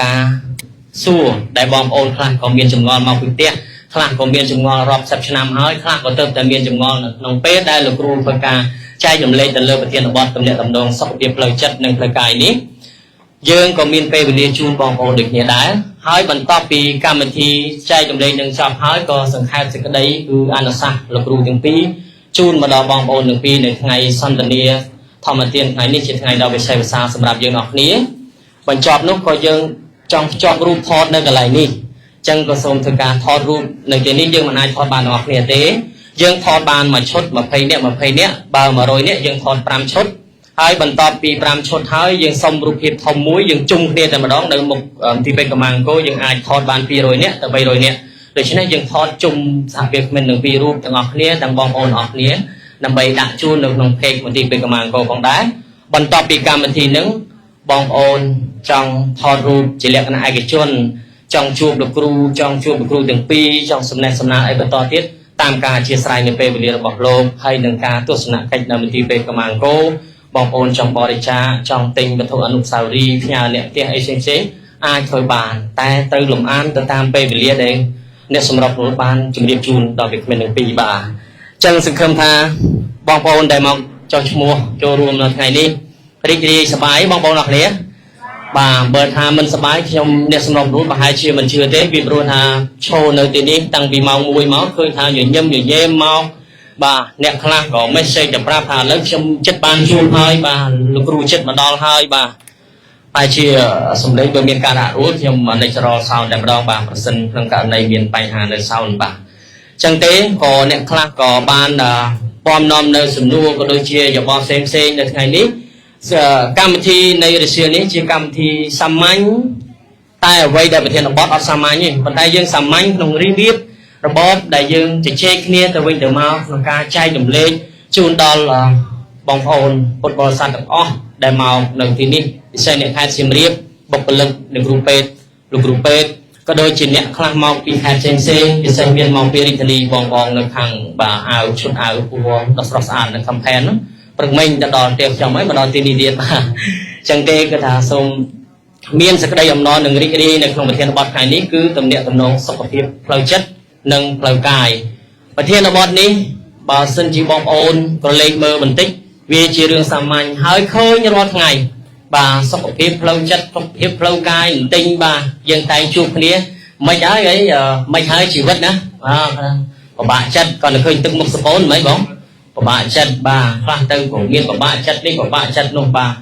ការសួរដែលបងប្អូនខ្លះក៏មានចម្ងល់មកពីផ្ទះខ្លះក៏មានចម្ងល់រាប់សិបឆ្នាំហើយខ្លះក៏ទៅតែមានចម្ងល់នៅក្នុងពេលដែលលោកគ្រូធ្វើការចែករំលែកទៅលើប្រធានបទទំនាក់ទំនងសុខភាពផ្លូវចិត្តនិងផ្លូវកាយនេះយើងក៏មានពេលវេលាជូនបងប្អូនដូចគ្នាដែរហើយបន្ទាប់ពីកម្មវិធីចែករំលែកនឹងចប់ហើយក៏សង្ខេបសេចក្តីគឺអនុសាសន៍លោកគ្រូទាំងពីរជូនមកដល់បងប្អូនទាំងពីរនៅថ្ងៃសន្ទនាធម្មទានថ្ងៃនេះជាថ្ងៃដ៏វិសេសវិសាលសម្រាប់យើងអស់គ្នាបញ្ចប់នោះក៏យើងចង់ភ្ជាប់រូបថតនៅកន្លែងនេះចឹងក៏សូមធ្វើការថតរូបនៅទីនេះយើងមិនអាចថតបានទាំងអស់គ្នាទេយើងថតបានមួយឈុត20នាក់20នាក់បើ100នាក់យើងថត5ឈុតហើយបន្ទាប់ពី5ឈុតហើយយើងសុំរូបភាពធំមួយយើងជុំគ្នាតែម្ដងនៅមុខទីពេទ្យកម្មាអង្គរយើងអាចថតបាន200នាក់ទៅ300នាក់ដូច្នេះយើងថតជុំសហភាពគ្មិនទាំងពីររូបទាំងអស់គ្នាទាំងបងប្អូនអស់គ្នាដើម្បីដាក់ជូននៅក្នុង page មន្ទីរពេទ្យកម្មាអង្គរផងដែរបន្ទាប់ពីកម្មវិធីនឹងបងប្អូនចង់ថតរូបជាលក្ខណៈឯកជនចង់ជួបលោកគ្រូចង់ជួបលោកគ្រូទាំងពីរចង់សំណេះសំណាលអីបន្តទៀតតាមការអធិស្ឋាននៅពេលវេលារបស់លោកហើយនឹងការទស្សនកិច្ចនៅមន្ទីរពេទ្យកម្មាអង្គរបងប្អូនចង់បរិច្ចាគចង់ទិញវត្ថុអនុស្សាវរីយ៍ផ្ញើអ្នកផ្ទះអីផ្សេងៗអាចធ្វើបានតែត្រូវលំអានទៅតាមពេលវេលាដែលអ្នកសម្របសម្រួលបានជម្រាបជូនដល់វាគ្មិនទាំងពីរបាទចឹងសង្ឃឹមថាបងប្អូនដែលមកចុះឈ្មោះចូលរួមនៅថ្ងៃនេះរីករាយសប្បាយបងប្អូនអរគ្នាបាទបើថាមិនសប្បាយខ្ញុំអ្នកសម្របសម្រួលប្រហែលជាមិនជឿទេពីព្រោះថាឈរនៅទីនេះតាំងពីម៉ោង1មកឃើញថាញញឹមញញែមមកបាទអ្នកខ្លះក៏ message ទៅប្រាប់ថាឥឡូវខ្ញុំចិត្តបានជួបហើយបាទលោកគ្រូចិត្តមកដល់ហើយបាទហើយជាសម្លេងបើមានការដាក់រួចខ្ញុំ natural sound តែម្ដងបាទប្រសិនក្នុងករណីមានបញ្ហានៅ sound បាទចឹងទេក៏អ្នកខ្លះក៏បានពំនាំនៅសំណួរក៏ដូចជាយោបល់ផ្សេងផ្សេងនៅថ្ងៃនេះកម្មវិធីនៃរសៀលនេះជាកម្មវិធីសាមញ្ញតែអ្វីដែលប្រធានបទអត់សាមញ្ញទេប៉ុន្តែយើងសាមញ្ញក្នុងរបៀបរបបដែលយើងជជែកគ្នាទៅវិញទៅមកក្នុងការចែករំលែកជូនដល់បងប្អូនពុទ្ធបរិស័ទទាំងអស់ដែលមកនៅទីនេះពិសេសអ្នកខេត្តសៀមរាបបុគ្គលិកអ្នកគ្រូពេទ្យលោកគ្រូពេទ្យក៏ដូចជាអ្នកខ្លះមកពីខេត្តផ្សេងផ្សេងពិសេសមានមកពីរាជធានីបងបងនៅខាងបាទអាវឈុតអាវពណ៌ដ៏ស្រស់ស្អាតនៅកំផែនហ្នឹងព្រឹកមិញទៅដល់ផ្ទះខ្ញុំហើយមកដល់ទីនេះទៀតបាទចឹងទេគឺថាសូមមានសេចក្តីអំណរនិងរីករាយនៅក្នុងប្រធានបទថ្ងៃនេះគឺទំនាក់ទំនងសុខភាពផ្លូវចិត្តនិងផ្លូវកាយប្រធានបទនេះបើសិនជាបងប្អូនក្រឡេកមើលបន្តិចវាជារឿងសាមញ្ញហើយឃើញរាល់ថ្ងៃបាទសុខភាពផ្លូវចិត្តសុខភាពផ្លូវកាយបន្តិចបាទយើងតែងជួបគ្នាមិនហើយអីមិនហើយជីវិតណាបាទពិបាកចិត្តគាត់ទៅឃើញទឹកមុខសកូនមិនបងពិបាកចិត្តបាទខ្លះទៅក៏មានពិបាកចិត្តនេះពិបាកចិត្តនោះបាទ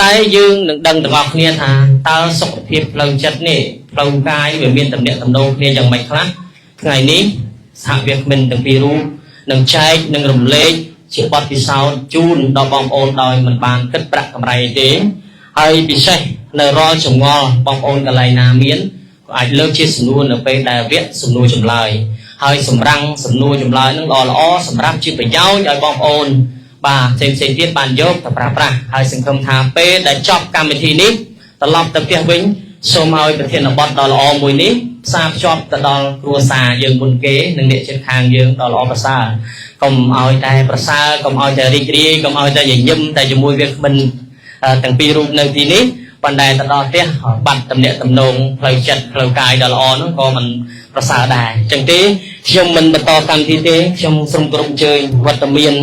តែយើងនឹងដឹងទាំងអស់គ្នាថាតើសុខភាពផ្លូវចិត្តនេះផ្លូវកាយវាមានទំនាក់ទំនងគ្នាយ៉ាងម៉េចខ្លះថ្ងៃនេះសហវាគ្មិនទាំងពីររូបនឹងចែកនិងរំលែកជាបទពិសោធន៍ជូនដល់បងប្អូនដោយមិនបានគិតប្រាក់កម្រៃទេហើយពិសេសនៅរាល់ចម្ងល់បងប្អូនកន្លែងណាមានក៏អាចលើកជាសំណួរនៅពេលដែលវគ្គសំណួរចម្លើយហើយសម្រាំងសំណួរចម្លើយនឹងល្អល្អសម្រាប់ជាប្រយោជន៍ឲ្យបងប្អូនបាទផ្សេងផ្សេងទៀតបានយកទៅប្រើប្រាស់ហើយសង្ឃឹមថាពេលដែលចប់កម្មវិធីនេះត្រឡប់ទៅផ្ទះវិញសូមឲ្យប្រធានបទដ៏ល្អមួយនេះផ្សារភ្ជាប់ទៅដល់គ្រួសារយើងមុនគេនិងអ្នកជិតខាងយើងដ៏ល្អប្រសើរកុំឲ្យតែប្រសើរកុំឲ្យតែរីករាយកុំឲ្យតែញញឹមតែជាមួយវាគ្មិនទាំងពីររូបនៅទីនេះប៉ុន្តែទៅដល់ផ្ទះបាត់ទំនាក់ទំនងផ្លូវចិត្តផ្លូវកាយដ៏ល្អនោះក៏មិនប្រសើរដែរអញ្ចឹងទេខ្ញុំមិនបន្តកម្មវិធីទេខ្ញុំសូមគោរពអញ្ជើញវត្តមាន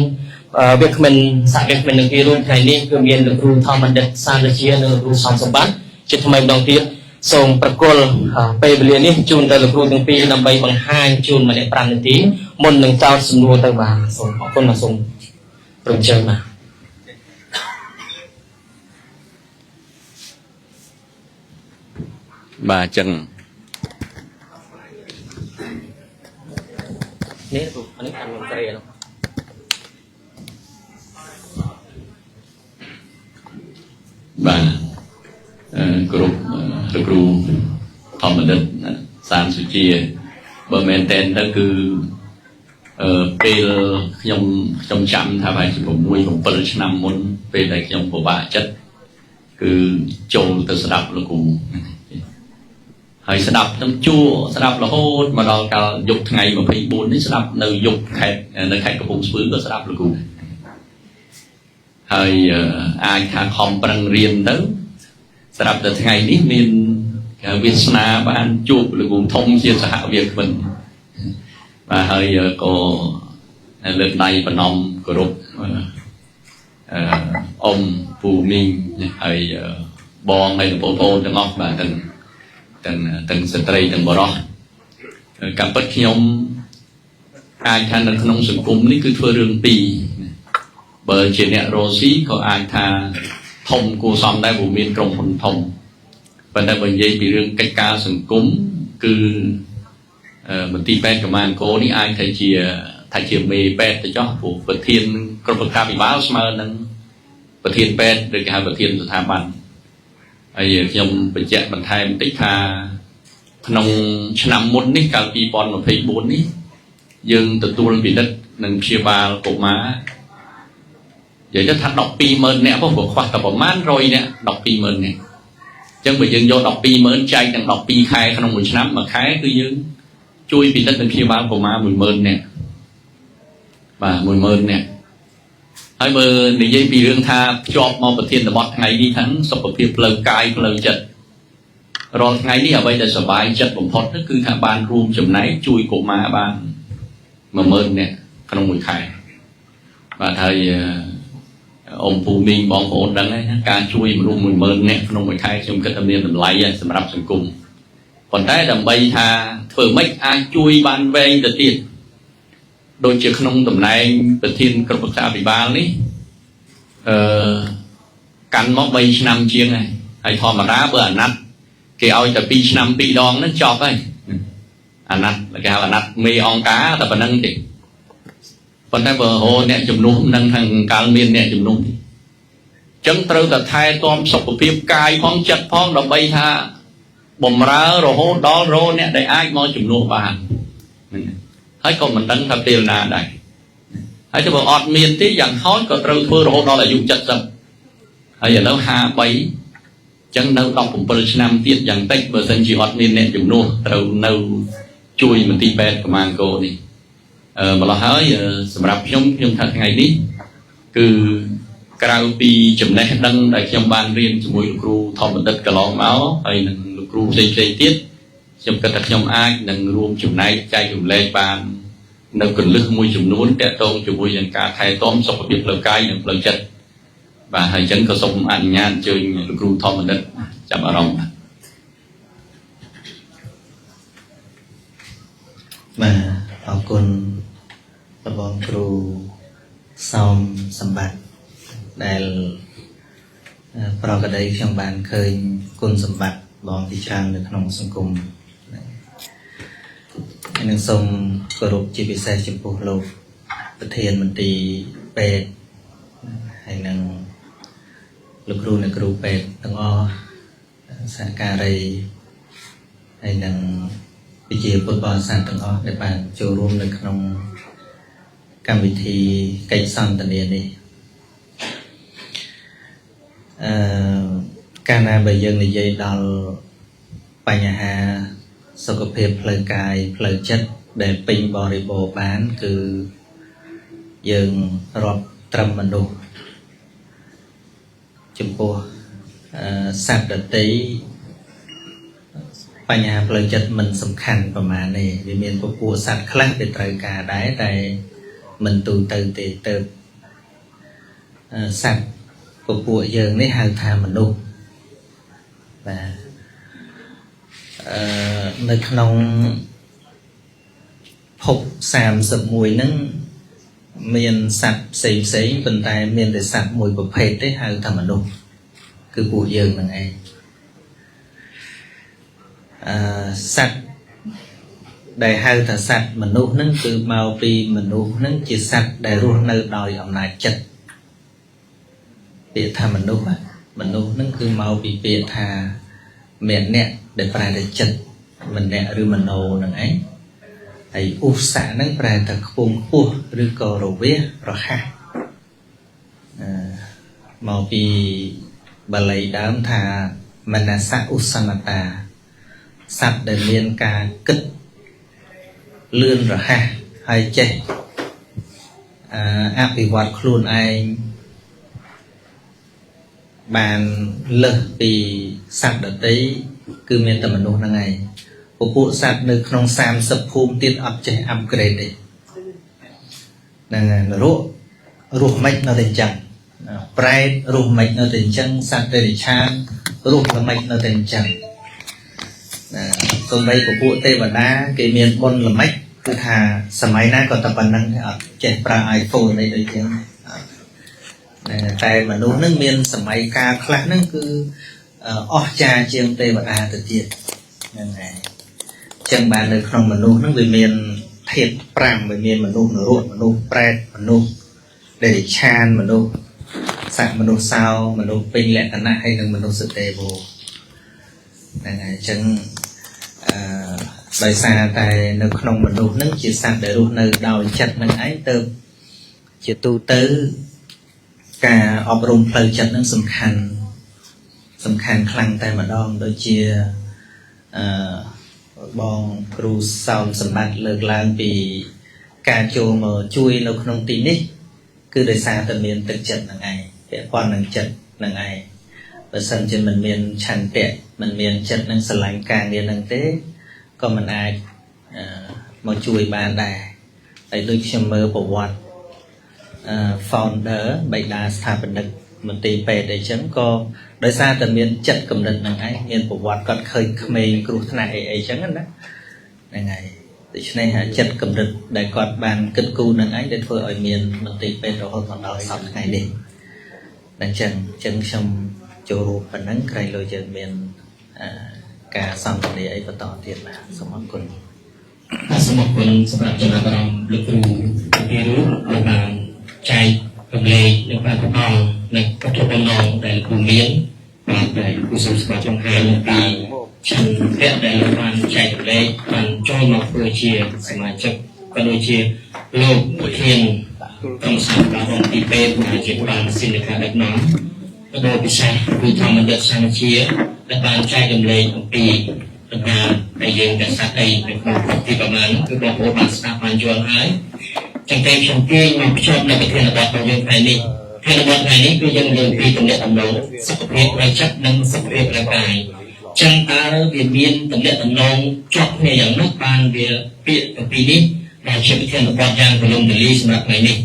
វាគ្មិនសហវាគ្មិននឹងពីរូបថ្ងៃនេះគឺមានលោកគ្រូធម្មបណ្ឌិតសានរាជានិងលោកគ្រូសំសម្បត្តិជាថ្មីម្ដងទៀតសូមប្រគល់ពេលវេលានេះជូនទៅលោកគ្រូទាំងពីរដើម្បីបង្ហាញជូនម្នាក់5នាទីមុននឹងចោទសំណួរទៅបាទសូមអរគុណបាទសូមប្រជើញបាទ បាទអញ្ចឹង នេះគ្រូអានេះកាន់មន្ត្រីនោះ បាទគោរពលោកគ្រូធម្មបណ្ឌិតសានសុជាបើមែនតើទៅគឺពេលខ្ញុំចាំថាប្រហែលជា6 7ឆ្នាំមុនពេលដែលខ្ញុំពិបាកចិត្តគឺចូលទៅស្ដាប់លោកគ្រូហើយស្ដាប់ខ្ញុំជួស្ដាប់រហូតមកដល់កាលយប់ថ្ងៃ24នេះស្ដាប់នៅយប់ខេត្តនៅខេត្តកំពង់ស្ពឺក៏ស្ដាប់លោកគ្រូហើយអាចថាខំប្រឹងរៀនទៅស្រាប់តែថ្ងៃនេះមាន គេវាសនាបានជួបលោកគ្រូធំជាសហវាគ្មិនបាទហើយក៏លើកដៃបណ្ណំគោរពអ៊ំពូមីងហើយបងហើយបងប្អូនទាំងអស់បាទទាំងទាំងទាំងស្ត្រីទាំងបុរសការពិតខ្ញុំអាចថានៅក្នុងសង្គមនេះគឺធ្វើរឿងពីរបើជាអ្នករស់ស៊ីក៏អាចថាធំគួរសមដែរព្រោះមានក្រុមហ៊ុនធំប៉ុន្តែបើនិយាយពីរឿងកិច្ចការសង្គមគឺមន្ទីរពេទ្យកម្មាអង្គរនេះអាចថាជាមេពេទ្យទៅចោះព្រោះប្រធានក្រុមប្រឹក្សាភិបាលស្មើនឹងប្រធានពេទ្យឬគេហៅប្រធានស្ថាប័នហើយខ្ញុំបញ្ជាក់បន្ថែមបន្តិចថាក្នុងឆ្នាំមុននេះកាល2024នេះយើងទទួលពិនិត្យនិងព្យាបាលកុមារនិយាយទៅថា120,000នាក់ផងព្រោះខ្វះតែប្រមាណ100នាក់120,000នាក់អញ្ចឹងបើយើងយក120,000ចែកទាំង12ខែក្នុងមួយឆ្នាំមួយខែគឺយើងជួយពិនិត្យនិងព្យាបាលកុមារ10,000នាក់បាទ10,000នាក់ហើយបើនិយាយពីរឿងថាភ្ជាប់មកប្រធានបទថ្ងៃនេះทั้งសុខភាពផ្លូវកាយផ្លូវចិត្តរាល់ថ្ងៃនេះអ្វីដែលសប្បាយចិត្តបំផុតគឺថាបានរួមចំណែកជួយកុមារបាន10,000នាក់ក្នុងមួយខែបាទហើយអ៊ំពូមីងបងប្អូនដឹងហើយការជួយមនុស្ស10,000នាក់ក្នុងមួយខែខ្ញុំគិតថាមានតម្លៃសម្រាប់សង្គមប៉ុន្តែដើម្បីថាធ្វើម៉េចអាចជួយបានវែងទៅទៀតដូចជាក្នុងតំណែងប្រធានក្រុមប្រឹក្សាភិបាលនេះកាន់មក3ឆ្នាំជាងហើយហើយធម្មតាបើអាណត្តិគេឲ្យតែ2ឆ្នាំ2ដងហ្នឹងចប់ហើយអាណត្តិគេហៅអាណត្តិមេអង្គការតែប៉ុណ្្នឹងទេប៉ុន្តែបើរអ្នកជំនួសមិនដឹងថាកាលមានអ្នកជំនួសទេចឹងត្រូវតែថែទាំសុខភាពកាយផងចិត្តផងដើម្បីថាបំរើរហូតដល់រអ្នកដែលអាចមកជំនួសបានហើយក៏មិនដឹងថាពេលណាដែរហើយទៅបើអត់មានទេយ៉ាងហោចក៏ត្រូវធ្វើរហូតដល់អាយុ70ហើយឥឡូវ53ចឹងនៅ17ឆ្នាំទៀតយ៉ាងតិចបើសិនជាអត់មានអ្នកជំនួសត្រូវនៅជួយមន្ទីរពេទ្យកម្មាអង្គរនេះម្ល៉េះហើយសម្រាប់ខ្ញុំថាថ្ងៃនេះគឺក្រៅពីចំណេះដឹងដែលខ្ញុំបានរៀនជាមួយលោកគ្រូធម្មបណ្ឌិតកន្លងមកហើយនឹងលោកគ្រូផ្សេងៗទៀតខ្ញុំគិតថាខ្ញុំអាចនឹងរួមចំណែកចែករំលែកបាននៅគន្លឹះមួយចំនួនទាក់ទងជាមួយនឹងការថែទាំសុខភាពផ្លូវកាយនិងផ្លូវចិត្តបាទហើយអញ្ចឹងក៏សូមអនុញ្ញាតអញ្ជើញលោកគ្រូធម្មបណ្ឌិតចាប់អារម្មណ៍បាទអរគុណបងគ្រូសោមសម្បត្តិដែលប្រកដីខ្ញុំបានឃើញគុណសម្បត្តិបងទីច្រើននៅក្នុងសង្គមហើយនឹងសូមគោរពជាពិសេសចំពោះលោកប្រធានមន្ទីរពេទ្យហើយនឹងលោកគ្រូអ្នកគ្រូពេទ្យទាំងអស់សហការីហើយនឹងប្រជាពុទ្ធបរិស័ទទាំងអស់ដែលបានចូលរួមនៅក្នុងកម្មវិធីកិច្ចសន្ទនានេះកាលណាបើយើងនិយាយដល់បញ្ហាសុខភាពផ្លូវកាយផ្លូវចិត្តដែលពេញបរិបូរណ៍បានគឺយើងរាប់ត្រឹមមនុស្សចំពោះសត្វដទៃបញ្ហាផ្លូវចិត្តមិនសំខាន់ប្រហែលទេវាមានពពួកសត្វខ្លះដែលត្រូវការដែរតែមិនទូទៅទេទៅសត្វពពួកយើងនេះហៅថាមនុស្សបាទនៅក្នុងភព31ហ្នឹងមានសត្វផ្សេងផ្សេងប៉ុន្តែមានតែសត្វមួយប្រភេទទេហៅថាមនុស្សគឺពួកយើងហ្នឹងឯងសត្វដែលហៅថាសត្វមនុស្សហ្នឹងគឺមកពីមនុស្សហ្នឹងជាសត្វដែលរស់នៅដោយអំណាចចិត្តពាក្យថាមនុស្សមនុស្សហ្នឹងគឺមកពីពាក្យថាម្នាក់ដែលប្រែថាចិត្តម្នាក់ឬមโนហ្នឹងឯងហើយឧស្សាហ៍ហ្នឹងប្រែថាខ្ពង់ខ្ពស់ឬក៏រវះរហ័សមកពីបាលីដើមថាមនសៈឧស្សនតាសត្វដែលមានការគិតលឿនរហ័សហើយចេះអភិវឌ្ឍខ្លួនឯងបានលើសពីសត្វដទៃ គឺមានតែមនុស្សហ្នឹងឯងពពួកសត្វនៅក្នុង30ភូមិទៀតអត់ចេះ upgrade ទេហ្នឹងហើយនរករស់មិននៅតែអញ្ចឹងប្រែតរស់មិននៅតែអញ្ចឹងសត្វតិរិឆានរស់ល្មិចនៅតែអញ្ចឹងណាសូម្បីពពួកទេវតាគេមានបុណ្យល្មិចគឺថាសម័យណាក៏តែប៉ុណ្្នឹងដែរអត់ចេះប្រើ iPhone អីដូចចឹងតែមនុស្សនឹងមានសម័យកាលខ្លះហ្នឹងគឺអស្ចារ្យជាងទេវតាទៅទៀតហ្នឹងហើយចឹងបាននៅក្នុងមនុស្សហ្នឹងវាមានធាតុ5វាមានមនុស្សនរកមនុស្សប្រែតមនុស្សដេរិឆានមនុស្សសត្វមនុស្សសោមនុស្សពេញលក្ខណៈហើយនិងមនុស្សសទេវោហ្នឹងហើយចឹងអឺដោយសារតែនៅក្នុងមនុស្សហ្នឹងជាសត្វដែលរស់នៅដោយចិត្តហ្នឹងឯងទៅជាទូទៅការអប់រំផ្លូវចិត្តហ្នឹងសំខាន់សំខាន់ខ្លាំងតែម្ដងដូចជាអឺបងគ្រូសោមសម្បត្តិលើកឡើងពីការចូលមកជួយនៅក្នុងទីនេះគឺដោយសារតែមានទឹកចិត្តហ្នឹងឯងពាក់ព័ន្ធនឹងចិត្តហ្នឹងឯងបើសិនជាមិនមានឆន្ទៈមិនមានចិត្តនឹងស្រឡាញ់ការងារហ្នឹងទេក៏មិនអាចមកជួយបានដែរហើយដូចខ្ញុំមើលប្រវត្តិ founder បិតាស្ថាបនិកមន្ទីរពេទ្យអីចឹងក៏ដោយសារតែមានចិត្តគំនិតហ្នឹងឯងមានប្រវត្តិគាត់ឃើញក្មេងគ្រោះថ្នាក់អីអីចឹងណាហ្នឹងហើយដូច្នេះចិត្តគំនិតដែលគាត់បានគិតគូរនឹងឯងដែលធ្វើឲ្យមានមន្ទីរពេទ្យរហូតមកដល់សប្តាហ៍ថ្ងៃនេះអញ្ចឹងខ្ញុំចូលរួមប៉ុណ្ណឹងក្រែងលោយើងមានការសន្ទនាអីបន្តទៀតបាទសូមអរគុណសូមអរគុណសម្រាប់ចំណាប់អារម្មណ៍លោកគ្រូពីរូបដែលបានចែករំលែកនិងបានផ្ដល់នៅវត្ថុបំណងដែលលោកគ្រូមានបាទដែលលោកគ្រូសូមស្គាល់ចង្ហាអំពីឆន្ទៈដែលលោកបានចែករំលែកបានចូលមកធ្វើជាសមាជិកក៏ដូចជាលោកប្រធានក្រុមសហការមន្ទីរពេទ្យដែលជាបានសិនការដឹកនាំក៏ដូចពិសេសគឺធម្មបណ្ឌិតសានជាដែលបានចែករំលែកអំពីបញ្ហាដែលយើងតែសត្វអីនៅក្នុងទីប្រមាណគឺបងប្អូនបានស្ដាប់បានយល់ហើយចឹងតែខ្ញុំទាញមកភ្ជាប់នៅប្រធានបទរបស់យើងថ្ងៃនេះប្រធានបទថ្ងៃនេះគឺយើងលើកពីទំនាក់ទំនងសុខភាពផ្លូវចិត្តនិងសុខភាពផ្លូវកាយចឹងតើវាមានទំនាក់ទំនងជាប់គ្នាយ៉ាងម៉េចបានវាពាក្យទាំងពីរនេះដែលជាប្រធានបទយ៉ាងទូលំទូលាយសម្រាប់ថ្ងៃនេះ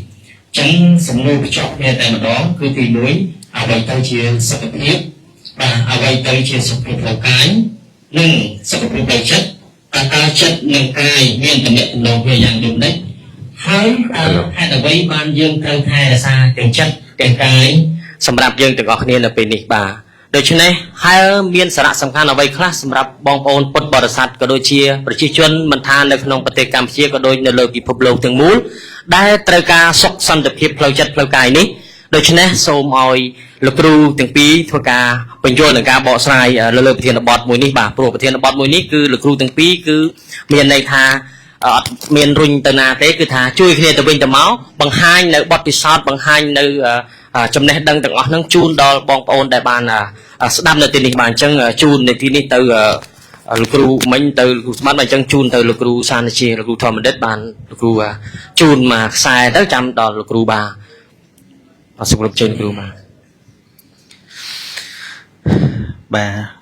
ចឹងសំណួរភ្ជាប់គ្នាតែម្ដងគឺទី1អ្វីទៅជាសុខភាពបាទអ្វីទៅជាសុខភាពផ្លូវកាយនិងសុខភាពផ្លូវចិត្តតើចិត្តនិងកាយមានទំនាក់ទំនងគ្នាយ៉ាងដូចម្តេចហើយតើហេតុអ្វីបានយើងត្រូវថែរក្សាទាំងចិត្តទាំងកាយសម្រាប់យើងទាំងអស់គ្នានៅពេលនេះបាទដូច្នេះហើយមានសារៈសំខាន់អ្វីខ្លះសម្រាប់បងប្អូនពុទ្ធបរិស័ទក៏ដូចជាប្រជាជនមិនថានៅក្នុងប្រទេសកម្ពុជាក៏ដូចនៅលើពិភពលោកទាំងមូលដែលត្រូវការសុខសន្តិភាពផ្លូវចិត្តផ្លូវកាយនេះដូច្នេះសូមឲ្យលោកគ្រូទាំងពីរធ្វើការបញ្យល់នឹងការបកស្រាយលើប្រធានបទមួយនេះបាទព្រោះប្រធានបទមួយនេះគឺលោកគ្រូទាំងពីរគឺមានន័យថាអត់មានរុញទៅណាទេគឺថាជួយគ្នាទៅវិញទៅមកបង្ហាញនៅបទពិសោធន៍បង្ហាញនៅចំណេះដឹងទាំងអស់ហ្នឹងជូនដល់បងប្អូនដែលបានស្ដាប់នៅទីនេះបាទអញ្ចឹងជូននៅទីនេះទៅលោកគ្រូមិញទៅលោកគ្រូស្មានបាទអញ្ចឹងជូនទៅលោកគ្រូសានជាលោកគ្រូធម្មបណ្ឌិតបានលោកគ្រូជូនមកខ្សែទៅចាំដល់លោកគ្រូបាទសូមគោរពជើញគ្រូបាទបាទ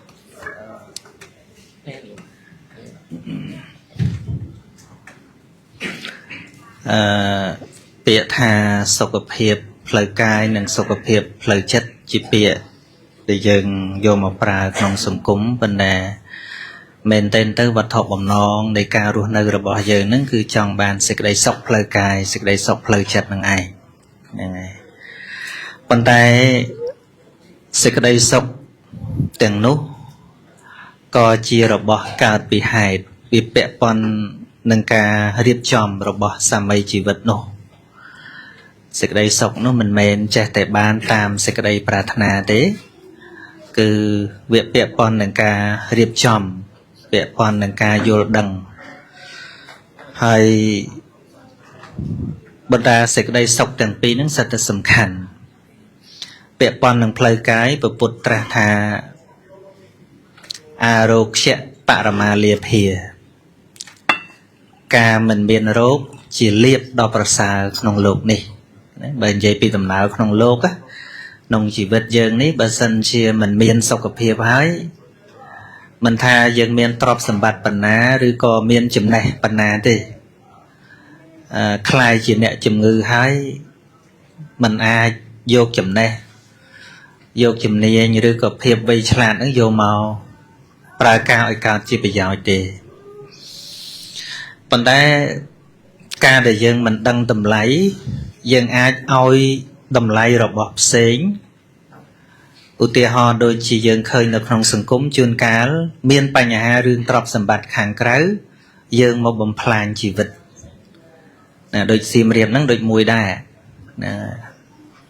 ពាក្យថាសុខភាពផ្លូវកាយនិងសុខភាពផ្លូវចិត្តជាពាក្យដែលយើងយកមកប្រើក្នុងសង្គមប៉ុន្តែមែនទែនទៅវត្ថុបំណងនៃការរស់នៅរបស់យើងហ្នឹងគឺចង់បានសេចក្តីសុខផ្លូវកាយសេចក្តីសុខផ្លូវចិត្តហ្នឹងឯងហ្នឹងហើយប៉ុន្តែសេចក្តីសុខទាំងនោះក៏ជារបស់កើតពីហេតុវាពាក់ព័ន្ធនឹងការរៀបចំរបស់សាមីជីវិតនោះសេចក្តីសុខនោះមិនមែនចេះតែបានតាមសេចក្តីប្រាថ្នាទេគឺវាពាក់ព័ន្ធនឹងការរៀបចំពាក់ព័ន្ធនឹងការយល់ដឹងហើយបណ្ដាសេចក្តីសុខទាំងពីរហ្នឹងសិតតែសំខាន់ពាក់ព័ន្ធនឹងផ្លូវកាយព្រះពុទ្ធត្រាស់ថាអារោគ្យបរមាលាភាការមិនមានរោគជាលាភដ៏ប្រសើរក្នុងលោកនេះណាបើនិយាយពីដំណើរក្នុងលោកក្នុងជីវិតយើងនេះបើសិនជាមិនមានសុខភាពហើយ មិនថាយើងមានទ្រព្យសម្បត្តិប៉ុណ្ណាឬក៏មានចំណេះប៉ុណ្ណាទេក្លាយជាអ្នកជំងឺហើយមិនអាចយកចំណេះយកជំនាញឬក៏ភាពវៃឆ្លាតហ្នឹងយកមកប្រើការឲ្យកើតជាប្រយោជន៍ទេប៉ុន្តែការដែលយើងមិនដឹងតម្លៃយើងអាចឲ្យតម្លៃរបស់ផ្សេងឧទាហរណ៍ដូចជាយើងឃើញនៅក្នុងសង្គមជួនកាលមានបញ្ហារឿងទ្រព្យសម្បត្តិខាងក្រៅយើងមកបំផ្លាញជីវិតណាដូចសៀមរាបហ្នឹងដូចមួយដែរណា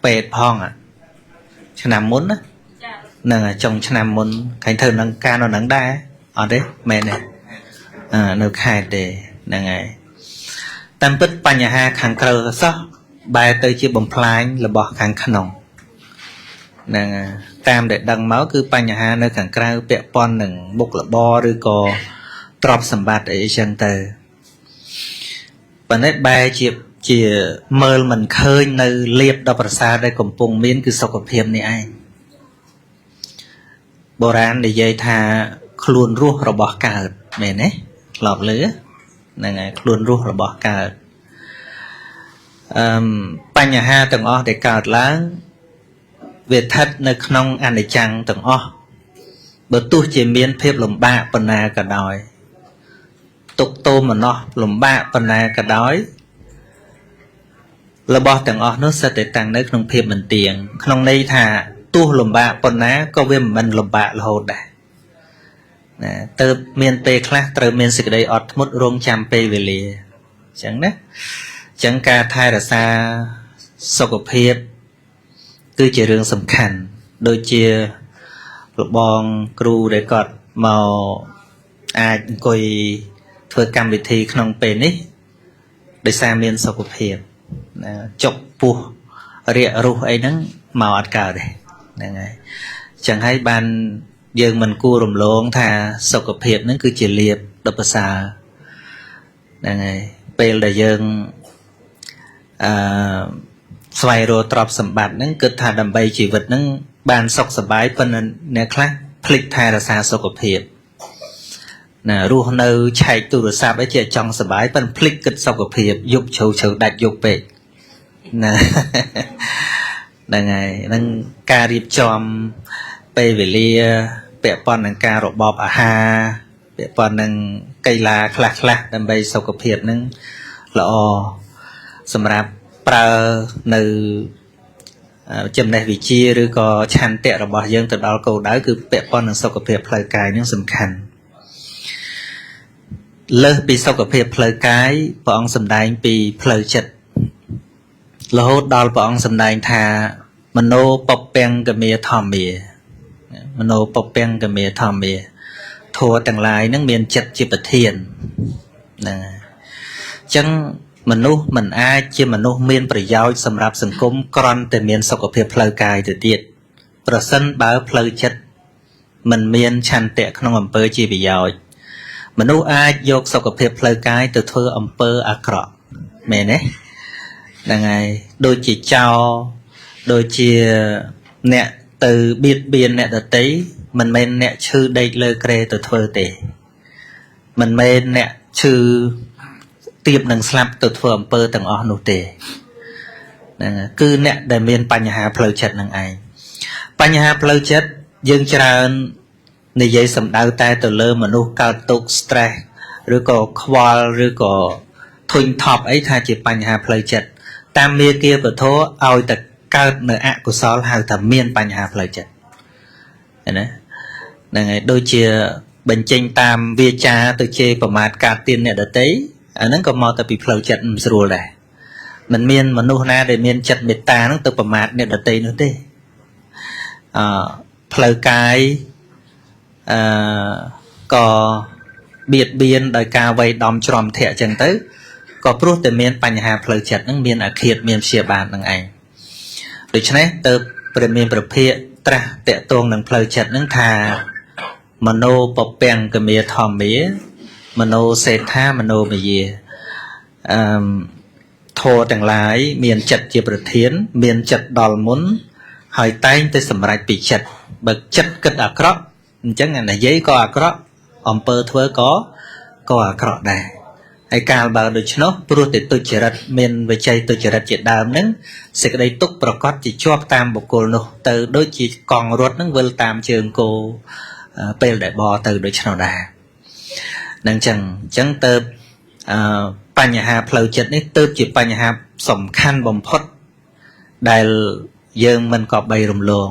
ពេទ្យផងឆ្នាំមុនណាហ្នឹងចុងឆ្នាំមុនឃើញធ្វើនឹងការនៅហ្នឹងដែរអត់ទេមែនទេនៅខេត្តទេហ្នឹងហើយតាមពិតបញ្ហាខាងក្រៅសោះបែរទៅជាបំផ្លាញរបស់ខាងក្នុងហ្នឹងតាមដែលដឹងមកគឺបញ្ហានៅខាងក្រៅពាក់ព័ន្ធនឹងមុខរបរឬក៏ទ្រព្យសម្បត្តិអីចឹងទៅប៉ុន្តែបែរជាមើលមិនឃើញនៅលៀបដ៏ប្រសើរដែលកំពុងមានគឺសុខភាពនេះឯងបុរាណនិយាយថាខ្លួនរស់របស់កើតមែនទេធ្លាប់ឮហ្នឹងហើយខ្លួនរស់របស់កើតបញ្ហាទាំងអស់ដែលកើតឡើងវាស្ថិតនៅក្នុងអនិច្ចំទាំងអស់បើទោះជាមានភាពលំបាកប៉ុណ្ណាក៏ដោយទុក្ខទោមនស្សលំបាកប៉ុណ្ណាក៏ដោយរបស់ទាំងអស់នោះសិតតែតាំងនៅក្នុងភាពមិនទៀងក្នុងន័យថាទោះលំបាកប៉ុណ្ណាក៏វាមិនលំបាករហូតដែរណាទៅមានពេលខ្លះត្រូវមានសេចក្តីអត់ធ្មត់រងចាំពេលវេលាអញ្ចឹងណាអញ្ចឹងការថែរក្សាសុខភាពគឺជារឿងសំខាន់ដូចជាលបងគ្រូដែលគាត់មកអាចអង្គុយធ្វើកម្មវិធីក្នុងពេលនេះដោយសារមានសុខភាពណាចុកពោះរាករុះអីហ្នឹងមកអត់កើតទេហ្នឹងហើយអញ្ចឹងហើយបានយើងមិនគួររំលងថាសុខភាពហ្នឹងគឺជាលាភដ៏ប្រសើរហ្នឹងហើយពេលដែលយើងអឺស្វែងរកទ្រព្យសម្បត្តិហ្នឹងគិតថាដើម្បីជីវិតហ្នឹងបានសុខសប្បាយប៉ុន្តែអ្នកខ្លះភ្លេចថែរក្សាសុខភាពណារស់នៅឆែកទូរស័ព្ទអីជាចង់សប្បាយប៉ុន្តែភ្លេចគិតសុខភាពយប់ជ្រៅជ្រៅដាច់យប់ពេកណាហ្នឹងហើយហ្នឹងការរៀបចំពេលវេលាពាក់ព័ន្ធនឹងការរបបអាហារពាក់ព័ន្ធនឹងកីឡាខ្លះខ្លះដើម្បីសុខភាពហ្នឹងល្អសម្រាប់ប្រើនៅចំណេះវិជ្ជាឬក៏ឆន្ទៈរបស់យើងទៅដល់គោលដៅគឺពាក់ព័ន្ធនឹងសុខភាពផ្លូវកាយនឹងសំខាន់លើសពីសុខភាពផ្លូវកាយព្រះអង្គសម្ដែងពីផ្លូវចិត្តរហូតដល់ព្រះអង្គសម្ដែងថាមโนពពាំងកមាធម្មាមโนពពាំងកមាធម្មាធម៌ទាំងឡាយនឹងមានចិត្តជាប្រធានហ្នឹងអញ្ចឹងមនុស្សមិនអាចជាមនុស្សមានប្រយោជន៍សម្រាប់សង្គមគ្រាន់តែមានសុខភាពផ្លូវកាយទៅទៀតប្រសិនបើផ្លូវចិត្តមិនមានឆន្ទៈក្នុងអំពើជាប្រយោជន៍មនុស្សអាចយកសុខភាពផ្លូវកាយទៅធ្វើអំពើអាក្រក់មែនទេហ្នឹងហើយដូចជាចោរដូចជាអ្នកទៅបៀតបៀនអ្នកដទៃមិនមែនអ្នកឈឺដេកលើគ្រែទៅធ្វើទេមិនមែនអ្នកឈឺទៀបនឹងស្លាប់ទៅធ្វើអំពើទាំងអស់នោះទេហ្នឹងគឺអ្នកដែលមានបញ្ហាផ្លូវចិត្តនឹងឯងបញ្ហាផ្លូវចិត្តយើងច្រើននិយាយសំដៅតែទៅលើមនុស្សកើតទុក្ខ stress ឬក៏ខ្វល់ឬក៏ធុញថប់អីថាជាបញ្ហាផ្លូវចិត្តតាមមេគាពធឲ្យតែកើតនៅអកុសលហៅថាមានបញ្ហាផ្លូវចិត្តណាហ្នឹងហើយដូចជាបញ្ចេញតាមវាចាទៅជេរប្រមាថការទៀនអ្នកដទៃអាហ្នឹងក៏មកតែពីផ្លូវចិត្តមិនស្រួលដែរមិនមានមនុស្សណាដែលមានចិត្តមេត្តាហ្នឹងទៅប្រមាថអ្នកដទៃនោះទេអផ្លូវកាយអឺក៏បៀតបៀនដោយការវៃដំច្រំធាក់ចឹងទៅក៏ព្រោះតែមានបញ្ហាផ្លូវចិត្តហ្នឹងមានអាឃាតមានព្យាបាទហ្នឹងឯងដូច្នេះទៅព្រះមានព្រះភិក្ខត្រាស់តកតងនឹងផ្លូវចិត្តហ្នឹងថាមโนពពាំងកមាធម្មាមโนសេដ្ឋាមโนមយាអឺធម៌ទាំងឡាយមានចិត្តជាប្រធានមានចិត្តដល់មុនហើយតែងតែសម្រេចពីចិត្តបើចិត្តគិតអាក្រក់អញ្ចឹងអានិយាយក៏អាក្រក់ អំពើធ្វើក៏អាក្រក់ដែរហើយកាលបើដូច្នោះព្រោះតែទុច្ចរិតមានវិច័យទុច្ចរិតជាដើមហ្នឹងសេចក្តីទុក្ខប្រកបជាជាប់តាមបុគ្គលនោះទៅដូចជាកង់រត់ហ្នឹងវិលតាមជើងគោពេលដែលបទៅដូច្នោះដែរនឹងចឹងអញ្ចឹងទៅបញ្ហាផ្លូវចិត្តនេះទើបជាបញ្ហាសំខាន់បំផុតដែលយើងមិនក៏បីរំលង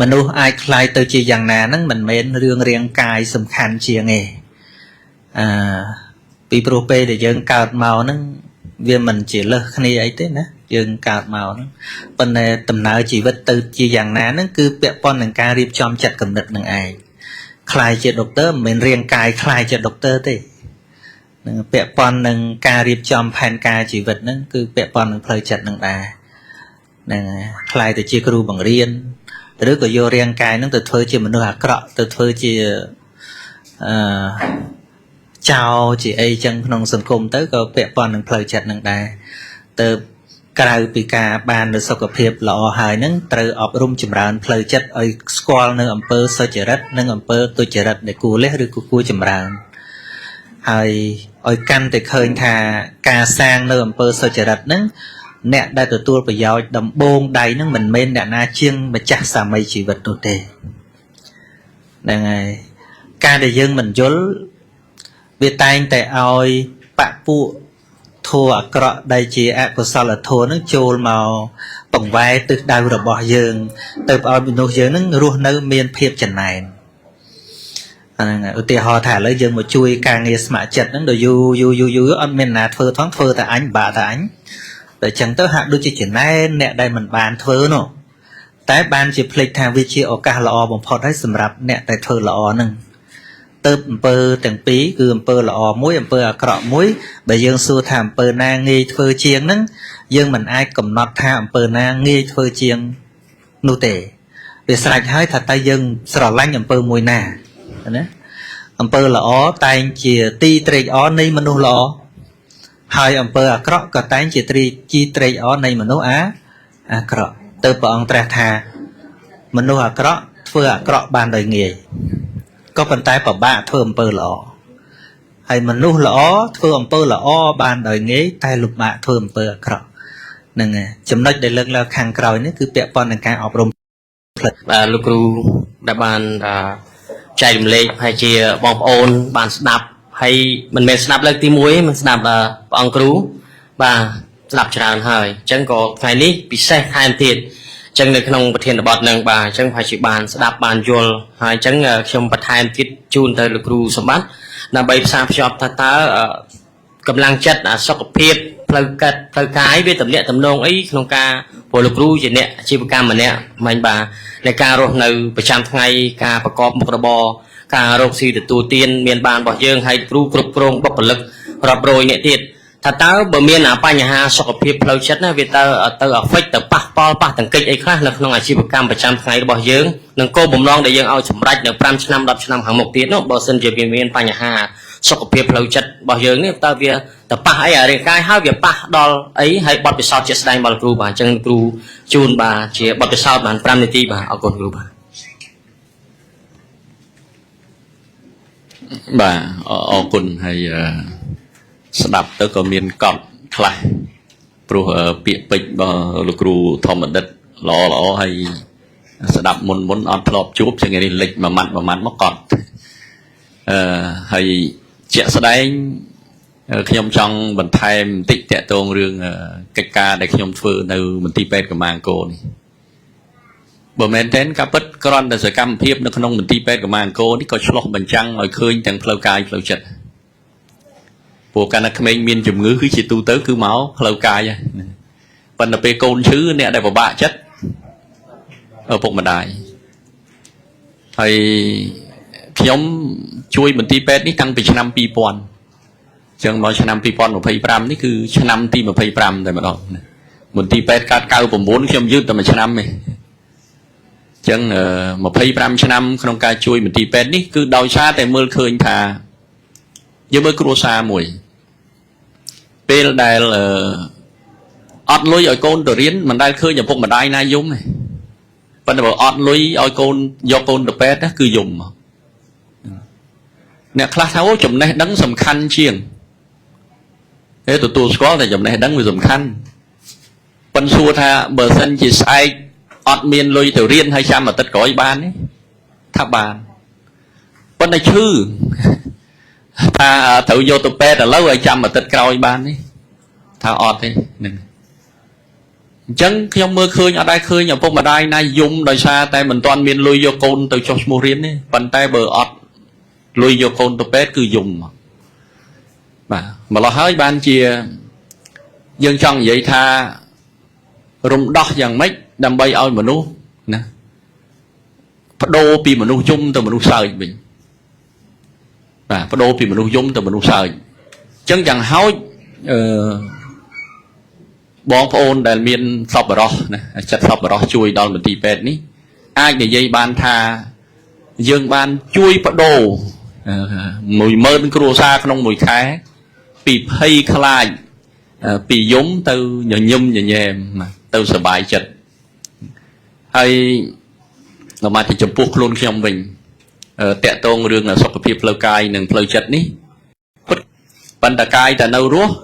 មនុស្សអាចคล้ายទៅជាយ៉ាងណាហ្នឹងមិនមែនរឿងរាងកាយសំខាន់ជាងទេពីព្រោះពេលដែលយើងកើតមកហ្នឹងវាមិនជាលើសគ្នាអីទេណាយើងកើតមកហ្នឹងប៉ុន្តែដំណើរជីវិតទៅជាយ៉ាងណាហ្នឹងគឺពាក់ព័ន្ធនឹងការរៀបចំចិត្តគំនិតនឹងឯងคล้ายជាដុកទ័រមិនមែនរាងកាយคล้ายជាដុកទ័រទេនឹងពាក់ព័ន្ធនឹងការរៀបចំផែនការជីវិតហ្នឹងគឺពាក់ព័ន្ធនឹងផ្លូវចិត្តនឹងដែរហ្នឹងคล้ายទៅជាគ្រូបង្រៀនឬក៏យករាងកាយហ្នឹងទៅធ្វើជាមនុស្សអាក្រក់ទៅធ្វើជាចោលជាអីចឹងក្នុងសង្គមទៅក៏ពាក់ព័ន្ធនឹងផ្លូវចិត្តនឹងដែរទៅក្រៅពីការបាននូវសុខភាពល្អហើយហ្នឹងត្រូវអប់រំចម្រើនផ្លូវចិត្តឲ្យស្គាល់នៅអំពើសុចរិតនិងអំពើទុច្ចរិតដែលគួរលះឬក៏គួរចម្រើនហើយឲ្យកាន់តែឃើញថាការសាងនៅអំពើសុចរិតហ្នឹងអ្នកដែលទទួលប្រយោជន៍ដំបូងដៃហ្នឹងមិនមែនអ្នកណាជាងម្ចាស់សាមីជីវិតនោះទេហ្នឹងហើយការដែលយើងមិនយល់វាតែងតែឲ្យបពុធម៌អាក្រក់ដែលជាអកុសលធម៌នឹងចូលមកបង្វែរទិសដៅរបស់យើងទៅឲ្យមនុស្សយើងនឹងរស់នៅមានភាពចំណែនហ្នឹងឧទាហរណ៍ថាឥឡូវយើងមកជួយការងារស្ម័គ្រចិត្តហ្នឹងដល់យូរយូរយូរយូរអត់មានណាធ្វើថងធ្វើតែអញបាក់តែអញតែចឹងទៅហាក់ដូចជាចំណែនអ្នកដែលមិនបានធ្វើនោះតែបានជាភ្លេចថាវាជាឱកាសល្អបំផុតហើយសម្រាប់អ្នកដែលធ្វើល្អហ្នឹងទៅអំពើទាំងពីរគឺអំពើល្អមួយអំពើអាក្រក់មួយបើយើងសួរថាអំពើណាងាយធ្វើជាងហ្នឹងយើងមិនអាចកំណត់ថាអំពើណាងាយធ្វើជាងនោះទេវាស្រេចហើយថាតើយើងស្រឡាញ់អំពើមួយណាណាអំពើល្អតែងជាទីត្រេកអរនៃមនុស្សល្អហើយអំពើអាក្រក់ក៏តែងជាទីត្រេកអរនៃមនុស្សអាក្រក់ទៅព្រះអង្គត្រាស់ថាមនុស្សអាក្រក់ធ្វើអាក្រក់បានដោយងាយក៏ប៉ុន្តែពិបាកធ្វើអំពើល្អហើយមនុស្សល្អធ្វើអំពើល្អបានដោយងាយតែលំបាកធ្វើអំពើអាក្រក់ហ្នឹងហើយចំណុចដែលលើកឡើងខាងក្រោយនេះគឺពាក់ព័ន្ធនឹងការអប់រំផ្លូវបាទលោកគ្រូដែលបានចែករំលែកហើយជាបងប្អូនបានស្ដាប់ហើយមិនមែនស្ដាប់លើកទី1មិនស្ដាប់ព្រះអង្គគ្រូបាទស្ដាប់ច្រើនហើយអញ្ចឹងក៏ថ្ងៃនេះពិសេសថែមទៀតអញ្ចឹងនៅក្នុងប្រធានបទនឹងបាទអញ្ចឹងប្រហែលជាបានស្ដាប់បានយល់ហើយអញ្ចឹងខ្ញុំបន្ថែមទៀតជូនទៅលោកគ្រូសម្បត្តិដើម្បីផ្សារភ្ជាប់ថាតើកម្លាំងចិត្តសុខភាពផ្លូវកាត់ផ្លូវកាយវាតំណាក់តំណងអីក្នុងការព្រោះលោកគ្រូជាអ្នកអាជីវកម្មម្នាក់មិញបាទនៃការរស់នៅប្រចាំថ្ងៃការប្រកបមុខរបរការរកស៊ីទទួលទានមានបានរបស់យើងហើយគ្រូគ្រប់គ្រងបុគ្គលិករាប់រយអ្នកទៀតថាតើបើមានបញ្ហាសុខភាពផ្លូវចិត្តណាវាទៅ affect ទៅប៉ះប៉ល់ប៉ះទង្គិចអីខ្លះនៅក្នុងអាជីវកម្មប្រចាំថ្ងៃរបស់យើងនិងគោលបំណងដែលយើងឲ្យសម្រេចនៅ5ឆ្នាំ10ឆ្នាំខាងមុខទៀតនោះបើសិនជាវាមានបញ្ហាសុខភាពផ្លូវចិត្តរបស់យើងនេះតើវាទៅប៉ះអីអារាងកាយហើយវាប៉ះដល់អីហើយបទពិសោធន៍ជាក់ស្ដែងរបស់គ្រូបាទអញ្ចឹងគ្រូជូនបាទជាបទពិសោធន៍បាន5នាទីបាទអរគុណគ្រូបាទបាទអរគុណហើយស្ដាប់ទៅក៏មានកត់ខ្លះព្រោះពាក្យពេចន៍របស់លោកគ្រូធម្មបណ្ឌិតល្អល្អហើយស្ដាប់មុនអត់ធ្លាប់ជួបជាងនេះលិចមួយម៉ាត់មួយម៉ាត់មកកត់ហើយជាក់ស្ដែងខ្ញុំចង់បន្ថែមបន្តិចតាក់ទងរឿងកិច្ចការដែលខ្ញុំធ្វើនៅមន្ទីរពេទ្យកម្មាអង្គរនេះបើមែនទែនការពិតគ្រាន់តែសកម្មភាពនៅក្នុងមន្ទីរពេទ្យកម្មាអង្គរនេះក៏ឆ្លុះបញ្ចាំងឲ្យឃើញទាំងផ្លូវកាយផ្លូវចិត្តព្រោះកាលណាក្មេងមានជំងឺគឺជាទូទៅគឺមកផ្លូវកាយប៉ុន្តែពេលកូនឈឺអ្នកដែលពិបាកចិត្តឪពុកម្ដាយហើយខ្ញុំជួយមន្ទីរពេទ្យនេះតាំងពីឆ្នាំ2000អញ្ចឹងមកឆ្នាំ2025នេះគឺឆ្នាំទី25តែម្ដងមន្ទីរពេទ្យកើត99ខ្ញុំយឺតតែមួយឆ្នាំទេអញ្ចឹង25ឆ្នាំក្នុងការជួយមន្ទីរពេទ្យនេះគឺដោយសារតែមើលឃើញថាយើងមើលគ្រួសារមួយពេលដែលអត់លុយឲ្យកូនទៅរៀនមិនដែលឃើញឪពុកម្ដាយណាយំទេប៉ុន្តែបើអត់លុយឲ្យកូនយកកូនទៅពេទ្យគឺយំមក អ្នកខ្លះថាអូចំណេះដឹងសំខាន់ជាងគេទទួលស្គាល់តែចំណេះដឹងវាសំខាន់ប៉ុន្តែសួរថាបើសិនជាស្អែកអត់មានលុយទៅរៀនហើយចាំអាទិត្យក្រោយបានទេថាបានប៉ុន្តែឈឺថាត្រូវយកទៅពេទ្យឥឡូវឲ្យចាំអាទិត្យក្រោយបានទេថាអត់ទេហ្នឹងអញ្ចឹងខ្ញុំមើលឃើញអត់ដែលឃើញឪពុកម្ដាយណាយំដោយសារតែមិនទាន់មានលុយយកកូនទៅចុះឈ្មោះរៀនទេប៉ុន្តែបើអត់លុយយកកូនទៅពេទ្យគឺយំបាទម្ល៉េះហើយបានជាយើងចង់និយាយថារំដោះយ៉ាងម៉េចដើម្បីឲ្យមនុស្សណាបដូរពីមនុស្សយំទៅមនុស្សសើចវិញបាទបដូរពីមនុស្សយំទៅមនុស្សសើចអញ្ចឹងយ៉ាងហោចអឺបងប្អូនដែលមានសប្បុរសណាចិត្តសប្បុរសជួយដល់មន្ទីរពេទ្យនេះអាចនិយាយបានថាយើងបានជួយបដូរ10000គ្រួសារក្នុងមួយខែពីភ័យខ្លាចពីយំទៅញញឹមញញែមទៅសប្បាយចិត្តហើយដល់មកទៅចំពោះខ្លួនខ្ញុំវិញតកតងរឿងសុខភាពផ្លូវកាយនិងផ្លូវចិត្តនេះពិតប៉ុន្តែកាយតែនៅរស់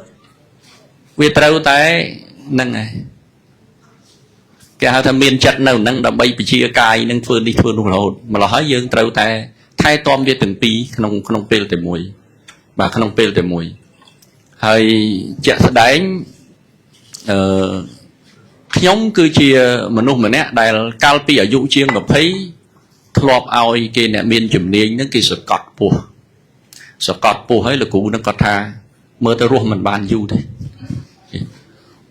វាត្រូវតែហ្នឹងហើយគេហៅថាមានចិត្តនៅហ្នឹងដើម្បីពជាកាយនឹងធ្វើនេះធ្វើនោះរហូតម្ល៉េះហើយយើងត្រូវតែថែទាំវាទាំងពីរក្នុងពេលតែមួយបាទក្នុងពេលតែមួយហើយជាក់ស្ដែងអឺខ្ញុំគឺជាមនុស្សម្នាក់ដែលកាលពីអាយុជាង20ធ្លាប់ឲ្យគេអ្នកមានជំនាញហ្នឹងគេសកត់ពោះសកត់ពោះហើយលោកគ្រូហ្នឹងគាត់ថាមើលទៅរស់មិនបានយូរទេ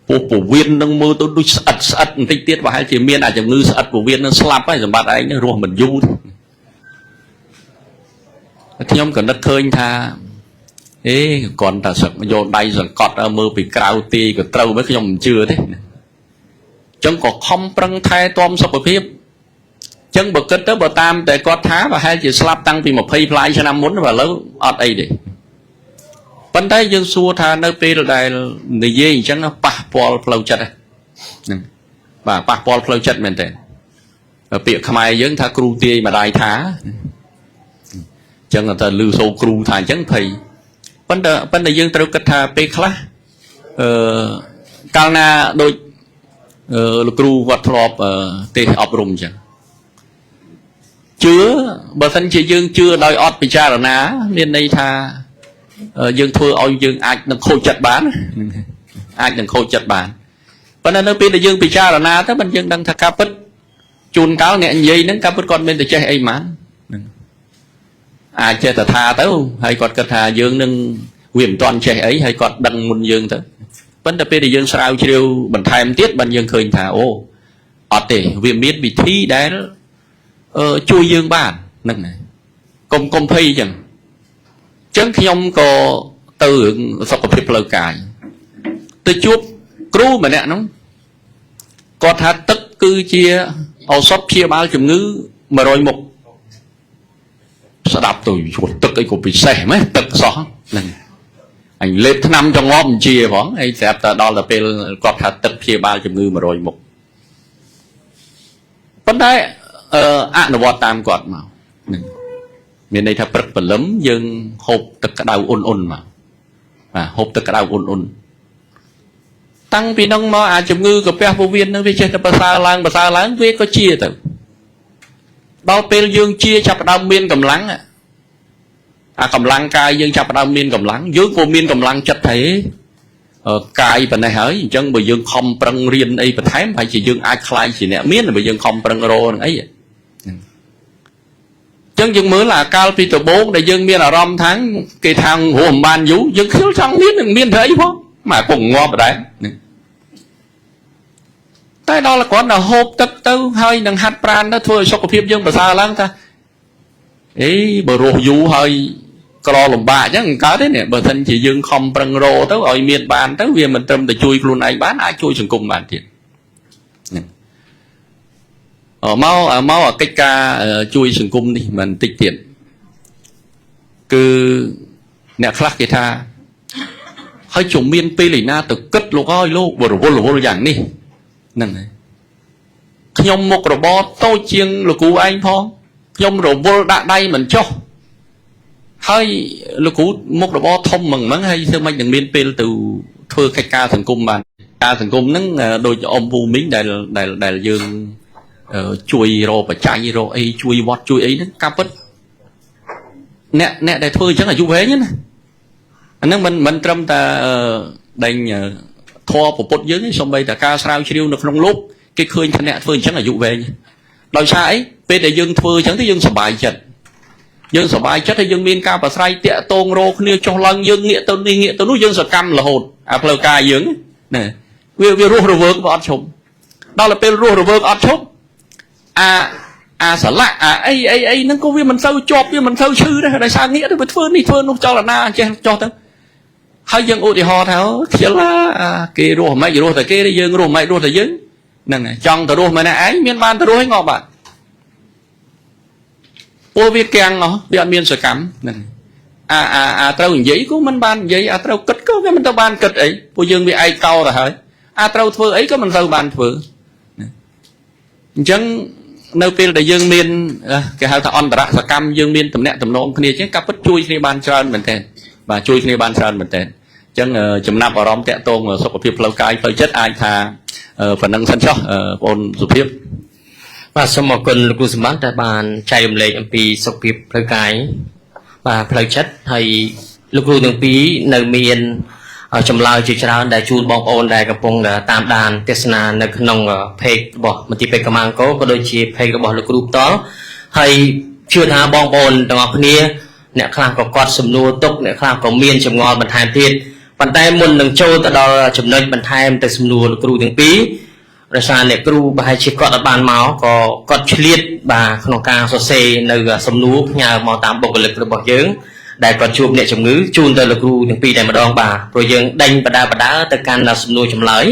ពោះពោះវៀននឹងមើលទៅដូចស្អិតស្អិតបន្តិចទៀតប្រហែលជាមានអាចជំងឺស្អិតពោះវៀននឹងស្លាប់ហើយសម្បត្តិឯងនឹងរស់មិនយូរទេខ្ញុំក៏នឹកឃើញថាអេគ្រាន់តែសឹកយកដៃសង្កត់មើលពីក្រៅទាយក៏ត្រូវមិនខ្ញុំមិនជឿទេអញ្ចឹងក៏ខំប្រឹងថែទាំសុខភាពអញ្ចឹងបើគិតទៅបើតាមតែគាត់ថាប្រហែលជាស្លាប់តាំងពី20ផ្លាយឆ្នាំមុនបើឥឡូវអត់អីទេប៉ុន្តែយើងសួរថានៅពេលដែលនិយាយអញ្ចឹងប៉ះពាល់ផ្លូវចិត្តហ្នឹងបាទប៉ះពាល់ផ្លូវចិត្តមែនទេពាក្យខ្មែរយើងថាគ្រូទាយម្ដាយថាអញ្ចឹងតែលឺសូរគ្រូថាអញ្ចឹងភ័យប៉ុន្តែយើងត្រូវគិតថាពេលខ្លះអឺកាលណាដូចលោកគ្រូគាត់ធ្លាប់ទេសអប់រំអញ្ចឹងជឿបើសិនជាយើងជឿដោយអត់ពិចារណាមានន័យថាយើងធ្វើឲ្យយើងអាចនឹងខូចចិត្តបានអាចនឹងខូចចិត្តបានប៉ុន្តែនៅពេលដែលយើងពិចារណាទៅមិនយើងដឹងថាការពិតជួនកាលអ្នកនិយាយហ្នឹងការពិតគាត់មានតែចេះអីហ្មងអាចចេះតែថាទៅហើយគាត់គិតថាយើងនឹងវាមិនទាន់ចេះអីហើយគាត់ដឹងមុនយើងទៅប៉ុន្តែពេលដែលយើងស្រាវជ្រាវបន្ថែមទៀតបានយើងឃើញថាអូអត់ទេវាមានវិធីដែលជួយយើងបានហ្នឹងហើយកុំភ័យអញ្ចឹងចឹងខ្ញុំក៏ទៅរឿងសុខភាពផ្លូវកាយទៅជួបគ្រូម្នាក់ហ្នឹងគាត់ថាទឹកគឺជាឱសថព្យាបាលជំងឺ100មុខស្ដាប់ទៅជួបទឹកអីក៏ពិសេសម៉េះទឹកសោះហ្នឹងអញលេបថ្នាំចងប់ជាផងហើយស្រាប់តែដល់ទៅពេលគាត់ថាទឹកព្យាបាលជំងឺ100មុខប៉ុន្តែអនុវត្តតាមគាត់មកហ្នឹងមានន័យថាព្រឹកព្រលឹមយើងហូបទឹកក្តៅអ៊ុនអ៊ុនមកបាទហូបទឹកក្តៅអ៊ុនអ៊ុនតាំងពីនោះមកអាជំងឺកាពះពោះវៀននឹងវាចេះតែប្រសើរឡើងប្រសើរឡើងវាក៏ជាទៅដល់ពេលយើងជាចាប់ផ្ដើមមានកម្លាំងអាកម្លាំងកាយយើងចាប់ផ្ដើមមានកម្លាំងយើងក៏មានកម្លាំងចិត្តទេកាយប៉ុណ្ណេះហើយអញ្ចឹងបើយើងខំប្រឹងរៀនអីបន្ថែមប្រហែលជាយើងអាចក្លាយជាអ្នកមានបើយើងខំប្រឹងរកនឹងអីចឹងយើងមើលអាកាលពីដំបូងដែលយើងមានអារម្មណ៍ថាគេថារស់មិនបានយូរយើងខ្ជិលចង់មាននឹងមានធ្វើអីផងមកពុកងាប់ដែរតែដល់គ្រាន់តែហូបទឹកទៅហើយនឹងហាត់ប្រាណទៅធ្វើឲ្យសុខភាពយើងប្រសើរឡើងថាអេបើរស់យូរហើយក្រលំបាកអញ្ចឹងកើតទេនេះបើមិនជាយើងខំប្រឹងរទៅឲ្យមានបានទៅវាមិនត្រឹមតែជួយខ្លួនឯងបានអាចជួយសង្គមបានទៀតហ្នឹងមកកិច្ចការជួយសង្គមនេះមិនតិចទៀតគឺអ្នកខ្លះគេថាហើយជុំមានពេលឯណាទៅគិតលោកអើយលោករវល់រវល់យ៉ាងនេះហ្នឹងហើយខ្ញុំមុខរបរតូចជាងលោកគ្រូឯងផងខ្ញុំរវល់ដាក់ដៃមិនចុះ ហើយលោកគ្រូមុខរបរធំហ្មងហ្នឹងហើយធ្វើម៉េចនឹងមានពេលទៅធ្វើកិច្ចការសង្គមបានការសង្គមហ្នឹងដូចអ៊ំពូមីងដែលដែលដែលយើងជួយរកបច្ច័យរកអីជួយវត្តជួយអីហ្នឹងការពិតអ្នកដែលធ្វើអញ្ចឹងអាយុវែងណាអាហ្នឹងមិនត្រឹមតែដេញធម៌ពុទ្ធយើងទេសូម្បីតែការស្រាវជ្រាវនៅក្នុងលោកគេឃើញថាអ្នកធ្វើអញ្ចឹងអាយុវែងដោយសារអីពេលដែលយើងធ្វើអញ្ចឹងទៅយើងសប្បាយចិត្តយើងសប្បាយចិត្តហើយយើងមានការប្រស្រ័យតាក់ទងរគ្នាចុះឡើងយើងងាកទៅនេះងាកទៅនោះយើងសកម្មរហូតអាផ្លូវកាយយើងណាវារស់រវើកវាអត់ឈប់ដល់ទៅពេលរស់រវើកអត់ឈប់អាសលាក់អាអីអីអីហ្នឹងក៏វាមិនសូវជាប់វាមិនសូវឈឺដែរដោយសារងាកទៅវាធ្វើនេះធ្វើនោះចលនាចេះចុះទៅហើយយើងឧទាហរណ៍ថាខ្ជិលគេរស់មិនរស់តែគេយើងរស់មិនរស់តែយើងហ្នឹងហើយចង់ទៅរស់ម្នាក់ឯងមានបានទៅរស់ឯងងាប់បាត់ពួកវាកាំងអស់វាអត់មានសកម្មហ្នឹងអាអាអាត្រូវនិយាយក៏មិនបាននិយាយអាត្រូវគិតក៏វាមិនទៅបានគិតអីពួកយើងវាឯកោទៅហើយអាត្រូវធ្វើអីក៏មិនទៅបានធ្វើអញ្ចឹងនៅពេលដែលយើងមានគេហៅថាអន្តរសកម្មយើងមានតំណែងតំណងគ្នាអញ្ចឹងការពិតជួយគ្នាបានច្រើនមែនទែនបាទជួយគ្នាបានច្រើនមែនទែនអញ្ចឹងចំណាប់អារម្មណ៍តាក់ទងសុខភាពផ្លូវកាយផ្លូវចិត្តអាចថាប៉ុណ្ណឹងសិនចុះបងសុភាព បាទសូមអរគុណលោកគ្រូសម្បត្តិដែលបានចែករំលែកអំពីសុខភាពផ្លូវកាយបាទផ្លូវចិត្តហើយលោកគ្រូទាំងពីរនៅមានចម្លើយជាច្រើនដែលជូនបងប្អូនដែលកំពុងតាមដានទស្សនានៅក្នុង page របស់មន្ទីរពេទ្យកម្មាអង្គរក៏ដូចជា page របស់លោកគ្រូផ្ទាល់ហើយជឿថាបងប្អូនទាំងអស់គ្នាអ្នកខ្លះក៏គាត់សំណួរទុកអ្នកខ្លះក៏មានចម្ងល់បន្ថែមទៀតប៉ុន្តែមុននឹងចូលទៅដល់ចំណុចបន្ថែមទៅសំណួរលោកគ្រូទាំងពីរដោយសារអ្នកគ្រូប្រហែលជាគាត់អត់បានមកក៏គាត់ឆ្លៀតបាទក្នុងការសរសេរនៅសំណួរផ្ញើមកតាមបុគ្គលិករបស់យើងដែលគាត់ជួបអ្នកជំងឺជូនទៅលោកគ្រូទាំងពីរតែម្ដងបាទព្រោះយើងដេញបដាបដាទៅកាន់សំណួរចម្លើយ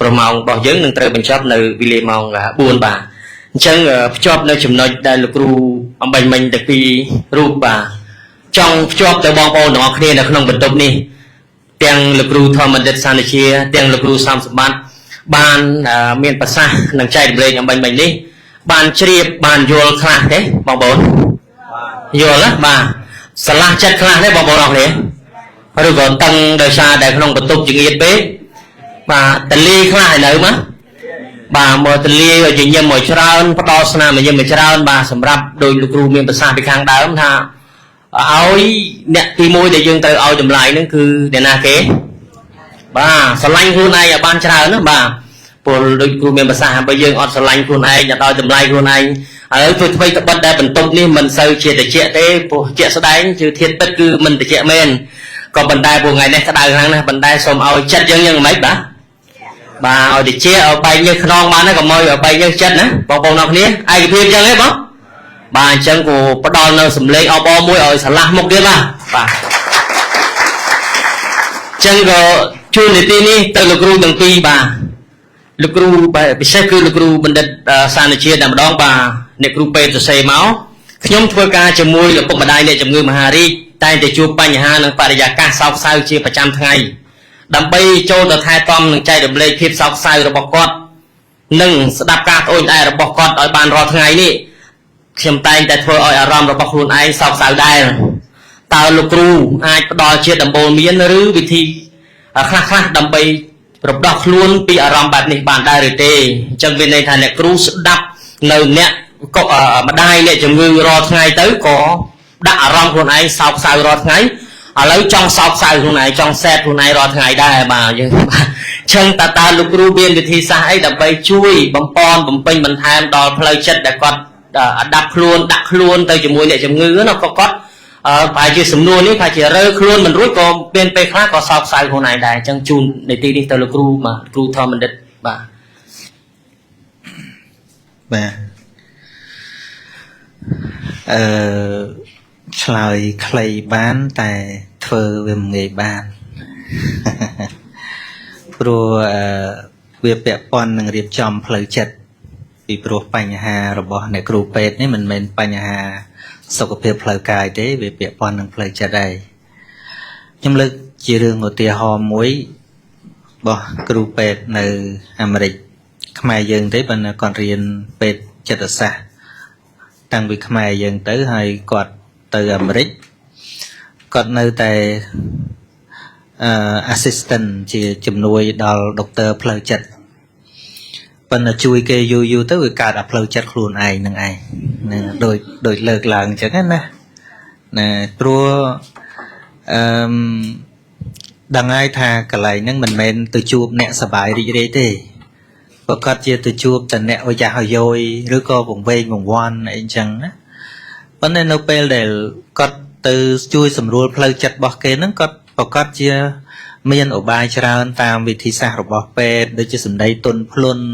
ប្រម៉ោងរបស់យើងនឹងត្រូវបញ្ចប់នៅវេលាម៉ោង4បាទអញ្ចឹងភ្ជាប់នៅចំណុចដែលលោកគ្រូអំបញ្ញមិញទាំងពីររូបបាទចង់ភ្ជាប់ទៅបងប្អូនទាំងអស់គ្នានៅក្នុងបន្ទប់នេះទាំងលោកគ្រូធម្មបណ្ឌិតសានជាទាំងលោកគ្រូសំសម្បត្តិបានមានប្រសាសន៍និងចែករំលែកអំបញ្ញមិញនេះបានជ្រាបបានយល់ខ្លះទេបងប្អូនយល់ណាបាទស្រឡះចិត្តខ្លះទេបងប្អូនអរគ្នាឬក៏តឹងដោយសារតែក្នុងបន្ទប់ចង្អៀតពេកបាទតលីខ្លះហើយនៅមកបាទមកតលីឲ្យញញឹមមកច្រើនផ្ដល់ស្នាមញញឹមមកច្រើនបាទសម្រាប់ដោយលោកគ្រូមានប្រសាសន៍ពីខាងដើមថាឲ្យអ្នកទី1ដែលយើងត្រូវឲ្យតម្លៃហ្នឹងគឺអ្នកណាគេបាទស្រឡាញ់ខ្លួនឯងឲ្យបានច្រើនណាបាទពលដូចគ្រូមានប្រសាសន៍បើយើងអត់ស្រឡាញ់ខ្លួនឯងអត់ឲ្យតម្លៃខ្លួនឯងហើយធ្វើថ្មីត្បិតដែលបន្ទប់នេះមិនសូវជាតិចទេព្រោះជាក់ស្ដែងគឺធាតុពិតគឺមិនតិចមែនក៏ប៉ុន្តែពួកថ្ងៃនេះក្តៅខ្លាំងណាស់ប៉ុន្តែសូមឲ្យចិត្តយើងយ៉ាងម៉េចបាទបាទឲ្យតិចឲ្យបែកញើសខ្នងបានណាកុំឲ្យបែកញើសចិត្តណាបងប្អូនអរគ្នាឯកភាពចឹងទេបងបាទអញ្ចឹងក៏ផ្ដល់នៅសម្លេងអបអរមួយឲ្យស្រឡះមុខទៀតបាទបាទអញ្ចឹងក៏ជួននីតិនេះទៅលោកគ្រូទាំងពីរបាទលោកគ្រូពិសេសគឺលោកគ្រូបណ្ឌិតសានជាតែម្ដងបាទអ្នកគ្រូពេទ្យសរសេរមកខ្ញុំធ្វើការជាមួយលោកពុកម្ដាយអ្នកជំងឺមហារីកតែងតែជួបបញ្ហានិងបរិយាកាសសោកសៅជាប្រចាំថ្ងៃដើម្បីចូលទៅថែទាំនិងចែករំលែកភាពសោកសៅរបស់គាត់និងស្ដាប់ការត្អូញត្អែរបស់គាត់ឲ្យបានរាល់ថ្ងៃនេះខ្ញុំតែងតែធ្វើឲ្យអារម្មណ៍របស់ខ្លួនឯងសោកសៅដែរតើលោកគ្រូអាចផ្ដល់ជាដំបូន្មានឬវិធីខ្លះៗដើម្បីរំដោះខ្លួនពីអារម្មណ៍បែបនេះបានដែរឬទេអញ្ចឹងមានន័យថាអ្នកគ្រូស្ដាប់នៅអ្នកក៏ម្ដាយអ្នកជំងឺរាល់ថ្ងៃទៅក៏ដាក់អារម្មណ៍ខ្លួនឯងសោកសៅរាល់ថ្ងៃឥឡូវចង់សោកសៅខ្លួនឯងចង់សែតខ្លួនឯងរាល់ថ្ងៃដែរបាទយើងបាទអញ្ចឹងតើលោកគ្រូមានវិធីសាស្ត្រអីដើម្បីជួយបំពន់បំពេញបន្ថែមដល់ផ្លូវចិត្តដែលគាត់អាដាប់ខ្លួនដាក់ខ្លួនទៅជាមួយអ្នកជំងឺណាក៏គាត់ប្រហែលជាសំណួរនេះប្រហែលជារើខ្លួនមិនរួចក៏មានពេលខ្លះក៏សោកសៅខ្លួនឯងដែរអញ្ចឹងជូននីតិនេះទៅលោកគ្រូបាទគ្រូធម្មបណ្ឌិតបាទ បាទអឺឆ្លើយខ្លីបានតែធ្វើវាមិនងាយបានព្រោះវាពាក់ព័ន្ធនឹងរៀបចំផ្លូវចិត្តពីព្រោះបញ្ហារបស់អ្នកគ្រូពេទ្យនេះមិនមែនបញ្ហាសុខភាពផ្លូវកាយទេវាពាក់ព័ន្ធនឹងផ្លូវចិត្តដែរខ្ញុំលើកជារឿងឧទាហរណ៍មួយរបស់គ្រូពេទ្យនៅអាមេរិកខ្មែរយើងទេប៉ុន្តែគាត់រៀនពេទ្យចិត្តសាស្ត្រតាំងពីខ្មែរយើងទៅហើយគាត់ទៅអាមេរិក គាត់នៅតែអឺ assistant ជាជំនួយដល់ដុកទ័រផ្លូវចិត្តប៉ុន្តែជួយគេយូរយូរទៅវាកើតអាផ្លូវចិត្តខ្លួនឯងនឹងឯងនឹងដូចដូចលើកឡើងអញ្ចឹងណាណាព្រោះអឺដឹងហើយថាកន្លែងហ្នឹងមិនមែនទៅជួបអ្នកសបាយរីករាយទេប្រកាសជាទៅជួបតែអ្នកអាយ៉ាស់អាយយឬក៏វង្វេងវង្វាន់អីអញ្ចឹងណាប៉ុន្តែនៅពេលដែលគាត់ទៅជួយសម្រួលផ្លូវចិត្តរបស់គេហ្នឹងគាត់ប្រកាសជាមានឧបាយច្រើនតាមវិធីសាស្ត្ររបស់ពេទ្យដូចជាសម្ដីទន់ភ្លន់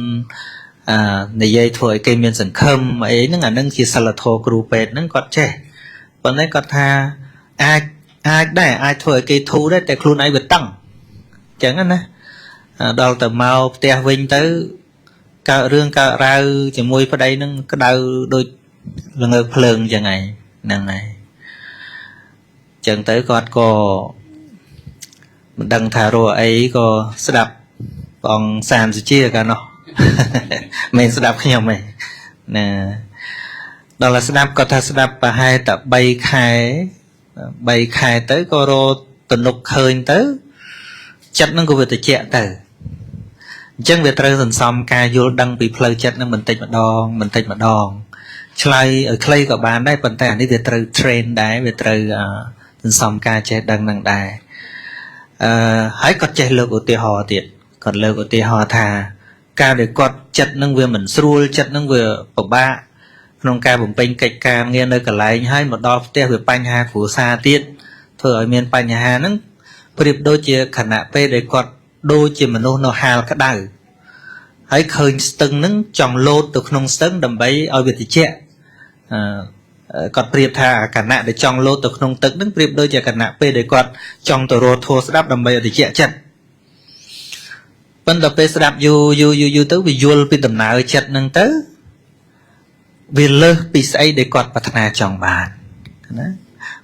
អឺនិយាយធ្វើឲ្យគេមានសង្ឃឹមអីហ្នឹងអាហ្នឹងជាសិលធម៌គ្រូពេទ្យហ្នឹងគាត់ចេះប៉ុន្តែគាត់ថាអាចអាចដែរអាចធ្វើឲ្យគេធូរដែរតែខ្លួនឯងវាតឹងអញ្ចឹងណាដល់ទៅមកផ្ទះវិញទៅកើតរឿងកើតរ៉ាវជាមួយប្តីហ្នឹងក្តៅដូចល្ងើកភ្លើងអញ្ចឹងឯងហ្នឹងហើយអញ្ចឹងទៅគាត់ក៏មិនដឹងថារកអីក៏ស្ដាប់ព្រះអង្គសានសុជាកាលនោះមិនស្ដាប់ខ្ញុំទេណាដល់ស្ដាប់គាត់ថាស្ដាប់ប្រហែលតែ3ខែ3ខែទៅក៏រកទំនុកឃើញទៅចិត្តនឹងក៏វាត្រជាក់ទៅអញ្ចឹងវាត្រូវសន្សំការយល់ដឹងពីផ្លូវចិត្តនឹងបន្តិចម្ដងបន្តិចម្ដងឆ្លើយឲ្យខ្លីក៏បានដែរប៉ុន្តែអានេះវាត្រូវ train ដែរវាត្រូវសន្សំការចេះដឹងនឹងដែរអឺហើយគាត់ចេះលើកឧទាហរណ៍ទៀតគាត់លើកឧទាហរណ៍ថាការដែលគាត់ចិត្តនឹងវាមិនស្រួលចិត្តនឹងវាពិបាកក្នុងការបំពេញកិច្ចការងារនៅកន្លែងហើយមកដល់ផ្ទះវាបញ្ហាគ្រួសារទៀតធ្វើឲ្យមានបញ្ហាហ្នឹងប្រៀបដូចជាខណៈពេលដែលគាត់ដូចជាមនុស្សនៅហាលក្តៅហើយឃើញស្ទឹងហ្នឹងចង់លោតទៅក្នុងស្ទឹងដើម្បីឲ្យវាត្រជាក់អឺគាត់ប្រៀបថាខណៈដែលចង់លោតទៅក្នុងទឹកហ្នឹងប្រៀបដូចជាខណៈពេលដែលគាត់ចង់ទៅរកធម៌ស្ដាប់ដើម្បីឲ្យត្រជាក់ចិត្តប៉ុន្តែពេលស្ដាប់យូរយូរយូរយូរទៅវាយល់ពីដំណើរចិត្តហ្នឹងទៅវាលើសពីស្អីដែលគាត់ប្រាថ្នាចង់បានណា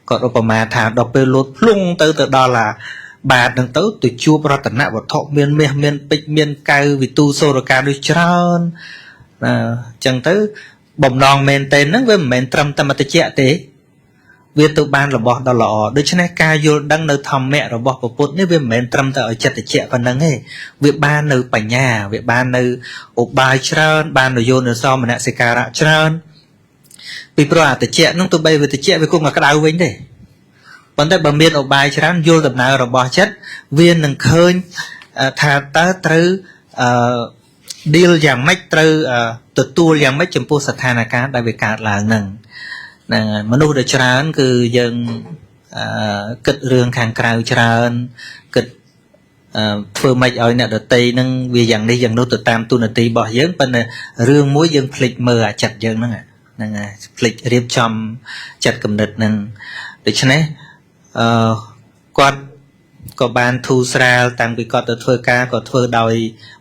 គាត់ឧបមាថាដល់ពេលលោតភ្លុងទៅទៅដល់អាបាតហ្នឹងទៅទៅជួបរតនវត្ថុមានមាសមានពេជ្រមានកែវវិទូសូរកាដូចច្រើនណាអញ្ចឹងទៅបំណងមែនតេនហ្នឹងវាមិនមែនត្រឹមតែមតិជាទេវាទៅបានរបស់ដ៏ល្អដូច្នេះការយល់ដឹងនៅធម្មៈរបស់ពុទ្ធនេះវាមិនមែនត្រឹមតែឲ្យចិត្តតិចប៉ុណ្្នឹងទេវាបាននៅបញ្ញាវាបាននៅឧបាយច្រើនបាននៅយោនិសោមនសិការៈច្រើនពីព្រោះអតិចៈហ្នឹងទោះបីវាតិចវាគង់តែក្តៅវិញទេប៉ុន្តែបើមានឧបាយច្រើនយល់ដំណើររបស់ចិត្តវានឹងឃើញថាតើត្រូវអឺ deal យ៉ាងម៉េចត្រូវទទួលយ៉ាងម៉េចចំពោះស្ថានភាពដែលវាកើតឡើងហ្នឹងហ្នឹងហើយមនុស្សដែលច្រើនគឺយើងគិតរឿងខាងក្រៅច្រើនគិតធ្វើម៉េចឲ្យអ្នកដតីហ្នឹងវាយ៉ាងនេះយ៉ាងនោះទៅតាមទូនាទីរបស់យើងប៉ុន្តែរឿងមួយយើងភ្លេចមើលអាចិត្តយើងហ្នឹងហ្នឹងហើយភ្លេចរៀបចំចិត្តគំនិតហ្នឹងដូច្នេះអឺគាត់ក៏បានធូរស្រាលតាំងពីគាត់ទៅធ្វើការក៏ធ្វើដោយ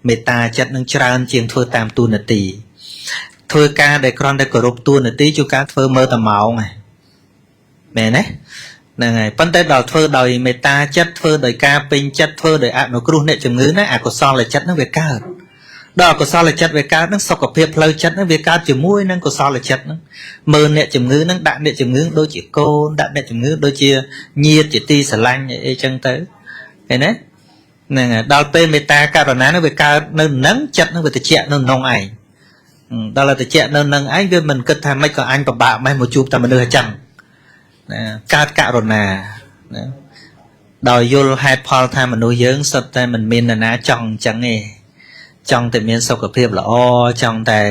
មេត្តាចិត្តនឹងច្រើនជាងធ្វើតាមទូនាទីធ្វើការដែលគ្រាន់តែគោរពតួនាទីជួនកាលធ្វើមើលតែម៉ោងហ្នឹងមែនទេហ្នឹងហើយប៉ុន្តែដល់ធ្វើដោយមេត្តាចិត្តធ្វើដោយការពេញចិត្តធ្វើដោយអនុគ្រោះអ្នកជំងឺណាអកុសលចិត្តហ្នឹងវាកើតដល់អកុសលចិត្តវាកើតហ្នឹងសុខភាពផ្លូវចិត្តហ្នឹងវាកើតជាមួយនឹងកុសលចិត្តហ្នឹងមើលអ្នកជំងឺហ្នឹងដាក់អ្នកជំងឺដូចជាកូនដាក់អ្នកជំងឺដូចជាញាតិជាទីស្រឡាញ់អីចឹងទៅឃើញទេហ្នឹងហើយដល់ពេលមេត្តាករុណាហ្នឹងវាកើតនៅនឹងចិត្តហ្នឹងវាត្រជាក់នៅក្នុងឯងដល់តែត្រជាក់នៅនឹងឯងវាមិនគិតថាម៉េចក៏អញពិបាកម៉េះមកជួបតែមនុស្សអញ្ចឹងណាកើតករុណាណាដោយយល់ហេតុផលថាមនុស្សយើងសុទ្ធតែមិនមាននរណាចង់អញ្ចឹងទេចង់តែមានសុខភាពល្អចង់តែ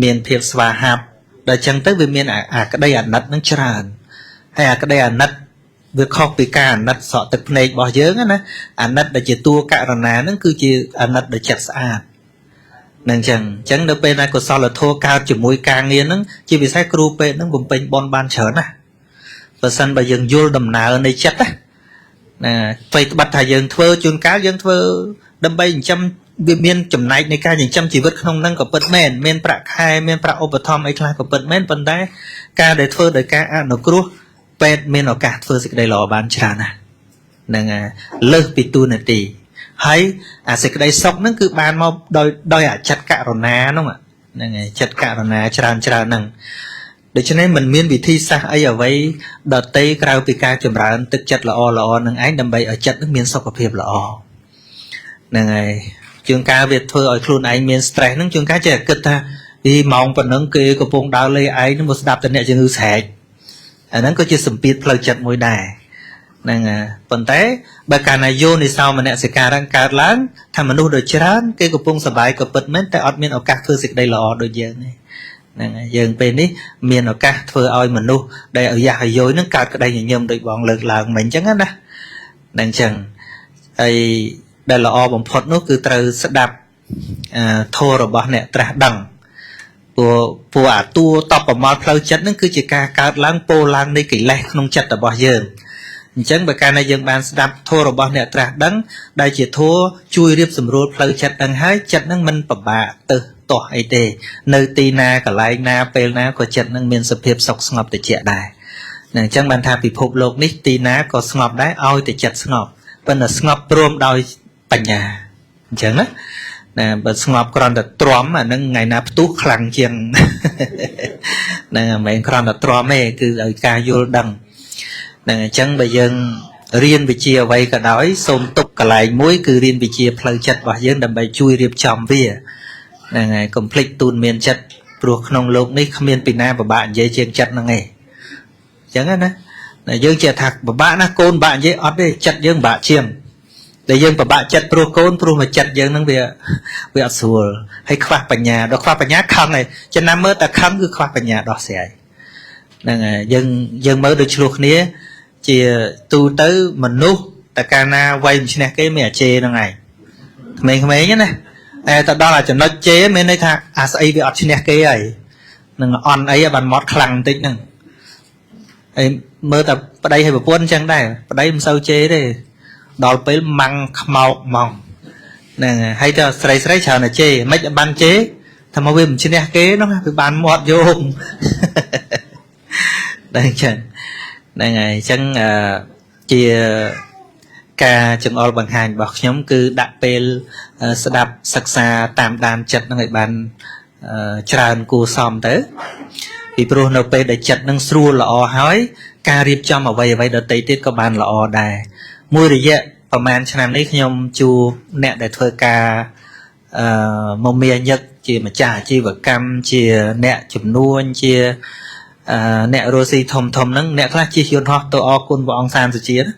មានភាពស្វាហាប់ដល់អញ្ចឹងទៅវាមានអាក្តីអាណិតនឹងច្រើនហើយអាក្តីអាណិតវាខុសពីការអាណិតស្រក់ទឹកភ្នែករបស់យើងណាអាណិតដែលជាតួករណានឹងគឺជាអាណិតដែលចិត្តស្អាតនឹងចឹងអញ្ចឹងនៅពេលណាកុសលធម៌កើតជាមួយការងារហ្នឹងជាពិសេសគ្រូពេទ្យហ្នឹងបំពេញបុណ្យបានច្រើនណាស់បើសិនបើយើងយល់ដំណើរនៃចិត្តណាអ្វីត្បិតថាយើងធ្វើជួនកាលយើងធ្វើដើម្បីចិញ្ចឹមវាមានចំណែកនៃការចិញ្ចឹមជីវិតក្នុងហ្នឹងក៏ពិតមែនមានប្រាក់ខែមានប្រាក់ឧបត្ថម្ភអីខ្លះក៏ពិតមែនប៉ុន្តែការដែលធ្វើដោយការអនុគ្រោះពេទ្យមានឱកាសធ្វើសេចក្តីល្អបានច្រើនណាស់ហ្នឹងលើសពីតួនាទីហើយអាសេចក្តីសុខហ្នឹងគឺបានមកដោយអាចិត្តករណាហ្នឹងហ្នឹងហើយចិត្តករណាច្រើនច្រើនហ្នឹង ដូច្នេះមិនមានវិធីសាស្ត្រអីអ្វីដទៃក្រៅពីការចម្រើនទឹកចិត្តល្អល្អនឹងឯងដើម្បីឲ្យចិត្តនឹងមានសុខភាពល្អហ្នឹងហើយជួនកាលវាធ្វើឲ្យខ្លួនឯងមាន stress ហ្នឹងជួនកាលចេះគិតថាអីម៉ោងប៉ុណ្ណឹងគេកំពុងដើរលេងឯងនឹងមកស្ដាប់តែអ្នកជំងឺស្រែកអាហ្នឹងក៏ជាសម្ពាធផ្លូវចិត្តមួយដែរហ្នឹងហើយប៉ុន្តែបើកាលណាយោនិសោមនសិការៈកើតឡើងថាមនុស្សដូចច្រើនគេកំពុងសប្បាយក៏ពិតមែនតែអត់មានឱកាសធ្វើសេចក្តីល្អដូចយើងទេហ្នឹងហើយយើងពេលនេះមានឱកាសធ្វើឲ្យមនុស្សដែលអាយ៉ាស់អាយយនឹងកើតក្តីញញឹមដូចបងលើកឡើងមិញអញ្ចឹងណាហ្នឹងអញ្ចឹងហើយដែលល្អបំផុតនោះគឺត្រូវស្ដាប់ធម៌របស់អ្នកត្រាស់ដឹងព្រោះអាតួតបប្រមល់ផ្លូវចិត្តហ្នឹងគឺជាការកើតឡើងពោលឡើងនៃកិលេសក្នុងចិត្តរបស់យើងអញ្ចឹងបើកាលណាយើងបានស្ដាប់ធម៌របស់អ្នកត្រាស់ដឹងដែលជាធម៌ជួយរៀបសម្រួលផ្លូវចិត្តដឹងហើយចិត្តហ្នឹងមិនពិបាកទៅទាស់អីទេនៅទីណាកន្លែងណាពេលណាក៏ចិត្តហ្នឹងមានសភាពសុខស្ងប់ត្រជាក់ដែរនឹងអញ្ចឹងបានថាពិភពលោកនេះទីណាក៏ស្ងប់ដែរឲ្យតែចិត្តស្ងប់ប៉ុន្តែស្ងប់ព្រមដោយបញ្ញាអញ្ចឹងណាណាបើស្ងប់គ្រាន់តែទ្រាំអាហ្នឹងថ្ងៃណាផ្ទុះខ្លាំងជាងហ្នឹងមិនមែនគ្រាន់តែទ្រាំទេគឺឲ្យការយល់ដឹងហ្នឹងអញ្ចឹងបើយើងរៀនវិជ្ជាអ្វីក៏ដោយសូមទុកកន្លែងមួយគឺរៀនវិជ្ជាផ្លូវចិត្តរបស់យើងដើម្បីជួយរៀបចំវាហ្នឹងហើយកុំភ្លេចទូនមានចិត្តព្រោះក្នុងលោកនេះគ្មានពីណាពិបាកនិយាយជាងចិត្តហ្នឹងឯងអញ្ចឹងណាយើងចេះថាពិបាកណាស់កូនពិបាកនិយាយអត់ទេចិត្តយើងពិបាកជាងដែលយើងពិបាកចិត្តព្រោះកូនព្រោះមកចិត្តយើងហ្នឹងវាអត់ស្រួលហើយខ្វះបញ្ញាដល់ខ្វះបញ្ញាខឹងហើយចំណាំមើលតែខឹងគឺខ្វះបញ្ញាដោះស្រាយហ្នឹងហើយយើងមើលដូចឆ្លោះគ្នាជាទូទៅមនុស្សតែកាលណាវ័យមិនឈ្នះគេមានអាជេហ្នឹងឯងក្មេងៗណាតែទៅដល់អាចំណុចជេមានន័យថាអាស្អីវាអត់ឈ្នះគេហើយនឹងអន់អីបានមាត់ខ្លាំងបន្តិចហ្នឹងហើយមើលតែប្តីហើយប្រពន្ធអញ្ចឹងដែរប្តីមិនសូវជេរទេដល់ពេលម៉ាំងខ្មោកហ្មងហ្នឹងហើយទៅស្រីស្រីច្រើនតែជេរមិនបានជេរថាមកវាមិនឈ្នះគេហ្នឹងវាបានមាត់យោងដល់អញ្ចឹងហ្នឹងហើយអញ្ចឹងជាការចង្អុលបង្ហាញរបស់ខ្ញុំគឺដាក់ពេលស្ដាប់សិក្សាតាមដានចិត្តហ្នឹងឲ្យបានច្រើនគួរសមទៅពីព្រោះនៅពេលដែលចិត្តនឹងស្រួលល្អហើយការរៀបចំអ្វីៗដទៃទៀតក៏បានល្អដែរមួយរយៈប្រហែលឆ្នាំនេះខ្ញុំជួបអ្នកដែលធ្វើការមមាញឹកជាម្ចាស់អាជីវកម្មជាអ្នកជំនួញជាអ្នករស់ស៊ីធំធំហ្នឹងអ្នកខ្លះជិះយន្តហោះទៅអរគុណព្រះអង្គសានសុជាណា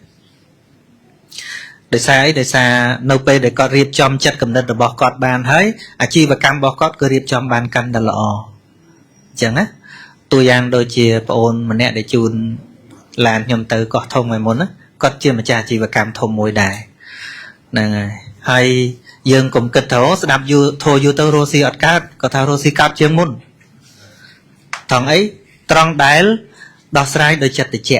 ដោយសារអីដោយសារនៅពេលដែលគាត់រៀបចំចិត្តគំនិតរបស់គាត់បានហើយអាជីវកម្មរបស់គាត់ក៏រៀបចំបានកាន់តែល្អអញ្ចឹងណាតួយ៉ាងដូចជាប្អូនម្នាក់ដែលជូនឡានខ្ញុំទៅកោះធំថ្ងៃមុនណាគាត់ជាម្ចាស់អាជីវកម្មធំមួយដែរហ្នឹងហើយយើងកុំគិតថាស្ដាប់យូរធោយូរទៅរស់ស៊ីអត់កើតគាត់ថារស់ស៊ីកើតជាងមុនថងអីត្រង់ដែលដោះស្រាយដោយចិត្តតិច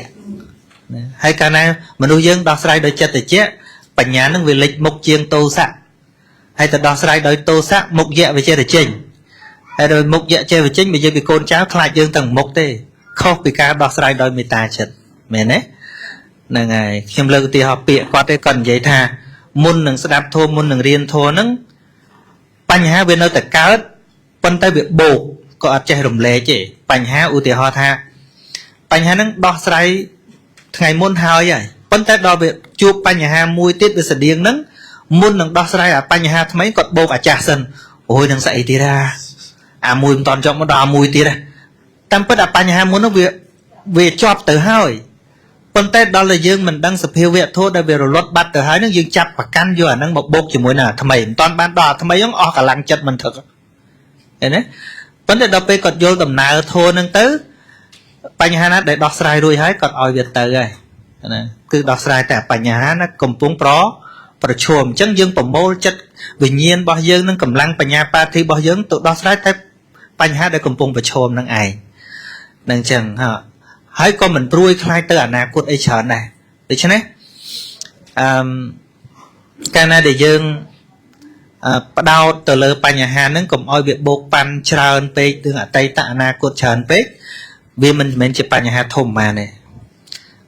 ណាហើយកាលណាមនុស្សយើងដោះស្រាយដោយចិត្តតិចបញ្ញានឹងវាលេចមុខជាងទោសៈហើយទៅដោះស្រាយដោយទោសៈមុខយៈវាចេះតែចេញហើយដោយមុខយៈចេះវាចេញបើយើងពីកូនចៅខ្លាចយើងទាំងមុខទេខុសពីការដោះស្រាយដោយមេត្តាចិត្តមែនទេហ្នឹងហើយខ្ញុំលើកឧទាហរណ៍ពាក្យគាត់ទេគាត់និយាយថាមុននឹងស្ដាប់ធម៌មុននឹងរៀនធម៌ហ្នឹងបញ្ហាវានៅតែកើតប៉ុន្តែវាបោកក៏អត់ចេះរំលែកទេបញ្ហាឧទាហរណ៍ថាបញ្ហាហ្នឹងដោះស្រាយថ្ងៃមុនហើយប៉ុន្តែដល់វាជួបបញ្ហាមួយទៀតវាស្តៀងហ្នឹងមុននឹងដោះស្រាយអាបញ្ហាថ្មីគាត់បោកអាចាស់សិនអូយនឹងស្អីទៀតអាមួយមិនតាន់ចប់មកដល់អាមួយទៀតតាមពិតអាបញ្ហាមុនហ្នឹងវាជាប់ទៅហើយប៉ុន្តែដល់តែយើងមិនដឹងសភាវៈធម៌ដែលវារលត់បាត់ទៅហើយនឹងយើងចាប់ប្រកាន់យកអាហ្នឹងមកបោកជាមួយនឹងអាថ្មីមិនតាន់បានដល់អាថ្មីហ្នឹងអស់កម្លាំងចិត្តមិនថឹកឃើញទេប៉ុន្តែដល់ពេលគាត់យល់ដំណើរធម៌ហ្នឹងទៅបញ្ហាណាដែលដោះស្រាយរួចហើយគាត់ឲ្យវាទៅហើយណាគឺដោះស្រាយតែបញ្ហាណាកំពុងប្រឈមអញ្ចឹងយើងប្រមូលចិត្តវិញ្ញាណរបស់យើងនឹងកម្លាំងបញ្ញាបាធិរបស់យើងទៅដោះស្រាយតែបញ្ហាដែលកំពុងប្រឈមនឹងឯងនឹងអញ្ចឹងហ่าហើយក៏មិនព្រួយខ្លាចទៅអនាគតអីច្រើនដែរដូច្នេះអឺកាលណាដែលយើងផ្ដោតទៅលើបញ្ហាហ្នឹងកុំឲ្យវាបោកប៉ាន់ច្រើនពេករឿងអតីតអនាគតច្រើនពេកវាមិនមែនជាបញ្ហាធំបានទេ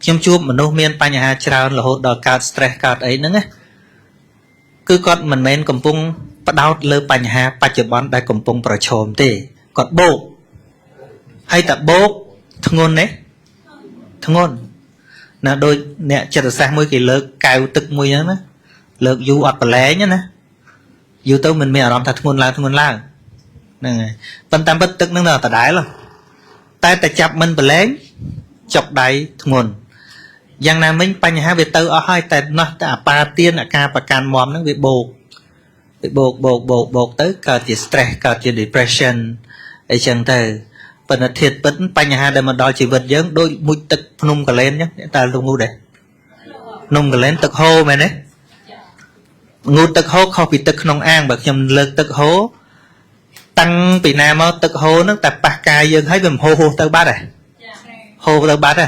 ខ្ញុំជួបមនុស្សមានបញ្ហាច្រើនរហូតដល់កើត stress កើតអីហ្នឹងណាគឺគាត់មិនមែនកំពុងផ្ដោតលើបញ្ហាបច្ចុប្បន្នដែលកំពុងប្រឈមទេគាត់បោក ហើយតាបោកធ្ងន់ទេធ្ងន់ណាដូចអ្នកចិត្តសាស្ត្រមួយគេលើកកៅទឹកមួយហ្នឹងណាលើកយូរអត់ប្រឡែងណាយូរទៅមិនមានអារម្មណ៍ថាធ្ងន់ឡើងធ្ងន់ឡើងហ្នឹងហើយប៉ុន្តែពិតទឹកហ្នឹងនៅដដែលតែតែចាប់មិនប្រឡែងចុកដៃធ្ងន់យ៉ាងណាមិញបញ្ហាវាទៅអស់ហើយតែណោះតែអាបាទៀនអាការប្រកាន់មមហ្នឹងវាបោកវាបោកបោកបោកបោកទៅកើតជា stress កើតជា depression អីចឹងទៅប៉ុន្តែធាតុពិតបញ្ហាដែលមកដល់ជីវិតយើងដូចមុជទឹកភ្នំកលែនចឹងតើលោកងូតដែរភ្នំកលែនទឹកហូរមែនទេងូតទឹកហូរខុសពីទឹកក្នុងអាងបើខ្ញុំលើកទឹកហូរតាំងពីណាមកទឹកហូរហ្នឹងតែប៉ះកាយយើងហើយវាមិនហូរហូរទៅបាត់ទេហូរទៅបាត់ទេ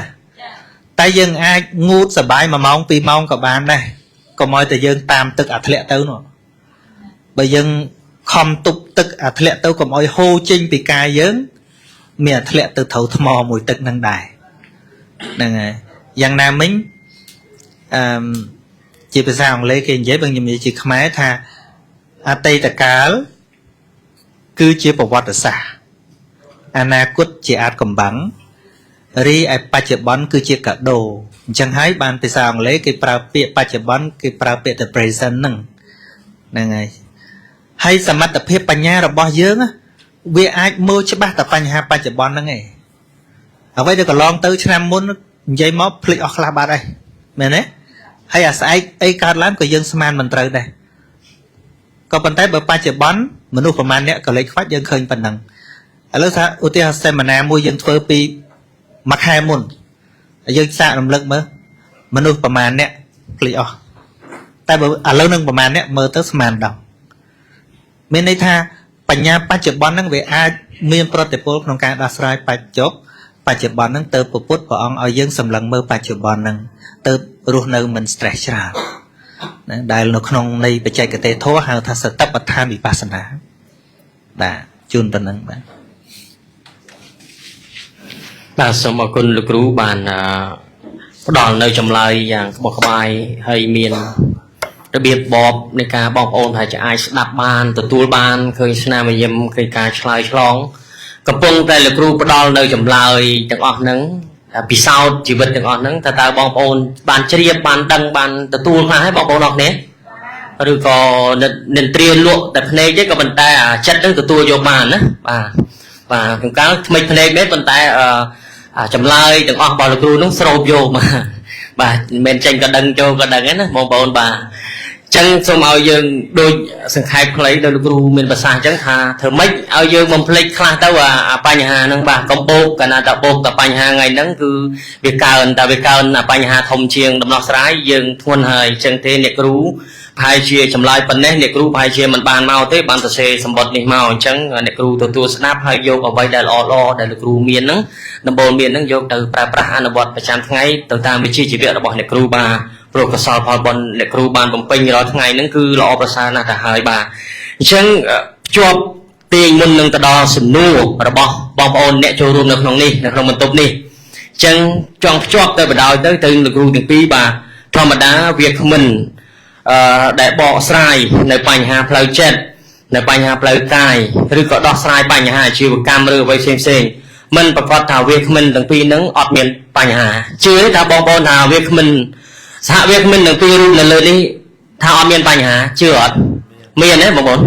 តែយើងអាចងូតសបាយ1ម៉ោង2ម៉ោងក៏បានដែរកុំឲ្យតែយើងតាមទឹកអាធ្លាក់ទៅនោះបើយើងខំទប់ទឹកអាធ្លាក់ទៅកុំឲ្យហូរចេញពីកាយយើងមានអាធ្លាក់ទៅត្រូវថ្មមួយទឹកនឹងដែរហ្នឹងហើយយ៉ាងណាមិញអឺជាភាសាអង់គ្លេសគេនិយាយបើខ្ញុំនិយាយជាខ្មែរថាអតីតកាលគឺជាប្រវត្តិសាស្ត្រអនាគតជាអាចកំបាំងរីឯបច្ចុប្បន្នគឺជាកាដូអញ្ចឹងហើយបានភាសាអង់គ្លេសគេប្រើពាក្យបច្ចុប្បន្នគេប្រើពាក្យ the present ហ្នឹងហ្នឹងហើយហើយសមត្ថភាពបញ្ញារបស់យើងវាអាចមើលច្បាស់តែបញ្ហាបច្ចុប្បន្នហ្នឹងឯងអ្វីដែលកន្លងទៅឆ្នាំមុននិយាយមកភ្លេចអស់ខ្លះបាត់ហើយមែនទេហើយអាស្អែកអីកើតឡើងក៏យើងស្មានមិនត្រូវដែរក៏ប៉ុន្តែបើបច្ចុប្បន្នមនុស្សប្រហែលអ្នកក៏លេចខ្វាច់យើងឃើញប៉ុណ្ណឹងឥឡូវថាឧទាហរណ៍សេមីណាមួយយើងធ្វើពីមួយខែមុនយើងសាករំលឹកមើលមនុស្សប្រហែលអ្នកភ្លេចអស់តែបើឥឡូវនឹងប្រហែលអ្នកមើលទៅស្មានដល់មានន័យថាបញ្ញាបច្ចុប្បន្នហ្នឹងវាអាចមានប្រតិពលក្នុងការដោះស្រាយបច្ចុប្បន្នហ្នឹងទៅពុទ្ធព្រះអង្គឲ្យយើងសម្លឹងមើលបច្ចុប្បន្នហ្នឹងទៅរស់នៅមិន stress ច្រើនណាដែលនៅក្នុងនៃបច្ចេកទេសធម៌ហៅថាសតិប្បដ្ឋានវិបស្សនាបាទជូនប៉ុណ្ណឹងបាទបាទសូមអរគុណលោកគ្រូបានផ្ដល់នៅចម្លើយយ៉ាងក្បោះក្បាយហើយមានរបៀបបបនៃការបងប្អូនថាจะអាចស្ដាប់បានទទួលបានឃើញស្នាមញញឹមឃើញការឆ្លើយឆ្លងកំពុងតែលោកគ្រូផ្ដល់នៅចម្លើយទាំងអស់ហ្នឹងពិសោធន៍ជីវិតទាំងអស់ហ្នឹងតើតើបងប្អូនបានជ្រាបបានដឹងបានទទួលខ្លះហើយបងប្អូនអរគ្នាឬក៏និន្ទ្រាលក់តែភ្នែកទេក៏ប៉ុន្តែចិត្តហ្នឹងទទួលយកបានណាបាទបាទក្នុងកាលថ្មិចភ្នែកមែនប៉ុន្តែចម្លើយទាំងអស់របស់លោកគ្រូហ្នឹងស្រូបយកមកបាទមិនមែនចេញក៏ដឹងចូលក៏ដឹងហ្នឹងណាបងប្អូនបាទចឹងសូមឲ្យយើងដូចសង្ខេបខ្លីដល់លោកគ្រូមានប្រសាសន៍ចឹងថាធ្វើម៉េចឲ្យយើងបំភ្លេចខ្លះទៅអាបញ្ហាហ្នឹងបាទកុំបោកកាលណាតបោកតែបញ្ហាថ្ងៃហ្នឹងគឺវាកើនតែវាកើនអាបញ្ហាធំជាងដំណោះស្រាយយើងធ្ងន់ហើយចឹងទេអ្នកគ្រូប្រហែលជាចម្លើយប៉ុណ្ណេះអ្នកគ្រូប្រហែលជាមិនបានមកទេបានសរសេរសម្បត្តិនេះមកអញ្ចឹងអ្នកគ្រូទទួលស្ដាប់ហើយយកអ្វីដែលល្អល្អដែលលោកគ្រូមានហ្នឹងដំបូលមានហ្នឹងយកទៅប្រើប្រាស់អនុវត្តប្រចាំថ្ងៃទៅតាមវិជ្ជាជីវៈរបស់អ្នកគ្រូបាទព្រោះកុសលផលបុណ្យអ្នកគ្រូបានបំពេញរាល់ថ្ងៃហ្នឹងគឺល្អប្រសើរណាស់ទៅហើយបាទអញ្ចឹងជាប់ទាញមុននឹងទៅដល់សំណួររបស់បងប្អូនអ្នកចូលរួមនៅក្នុងនេះនៅក្នុងបន្ទប់នេះអញ្ចឹងចង់ភ្ជាប់ទៅបដ ாய் ទៅទៅលោកគ្រូទាំងពីរបាទធម្មតាវាគ្មិនដែលបកស្រាយនៅបញ្ហាផ្លូវចិត្តនៅបញ្ហាផ្លូវកាយឬក៏ដោះស្រាយបញ្ហាអាជីវកម្មឬអ្វីផ្សេងផ្សេងមិនប្រកាសថាវាគ្មិនទាំងពីរហ្នឹងអត់មានបញ្ហាជឿថាបងប្អូនថាវាគ្មិនសហវាគ្មិនទាំងពីររូបនៅលើនេះថាអត់មានបញ្ហាជឿអត់មានទេបងប្អូន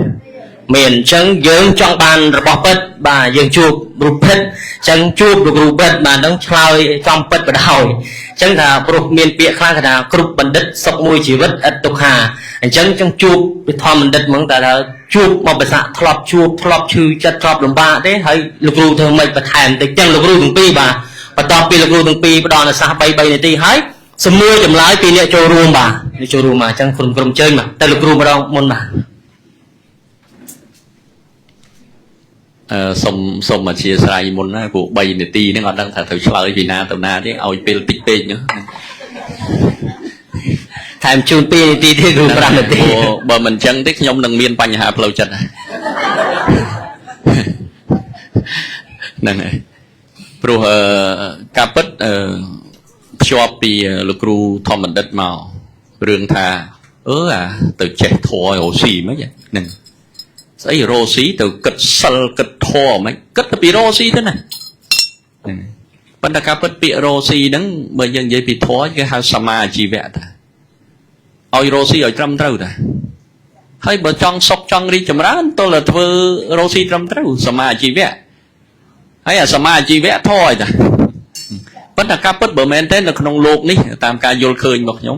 មានអញ្ចឹងយើងចង់បានរបស់ពិតបាទយើងជួបរូបពិតអញ្ចឹងជួបលោកគ្រូពិតបាទនឹងឆ្លើយចំពិតបដ ாய் អញ្ចឹងថាព្រោះមានពាក្យខ្លះគេថាគ្រប់បណ្ឌិតសុខមួយជីវិតឥតទុក្ខាអញ្ចឹងចង់ជួបវិធម្មបណ្ឌិតហ្មងតែថាជួបមកប្រសាធ្លាប់ជួបធ្លាប់ឈឺចិត្តធ្លាប់លំបាកទេហើយលោកគ្រូធ្វើម៉េចបន្ថែមតិចចឹងលោកគ្រូទាំងពីរបាទបន្ទាប់ពីលោកគ្រូទាំងពីរផ្ដល់អនុសាសន៍3នាទីហើយសំណួរចម្លើយពីអ្នកចូលរួមបាទអ្នកចូលរួមមកអញ្ចឹងក្រុមជើញបាទតែលោកគ្រូម្ដងមុនបាទ សូមអធិស្ឋានមុនណាព្រោះ3នាទីហ្នឹងអត់ដឹងថាត្រូវឆ្លើយពីណាទៅណាទេឲ្យពេលតិចពេកហ្នឹង ថែមជូន2នាទីទេគ្រូ5នាទីបើមិនអញ្ចឹងទេខ្ញុំនឹងមានបញ្ហាផ្លូវចិត្តហ្នឹងហើយព្រោះការពិតភ្ជាប់ពីលោកគ្រូធម្មបណ្ឌិតមករឿងថាអាទៅចេះធម៌រស់ស៊ីមិនហ្នឹងស្អីរស់ស៊ីទៅគិតសិលគិតធម៌មិនគិតទៅពីរស់ស៊ីទៅណា ហ្នឹងប៉ុន្តែការពិតពាក្យរោស៊ីហ្នឹងបើយើងនិយាយពីធម៌គេហៅសមាអាជីវៈតាឲ្យរោស៊ីឲ្យត្រឹមត្រូវតាហើយបើចង់សុខចង់រីកចម្រើនទល់តែធ្វើរោស៊ីត្រឹមត្រូវសមាអាជីវៈហើយអាសមាអាជីវៈធម៌ឲ្យតាប៉ុន្តែការពិតបើមែនទេនៅក្នុងលោកនេះតាមការយល់ឃើញរបស់ខ្ញុំ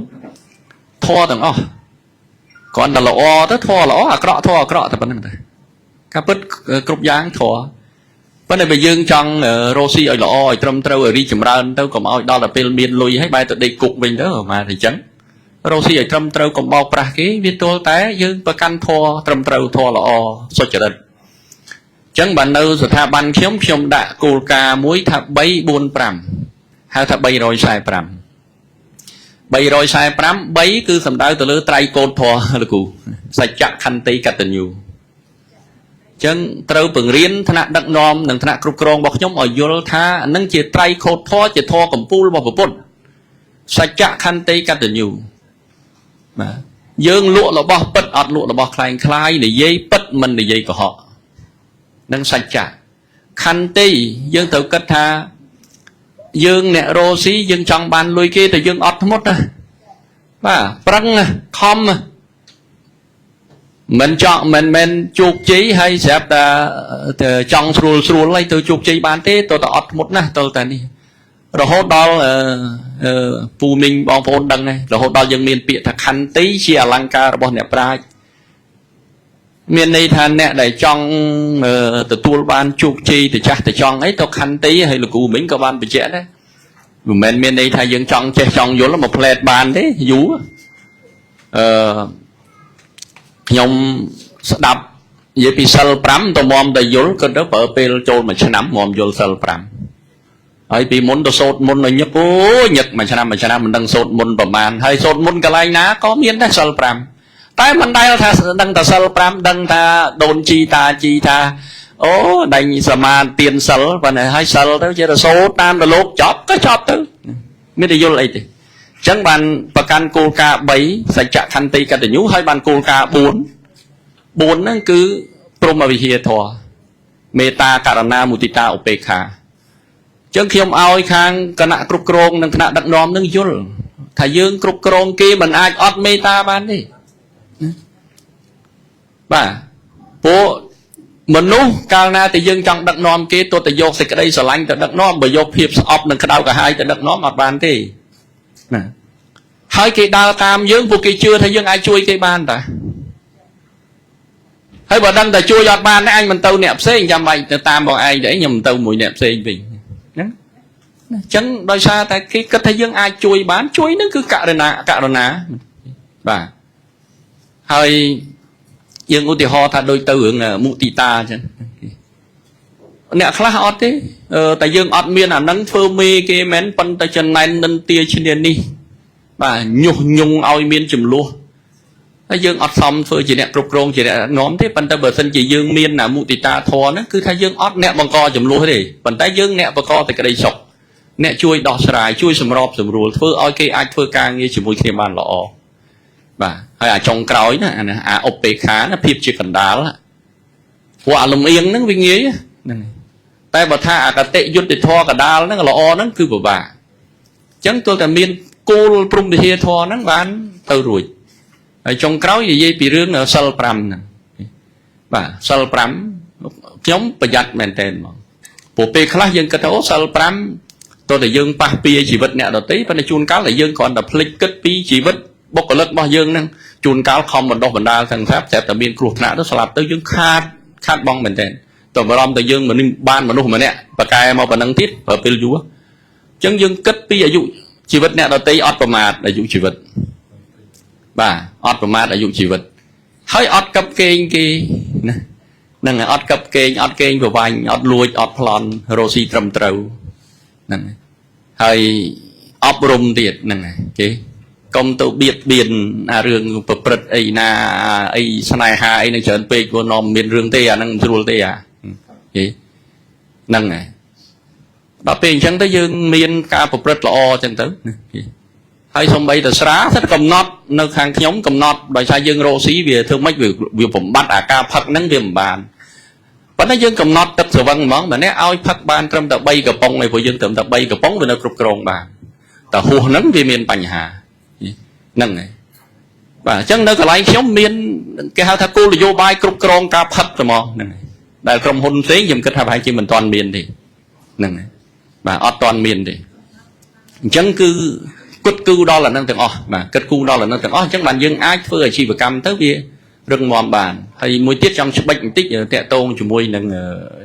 ធម៌ទាំងអស់គ្រាន់តែល្អទៅធម៌ល្អអាក្រក់ធម៌អាក្រក់តែប៉ុណ្្នឹងទេការពិតគ្រប់យ៉ាងធម៌ប៉ុន្តែបើយើងចង់រកស៊ីឲ្យល្អឲ្យត្រឹមត្រូវឲ្យរីកចម្រើនទៅកុំឲ្យដល់តែពេលមានលុយហើយបែរទៅដេកគុកវិញទៅមកតែអញ្ចឹងរកស៊ីឲ្យត្រឹមត្រូវកុំបោកប្រាស់គេវាទល់តែយើងប្រកាន់ធម៌ត្រឹមត្រូវធម៌ល្អសុចរិតអញ្ចឹងបើនៅស្ថាប័នខ្ញុំខ្ញុំដាក់គោលការណ៍មួយថា3 4 5ហៅថា345 345 3គឺសំដៅទៅលើត្រៃកោតធម៌លោកគ្រូសច្ចខន្តីកតញ្ញូចឹងត្រូវបង្រៀនថ្នាក់ដឹកនាំនិងថ្នាក់គ្រប់គ្រងរបស់ខ្ញុំឲ្យយល់ថានឹងជាត្រៃខោតធម៌ជាធម៌កម្ពូលរបស់ពុទ្ធសច្ចខន្តីកតញ្ញូបាទយើងលក់របស់ពិតអត់លក់របស់คล้ายคล้ายនិយាយពិតមិននិយាយកុហកនឹងសច្ចៈខន្តីយើងត្រូវគិតថាយើងអ្នករស់ស៊ីយើងចង់បានលុយគេតែយើងអត់ធ្មត់ណាបាទប្រឹងខំមិនចង់មិនមែនជោគជ័យហើយស្រាប់តែចង់ស្រួលស្រួលហើយទៅជោគជ័យបានទេតើតអត់ធ្មត់ណាស់តើតែនេះរហូតដល់ពូមីងបងប្អូនដឹងហើយរហូតដល់យើងមានពាក្យថាខន្តីជាអលង្ការរបស់អ្នកប្រាជ្ញមានន័យថាអ្នកដែលចង់ទទួលបានជោគជ័យទៅចាស់ទៅចង់អីទៅខន្តីហើយលោកគ្រូមីងក៏បានបញ្ជាក់ដែរមិនមែនមានន័យថាយើងចង់ចេះចង់យល់មកផ្លែតបានទេយូរអឺខ្ញុំស្ដាប់និយាយពីសិល5ទៅមុំតែយល់ក៏ទៅប្រើពេលចូលមួយឆ្នាំមុំយល់សិល5ហើយពីមុនទៅសូត្រមុនឲ្យញឹកអូញឹកមួយឆ្នាំមួយឆ្នាំមិនដឹងសូត្រមុនប្រមាណហើយសូត្រមុនកន្លែងណាក៏មានដែរសិល5តែមិនដែលថាដឹងតែសិល5ដឹងថាដូនជីតាជីថាអូដេញសមាទានសិលប៉ុន្តែហើយសិលទៅជាទៅសូត្រតាមទៅលោកចប់ក៏ចប់ទៅមានតែយល់អីទេអញ្ចឹងបានប្រកាន់គោលការណ៍3សច្ចខន្តីកតញ្ញូហើយបានគោលការណ៍4 4ហ្នឹងគឺព្រហ្មវិហារធម៌មេត្តាករណាមុទិតាឧបេក្ខាអញ្ចឹងខ្ញុំឲ្យខាងគណៈគ្រប់គ្រងនិងថ្នាក់ដឹកនាំនឹងយល់ថាយើងគ្រប់គ្រងគេមិនអាចអត់មេត្តាបានទេបាទពួកមនុស្សកាលណាតែយើងចង់ដឹកនាំគេទោះតែយកសេចក្តីស្រឡាញ់ទៅដឹកនាំបើយកភាពស្អប់និងក្តៅក្រហាយទៅដឹកនាំអត់បានទេណាហើយគេដើរតាមយើងពួកគេជឿថាយើងអាចជួយគេបានតាហើយបើដឹងតែជួយអត់បានទេអញមិនទៅអ្នកផ្សេងចាំបាច់ទៅតាមបងឯងទេខ្ញុំមិនទៅមួយអ្នកផ្សេងវិញណាអញ្ចឹងដោយសារតែគេគិតថាយើងអាចជួយបានជួយនឹងគឺករណាករណាបាទហើយយើងឧទាហរណ៍ថាដូចទៅរឿងមុទិតាអញ្ចឹងអ្នកខ្លះអត់ទេតែយើងអត់មានអានឹងធ្វើមេគេមែនប៉ុន្តែចំណែននិន្ទាឈ្នានេះបាទញុះញង់ឲ្យមានចំនួនហើយយើងអត់សមធ្វើជាអ្នកគ្រប់គ្រងជាអ្នកនាំទេប៉ុន្តែបើសិនជាយើងមានអាមុទិតាធម៌ហ្នឹងគឺថាយើងអត់អ្នកបង្កចំនួនទេប៉ុន្តែយើងអ្នកបង្កតែក្តីសុខអ្នកជួយដោះស្រាយជួយសម្របសម្រួលធ្វើឲ្យគេអាចធ្វើការងារជាមួយគ្នាបានល្អបាទហើយអាចុងក្រោយណាអាឧបេក្ខាណាភាពជាកណ្ដាលព្រោះអាលំអៀងហ្នឹងវាងាយហ្នឹងតែបើថាអកតេយុត្តិធម៌កណ្ដាលហ្នឹងល្អហ្នឹងគឺពិបាកអញ្ចឹងទល់តែមានគោលព្រហ្មវិហារធម៌ហ្នឹងបានទៅរួចហើយចុងក្រោយនិយាយពីរឿងសិល5ហ្នឹងបាទសិល5ខ្ញុំប្រយ័ត្នមែនតើហ្មងព្រោះពេលខ្លះយើងគិតថាអូសិល5ទោះតែយើងប៉ះពាជីវិតអ្នកដទៃប៉ុន្តែជួនកាលតែយើងគ្រាន់តែភ្លេចគិតពីជីវិតបុគ្គលិករបស់យើងហ្នឹងជួនកាលខំបណ្ដោះបណ្ដាលទាំងស្រាប់តែមានគ្រោះថ្នាក់ទៅស្លាប់ទៅយើងខាតបងមែនតើតើបារម្ភតែយើងមិនបានមនុស្សម្នាក់បកែមកប៉ុណ្ណឹងទៀតប្រើពេលយូរអញ្ចឹងយើងគិតពីអាយុជីវិតអ្នកដទៃអត់ប្រមាថអាយុជីវិតបាទអត់ប្រមាថអាយុជីវិតហើយអត់កឹបកេងគេណាហ្នឹងអត់កឹបកេងអត់កេងប្រវាញ់អត់លួចអត់ប្លន់រស់ស៊ីត្រឹមត្រូវហ្នឹងហើយអប់រំទៀតហ្នឹងគេកុំទៅបៀតបៀនអារឿងប្រព្រឹត្តអីណាអីស្នេហាអីនឹងច្រើនពេកព្រោះនាំមានរឿងទេអាហ្នឹងមិនស្រួលទេអាគេហ្នឹងហើយដល់ពេលអញ្ចឹងទៅយើងមានការប្រព្រឹត្តល្អអញ្ចឹងទៅហើយសំបីតែស្រាសិតកំណត់នៅខាងខ្ញុំកំណត់ដោយសារយើងរកស៊ីវាធ្វើម៉េចវាបំបត្តិអាការផឹកហ្នឹងវាមិនបាន ប៉ុន្តែយើងកំណត់ទឹកស្រវឹងហ្មងម្នាក់ឲ្យផឹកបានត្រឹមតែ3កំប៉ុងឯងព្រោះយើងត្រឹមតែ3កំប៉ុងវានៅគ្រប់គ្រងបានតែហួសហ្នឹងវាមានបញ្ហាហ្នឹងហើយបាទអញ្ចឹងនៅកន្លែងខ្ញុំមានគេហៅថាគោលនយោបាយគ្រប់គ្រងការផឹកហ្មងហ្នឹងហើយដែលក្រុមហ៊ុនផ្សេងខ្ញុំគិតថាប្រហែលជាមិនទាន់មានទេហ្នឹងហើយបាទអត់ទាន់មានទេអញ្ចឹងគឺគិតគូរដល់អានឹងទាំងអស់បាទគិតគូរដល់អានឹងទាំងអស់អញ្ចឹងបានយើងអាចធ្វើអាជីវកម្មទៅវារឹងមាំបានហើយមួយទៀតចង់ច្បិចបន្តិចតាក់ទងជាមួយនឹង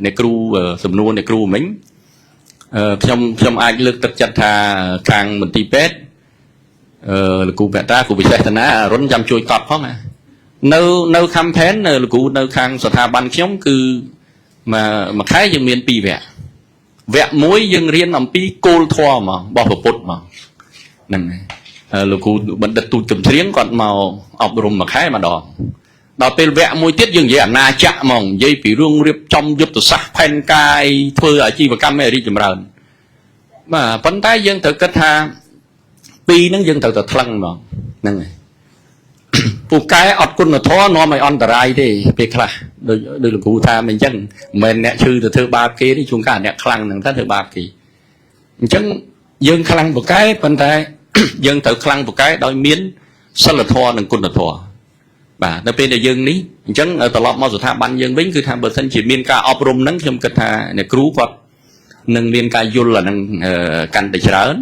អ្នកគ្រូសំណួរអ្នកគ្រូមិញខ្ញុំអាចលើកទឹកចិត្តថាខាងមន្ទីរពេទ្យលោកគ្រូបតាគ្រូពិសេសតាណារុនចាំជួយកត់ផងណានៅ campaign នៅលោកគ្រូនៅខាងស្ថាប័នខ្ញុំគឺមួយខែយើងមាន2វគ្គវគ្គមួយយើងរៀនអំពីគោលធម៌ហ្មងរបស់ពុទ្ធហ្មងហ្នឹងហើយលោកគ្រូបណ្ឌិតទូចកំជ្រៀងគាត់មកអប់រំមួយខែម្ដងដល់ពេលវគ្គមួយទៀតយើងនិយាយអាណាចក្រហ្មងនិយាយពីរឿងរៀបចំយុទ្ធសាស្ត្រផែនការធ្វើអាជីវកម្មឲ្យរីកចម្រើនបាទប៉ុន្តែយើងត្រូវគិតថាពីរហ្នឹងយើងត្រូវតែថ្លឹងហ្មងហ្នឹងហើយពូកែអត់គុណធម៌នាំឲ្យអន្តរាយទេពេលខ្លះដូចលោកគ្រូថាមិនអញ្ចឹងមិនមែនអ្នកឈឺទៅធ្វើបាបគេទេជួនកាលអ្នកខ្លាំងហ្នឹងទៅធ្វើបាបគេអញ្ចឹងយើងខ្លាំងពូកែប៉ុន្តែយើងត្រូវខ្លាំងពូកែដោយមានសិលធម៌និងគុណធម៌បាទនៅពេលដែលយើងនេះអញ្ចឹងត្រឡប់មកស្ថាប័នយើងវិញគឺថាបើសិនជាមានការអប់រំហ្នឹងខ្ញុំគិតថាអ្នកគ្រូគាត់នឹងមានការយល់អាហ្នឹងកាន់តែច្រើន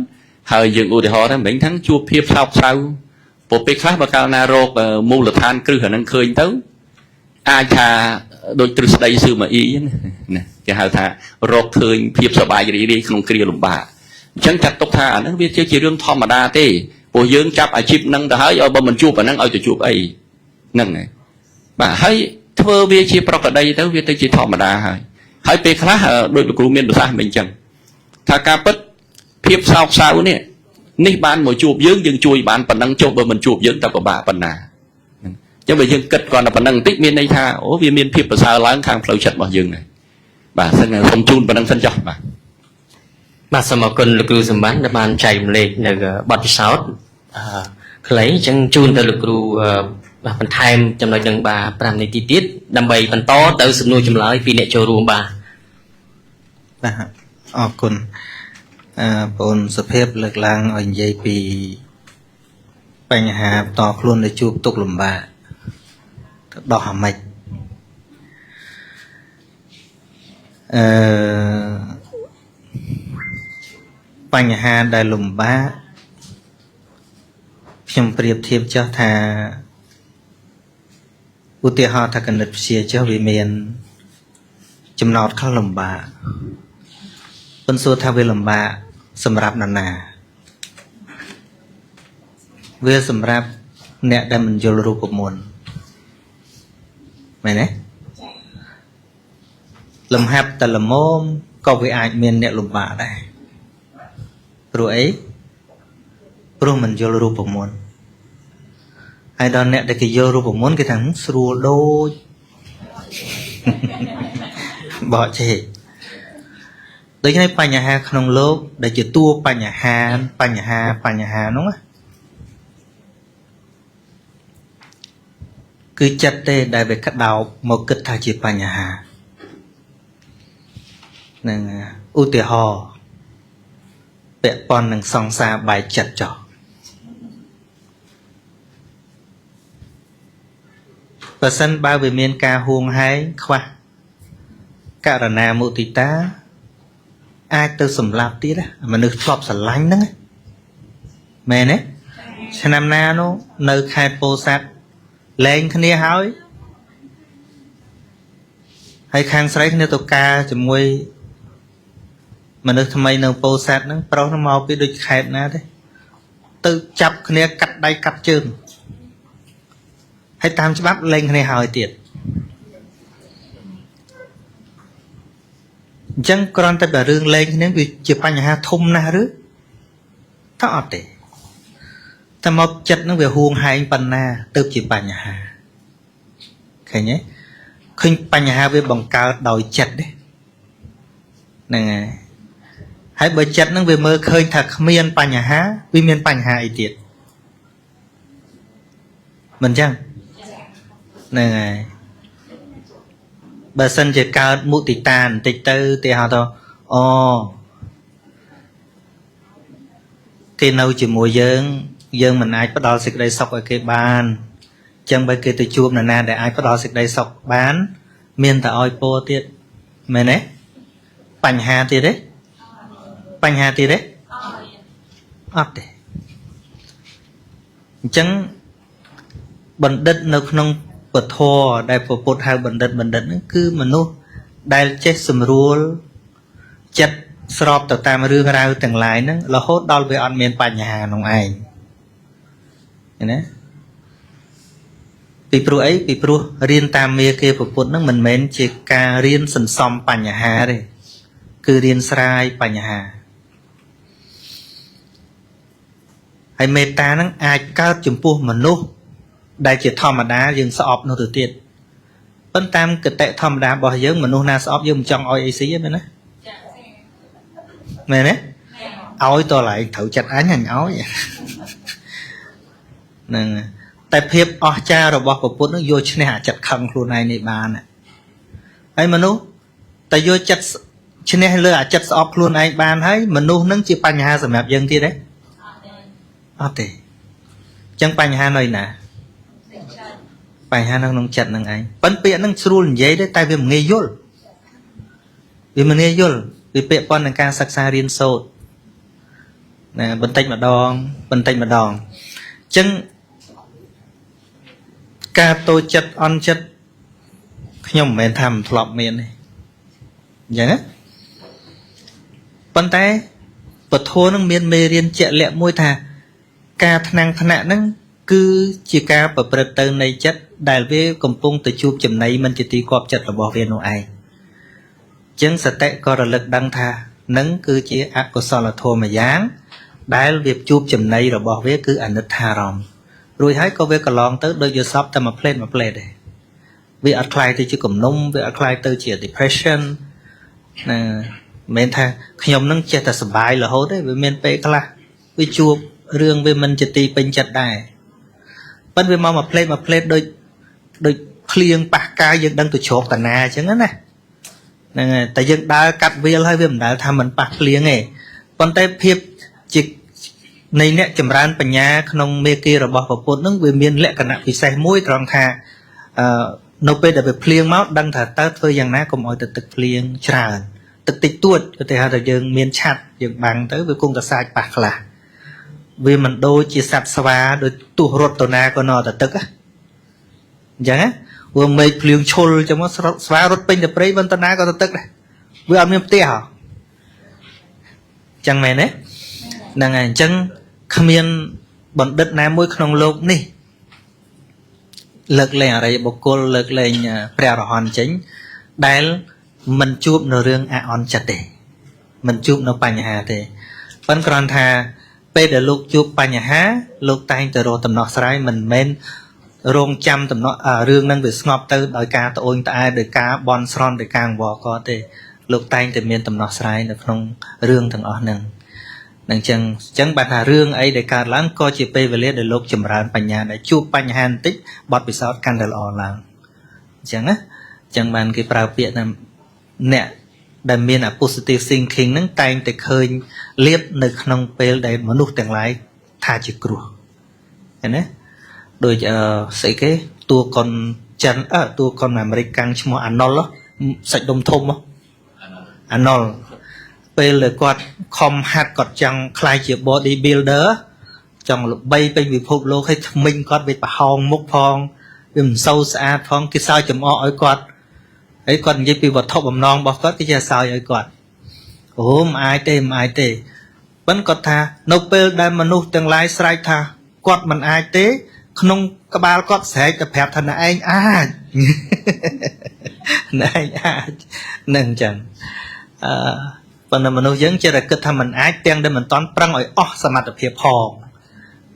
ហើយយើងឧទាហរណ៍ថាមិញថាជួបភាពសោកសៅព្រោះពេលខ្លះបើកាលណារកមូលដ្ឋានគ្រឹះអាហ្នឹងឃើញទៅអាចថាដូចទ្រឹស្ដីសឺម៉ាអ៊ីហ្នឹងណាគេហៅថារកឃើញភាពសប្បាយរីករាយក្នុងគ្រាលំបាកអញ្ចឹងចាត់ទុកថាអាហ្នឹងវាជារឿងធម្មតាទេព្រោះយើងចាប់អាជីពហ្នឹងទៅហើយឲ្យបើមិនជួបអាហ្នឹងឲ្យទៅជួបអីហ្នឹងហើយបាទហើយធ្វើវាជាប្រក្រតីទៅវាទៅជាធម្មតាហើយហើយពេលខ្លះដូចលោកគ្រូមានប្រសាសន៍មិនអញ្ចឹងថាការពិតភាពសោកសៅនេះបានមកជួបយើងយើងជួយបានប៉ុណ្ណឹងចុះបើមិនជួបយើងតែពិបាកប៉ុណ្ណាអញ្ចឹងបើយើងគិតគ្រាន់តែប៉ុណ្ណឹងបន្តិចមានន័យថាអូវាមានភាពប្រសើរឡើងខាងផ្លូវចិត្តរបស់យើងដែរបាទសូមជូនប៉ុណ្ណឹងសិនចុះបាទ បាទសូមអរគុណលោកគ្រូសម្បានដែលបានចែករំលែកនៅបទពិសោធន៍ខ្លីអញ្ចឹងជូនទៅលោកគ្រូបាទបន្ថែមចំណុចនឹងបាទ5នាទីទៀតដើម្បីបន្តទៅសំណួរចម្លើយពីអ្នកចូលរួមបាទ បាទអរគុណបងសុភាពលើកឡើងឲ្យនិយាយពីបញ្ហាបន្តខ្លួនដែលជួបទុក្ខលំបាកទៅដោះអាម៉េចបញ្ហាដែលលំបាកខ្ញុំប្រៀបធៀបចុះថាឧទាហរណ៍ថាគណិតវិទ្យាចុះវាមានចំណោទខ្លះលំបាកប៉ុន្តែសួរថាវាលំបាកសម្រាប់នរណាវាសម្រាប់អ្នកដែលមិនយល់រូបមន្តមែនទេលំហាប់តែល្មមក៏វាអាចមានអ្នកលំបាកដែរព្រោះអីព្រោះមិនយល់រូបមន្តហើយដល់អ្នកដែលគេយល់រូបមន្តគេថាស្រួលដូចបកចេះដូច្នេះបញ្ហាក្នុងលោកដែលជាតួបញ្ហាបញ្ហាបញ្ហានោះគឺចិត្តទេដែលវាក្តោបមកគិតថាជាបញ្ហានឹងឧទាហរណ៍ពាក់ព័ន្ធនឹងសង្សារបែកចិត្តចោះបើសិនបើវាមានការហួងហែងខ្វះករណាមុទិតាអាចទៅសម្លាប់ទៀតមនុស្សធ្លាប់ស្រឡាញ់ហ្នឹងមែនទេឆ្នាំណានោះនៅខេត្តពោធិ៍សាត់លែងគ្នាហើយហើយខាងស្រីគ្នាទៅការជាមួយមនុស្សថ្មីនៅពោធិ៍សាត់ហ្នឹងប្រុសហ្នឹងមកពីដូចខេត្តណាទេទៅចាប់គ្នាកាត់ដៃកាត់ជើងហើយតាមច្បាប់លែងគ្នាហើយទៀតអញ្ចឹងគ្រាន់តែរឿងលែងគ្នាវាជាបញ្ហាធំណាស់ឬថាអត់ទេតែមកចិត្តនឹងវាហួងហែងប៉ុណ្ណាទៅជាបញ្ហាឃើញទេឃើញបញ្ហាវាបង្កើតដោយចិត្តទេហ្នឹងហើយហើយបើចិត្តនឹងវាមើលឃើញថាគ្មានបញ្ហាវាមានបញ្ហាអីទៀតមិនចឹងហ្នឹងហើយ បើសិនជាកើតមុទិតាបន្តិចទៅទីហៅថាអូគេនៅជាមួយយើងយើងមិនអាចផ្ដល់សេចក្តីសុខឲ្យគេបានអញ្ចឹងបើគេទៅជួបនរណាដែលអាចផ្ដល់សេចក្តីសុខបានមានតែឲ្យពោទៀតមែនទេបញ្ហាទៀតទេបញ្ហាទៀតទេអត់ទេអញ្ចឹងបណ្ឌិតនៅក្នុងពធដែលព្រះពុទ្ធហៅបណ្ឌិតបណ្ឌិតហ្នឹងគឺមនុស្សដែលចេះសម្រួលចិត្តស្របទៅតាមរឿងរ៉ាវទាំងឡាយហ្នឹងរហូតដល់វាអត់មានបញ្ហាក្នុងឯងឃើញទេពីព្រោះអីពីព្រោះរៀនតាមមេគេព្រះពុទ្ធហ្នឹងមិនមែនជាការរៀនសន្សំបញ្ហាទេគឺរៀនស្រាយបញ្ហាហើយមេត្តាហ្នឹងអាចកើតចំពោះមនុស្សដែលជាធម្មតាយើងស្អប់នោះទៅទៀតប៉ុន្តែតាមកតិធម្មតារបស់យើងមនុស្សណាស្អប់យើងមិនចង់ឲ្យអីស៊ីទេមែនទេមែនទេឲ្យតឡើយត្រូវចិត្តអញអញឲ្យហ្នឹងតែភាពអស្ចារ្យរបស់ព្រះពុទ្ធនឹងយកឈ្នះអាចិត្តខឹងខ្លួនឯងនេះបានហើយមនុស្សតែយកចិត្តឈ្នះលើអាចិត្តស្អប់ខ្លួនឯងបានហើយមនុស្សនឹងជាបញ្ហាសម្រាប់យើងទៀតទេអត់ទេអញ្ចឹងបញ្ហានៅណាបញ្ហានៅក្នុងចិត្តនឹងឯងប៉ុន្តែពាក្យនឹងស្រួលនិយាយទេតែវាមិនងាយយល់វាមិនងាយយល់វាពាក់ព័ន្ធនឹងការសិក្សារៀនសូត្រណាបន្តិចម្ដងបន្តិចម្ដងអញ្ចឹងការតូចចិត្តអន់ចិត្តខ្ញុំមិនមែនថាមិនធ្លាប់មានទេអញ្ចឹងណាប៉ុន្តែពធនឹងមានមេរៀនជាក់លាក់មួយថាការថ្នាំងថ្នាក់ហ្នឹងគឺជាការប្រព្រឹត្តទៅនៃចិត្តដែលវាកំពុងទៅជួបចំណីមិនជាទីគាប់ចិត្តរបស់វានោះឯងអញ្ចឹងសតិក៏រលឹកដឹងថានឹងគឺជាអកុសលធម៌មួយយ៉ាងដែលវាជួបចំណីរបស់វាគឺអនិច្ចារម្មណ៍រួចហើយក៏វាកន្លងទៅដូចយល់សពតែមួយផ្លេតមួយផ្លេតទេវាអត់คล้ายទៅជាគំនុំវាអត់คล้ายទៅជា depression ណាមិនមែនថាខ្ញុំនឹងចេះតែសប្បាយរហូតទេវាមានពេលខ្លះវាជួបរឿងវាមិនជាទីពេញចិត្តដែរប៉ុន្តែវាមកមួយផ្លេតមួយផ្លេតដូចដូចភ្លៀងប៉ះកាយយើងដឹងទៅជ្រកតាណាអញ្ចឹងណាហ្នឹងហើយតែយើងដើរកាត់វាលហើយវាមិនដែលថាមិនប៉ះភ្លៀងទេប៉ុន្តែភាពជានៃអ្នកចម្រើនបញ្ញាក្នុងមេគារបស់ព្រះពុទ្ធនឹងវាមានលក្ខណៈពិសេសមួយត្រង់ថានៅពេលដែលវាភ្លៀងមកដឹងថាតើធ្វើយ៉ាងណាកុំឲ្យទៅទឹកភ្លៀងច្រើនទឹកតិចតួចឧទាហរណ៍ថាយើងមានឆាត់យើងបាំងទៅវាគង់តែសាច់ប៉ះខ្លះវាមិនដូចជាសត្វស្វាដូចទោះរត់ទៅណាក៏នៅតែទឹកអញ្ចឹងណាវាមេឃភ្លៀងឈុលអញ្ចឹងមកស្វារត់ពេញទៅព្រៃមិនទៅណាក៏ទៅទឹកដែរវាអត់មានផ្ទះហ៎អញ្ចឹងមែនទេហ្នឹងហើយអញ្ចឹងគ្មានបណ្ឌិតណាមួយក្នុងលោកនេះលើកលែងអរិយបុគ្គលលើកលែងព្រះអរហន្តចេញដែលមិនជួបនៅរឿងអអន់ចិត្តទេមិនជួបនៅបញ្ហាទេប៉ុន្តែគ្រាន់ថាពេលដែលលោកជួបបញ្ហាលោកតែងតែរកដំណោះស្រាយមិនមែនរងចាំដំណោះរឿងនឹងវាស្ងប់ទៅដោយការត្អូញត្អែដោយការបន់ស្រន់ដោយការអង្វរក៏ទេលោកតែងតែមានដំណោះស្រាយនៅក្នុងរឿងទាំងអស់ហ្នឹងនឹងចឹងបានថារឿងអីដែលកើតឡើងក៏ជាពេលវេលាដែលលោកចម្រើនបញ្ញាដែលជួបបញ្ហាបន្តិចបទពិសោធន៍កាន់តែល្អឡើងអញ្ចឹងណាអញ្ចឹងបានគេប្រើពាក្យថាអ្នកដែលមាន positive thinking ហ្នឹងតែងតែឃើញលៀបនៅក្នុងពេលដែលមនុស្សទាំងឡាយថាជាគ្រោះឃើញទេដូចស្អីគេតួកុនចិនតួកុនអាមេរិកកាំងឈ្មោះអាណុលសាច់ដុំធំអាណុលពេលដែលគាត់ខំហាត់គាត់ចង់ក្លាយជា body builder ចង់ល្បីពេញពិភពលោកឲ្យថ្មិញគាត់វាប្រហោងមុខផងវាមិនសូវស្អាតផងគេសើចចំអកឲ្យគាត់ហើយគាត់និយាយពីវត្ថុបំណងរបស់គាត់គេចេះសើចឲ្យគាត់អូមិនអាចទេមិនអាចទេប៉ុន្តែគាត់ថានៅពេលដែលមនុស្សទាំងឡាយស្រែកថាគាត់មិនអាចទេក្នុងក្បាលគាត់ស្រែកតែប្រាប់ថាណែឯងអាចណែឯងអាចនឹងអញ្ចឹងប៉ុន្តែមនុស្សយើងចេះតែគិតថាមិនអាចទាំងដែលមិនតន់ប្រឹងឲ្យអស់សមត្ថភាពផង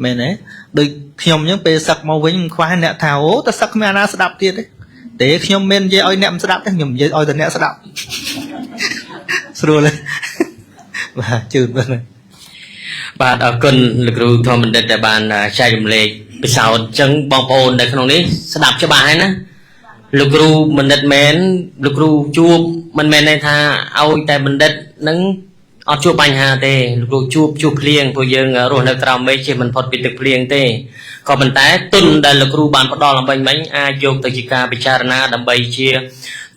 មែនទេដូចខ្ញុំអញ្ចឹងពេលសឹកមកវិញមិនខ្វះអ្នកថាអូតែសឹកគ្មានអាណាស្ដាប់ទៀតទេទេខ្ញុំមិននិយាយឲ្យអ្នកមិនស្ដាប់ទេខ្ញុំនិយាយឲ្យតែអ្នកស្ដាប់ស្រួលទេបាទជឿនបាទបាទអរគុណលោកគ្រូធម្មបណ្ឌិតដែលបានចែករំលែកពិសោធន៍អញ្ចឹងបងប្អូននៅក្នុងនេះស្ដាប់ច្បាស់ហើយណា លោកគ្រូបណ្ឌិតមែនលោកគ្រូជួបមិនមែនន័យថាឲ្យតែបណ្ឌិតនឹងអត់ជួបបញ្ហាទេលោកគ្រូជួបជួបភ្លៀងព្រោះយើងរស់នៅក្រោមមេឃជាមិនផុតពីទឹកភ្លៀងទេក៏ប៉ុន្តែទុនដែលលោកគ្រូបានផ្ដល់អំបញ្ញមិញអាចយកទៅជាការពិចារណាដើម្បីជា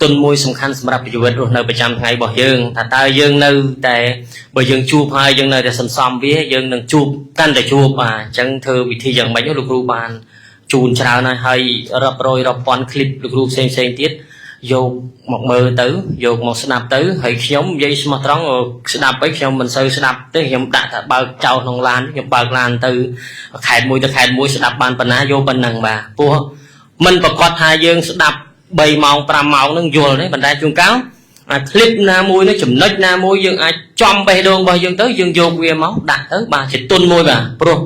ទុនមួយសំខាន់សម្រាប់ជីវិតរស់នៅប្រចាំថ្ងៃរបស់យើងថាតើយើងនៅតែបើយើងជួបហើយយើងនៅតែសន្សំវាយើងនឹងជួបកាន់តែជួបបាទអញ្ចឹងធ្វើវិធីយ៉ាងម៉េចលោកគ្រូបានជូនច្រើនហើយហើយរាប់រយរាប់ពាន់ឃ្លីបលោកគ្រូផ្សេងផ្សេងទៀតយកមកមើលទៅយកមកស្ដាប់ទៅហើយខ្ញុំនិយាយស្មោះត្រង់ស្ដាប់ទៅខ្ញុំមិនសូវស្ដាប់ទេខ្ញុំដាក់ថាបើកចោលក្នុងឡានខ្ញុំបើកឡានទៅខេត្តមួយទៅខេត្តមួយស្ដាប់បានប៉ុណ្ណាយកប៉ុណ្ណឹងបាទព្រោះមិនប្រកាសថាយើងស្ដាប់3ម៉ោង5ម៉ោងនឹងយល់ទេប៉ុន្តែជួនកាលអាคลิปណាមួយនេះចំណុចណាមួយយើងអាចចំបេះដូងរបស់យើងទៅយើងយកវាមកដាក់ទៅបាទជាទុនមួយបាទព្រោះ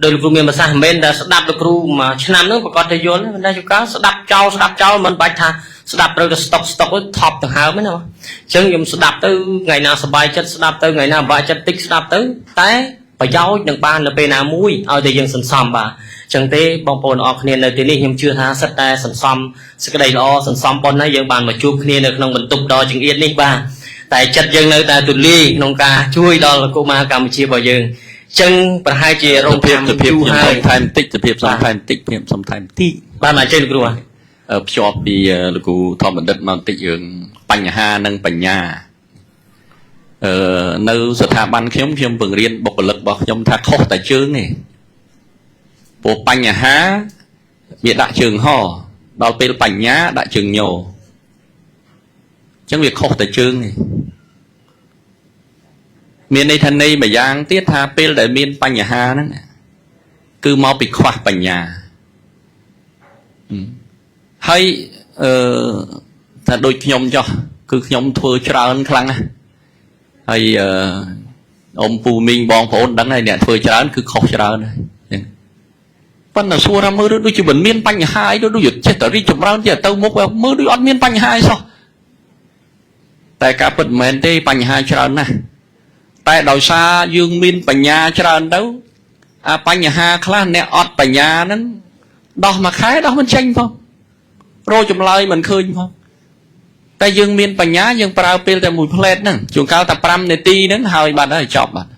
ដោយលោកគ្រូមានប្រសាសន៍មិនមែនតែស្ដាប់លោកគ្រូមួយឆ្នាំហ្នឹងប្រកាសតែយល់ទេប៉ុន្តែជួនកាលស្ដាប់ចោលស្ដាប់ចោលមិនបាច់ថាស្ដាប់ត្រូវតែស្តុកស្តុកទៅថប់ទៅហើមណាបាទអញ្ចឹងខ្ញុំស្ដាប់ទៅថ្ងៃណាសប្បាយចិត្តស្ដាប់ទៅថ្ងៃណាពិបាកចិត្តតិចស្ដាប់ទៅតែប្រយោជន៍នឹងបាននៅពេលណាមួយឲ្យតែយើងសន្សំបាទអញ្ចឹងទេបងប្អូនអរគ្នានៅទីនេះខ្ញុំជឿថាសិតតែសន្សំសេចក្តីល្អសន្សំប៉ុនណាយើងបានមកជួបគ្នានៅក្នុងបន្ទប់ដ៏ចង្អៀតនេះបាទតែចិត្តយើងនៅតែទូលាយក្នុងការជួយដល់កុមារកម្ពុជារបស់យើងអញ្ចឹងប្រហែលជារោង ភាព ចាំ សភាព យូរ ខ្ញុំ ហើយ សុំថែមតិចសភាពសុំថែមតិចខ្ញុំសុំថែមតិច បាទមកជើញលោកគ្រូ ភ្ជាប់ពីលោកគ្រូធម្មបណ្ឌិតមកបន្តិចរឿងបញ្ហានិងបញ្ញាអឺនៅស្ថាប័នខ្ញុំខ្ញុំបង្រៀនបុគ្គលិករបស់ខ្ញុំថាខុសតែជើងទេព្រោះបញ្ហាវាដាក់ជើងហដល់ពេលបញ្ញាដាក់ជើងញអញ្ចឹងវាខុសតែជើងទេមានន័យថានៃមួយយ៉ាងទៀតថាពេលដែលមានបញ្ហាហ្នឹងគឺមកពីខ្វះបញ្ញាហើយអឺថាដូចខ្ញុំចោះគឺខ្ញុំធ្វើច្រើនខ្លាំងណាស់ហើយអឺអ៊ំពូមីងបងប្អូនដឹងហើយអ្នកធ្វើច្រើនគឺខុសច្រើនហើយប៉ុន្តែសួរថាមើលដូចជាមិនមានបញ្ហាអីដូចចេះតែរីកចម្រើនចេះទៅមុខមើលដូចអត់មានបញ្ហាអីសោះតែការពិតមិនមែនទេបញ្ហាច្រើនណាស់តែដោយសារយើងមានបញ្ញាច្រើនទៅអាបញ្ហាខ្លះអ្នកអត់បញ្ញាហ្នឹងដោះមួយខែដោះមិនចេញផងរកចម្លើយមិនឃើញផងតែយើងមានបញ្ញាយើងប្រើពេលតែមួយផ្លែតហ្នឹងជួនកាលតែ5នាទីហ្នឹងហើយបាត់ហើយចប់បាត់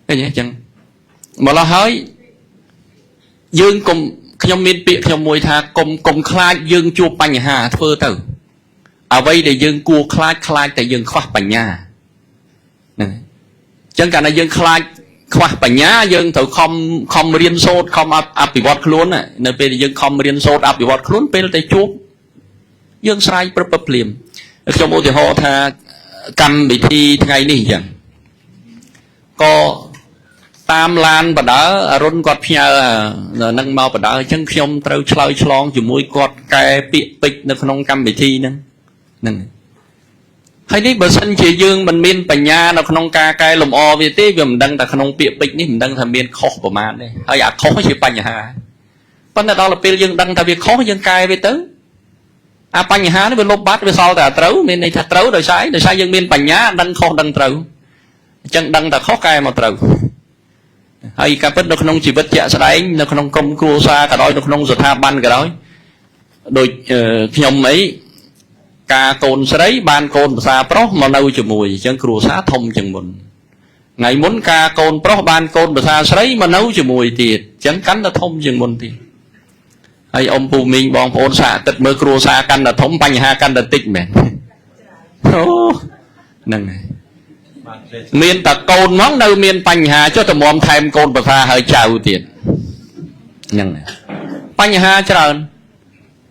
ឃើញទេអញ្ចឹងម្ល៉េះហើយយើងកុំខ្ញុំមានពាក្យខ្ញុំមួយថាកុំកុំខ្លាចយើងជួបបញ្ហាធ្វើទៅអ្វីដែលយើងគួរខ្លាចខ្លាចតែយើងខ្វះបញ្ញាហ្នឹងអញ្ចឹងកាលណាយើងខ្លាចខ្វះបញ្ញាយើងត្រូវខំខំរៀនសូត្រខំអភិវឌ្ឍខ្លួននៅពេលដែលយើងខំរៀនសូត្រអភិវឌ្ឍខ្លួនពេលតែជួបយើងស្រ័យព្រឹបភ្លាមខ្ញុំឧទាហរណ៍ថាកម្មវិធីថ្ងៃនេះអញ្ចឹងក៏តាមឡានបដើអរុនគាត់ផ្ញើនឹងមកបដើអញ្ចឹងខ្ញុំត្រូវឆ្លើយឆ្លងជាមួយគាត់កែពាក្យពេចន៍នៅក្នុងកម្មវិធីហ្នឹងហ្នឹងហើយនេះបើសិនជាយើងមិនមានបញ្ញានៅក្នុងការកែលម្អវាទេវាមិនដឹងតែក្នុងពាក្យពេចន៍នេះមិនដឹងថាមានខុសប្រមាណទេហើយអាខុសជាបញ្ហាប៉ុន្តែដល់ពេលយើងដឹងថាវាខុសយើងកែវាទៅអាបញ្ហានេះវាលុបបាត់វាសល់តែអាត្រូវមានន័យថាត្រូវដោយសារអីដោយសារយើងមានបញ្ញាដឹងខុសដឹងត្រូវអញ្ចឹងដឹងតែខុសកែមកត្រូវហើយការពិតនៅក្នុងជីវិតជាក់ស្ដែងនៅក្នុងក្រុមគ្រួសារក៏ដោយនៅក្នុងស្ថាប័នក៏ដោយដូចខ្ញុំអីការកូនស្រីបានកូនភាសាប្រុសមកនៅជាមួយអញ្ចឹងគ្រួសារធំជាងមុនថ្ងៃមុនការកូនប្រុសបានកូនភាសាស្រីមកនៅជាមួយទៀតអញ្ចឹងកាន់តែធំជាងមុនទៀតហើយអ៊ំពូមីងបងប្អូនសាកគិតមើលគ្រួសារកាន់តែធំបញ្ហាកាន់តែតិចមែនអូហ្នឹងហើយមានតែកូនហ្មងនៅមានបញ្ហាចុះតម្រាំថែមកូនភាសាហើយចៅទៀតហ្នឹងបញ្ហាច្រើន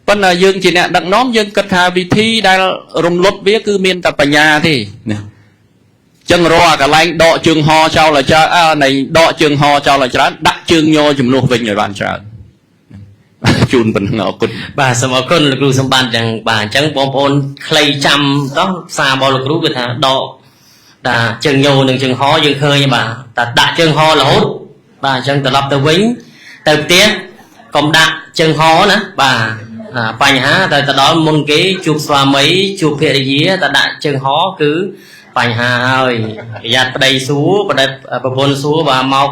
ប៉ុន្តែយើងជាអ្នកដឹកនាំយើងគិតថាវិធីដែលរំលត់វាគឺមានតែបញ្ញាទេណាចឹងរកអាកន្លែងដកជើងហចោលឲ្យច្រើនអើនៃដកជើងហចោលឲ្យច្រើនដាក់ជើងញជំនួសវិញឲ្យបានច្រើនជូនប៉ុណ្ណឹងអរគុណ បាទសូមអរគុណលោកគ្រូសម្បត្តិចឹងបាទអញ្ចឹងបងប្អូនខ្លីចាំតោះសាររបស់លោកគ្រូគឺថាដកតាជើងញនិងជើងហយើងឃើញបាទតែដាក់ជើងហរហូតបាទអញ្ចឹងត្រឡប់ទៅវិញទៅផ្ទះកុំដាក់ជើងហណាបាទបញ្ហាតែទៅដល់មុនគេជួបស្វាមីជួបភរិយាតែដាក់ជើងហគឺបញ្ហាហើយប្រយ័ត្នប្តីសួរប្តីប្រពន្ធសួរបាទមក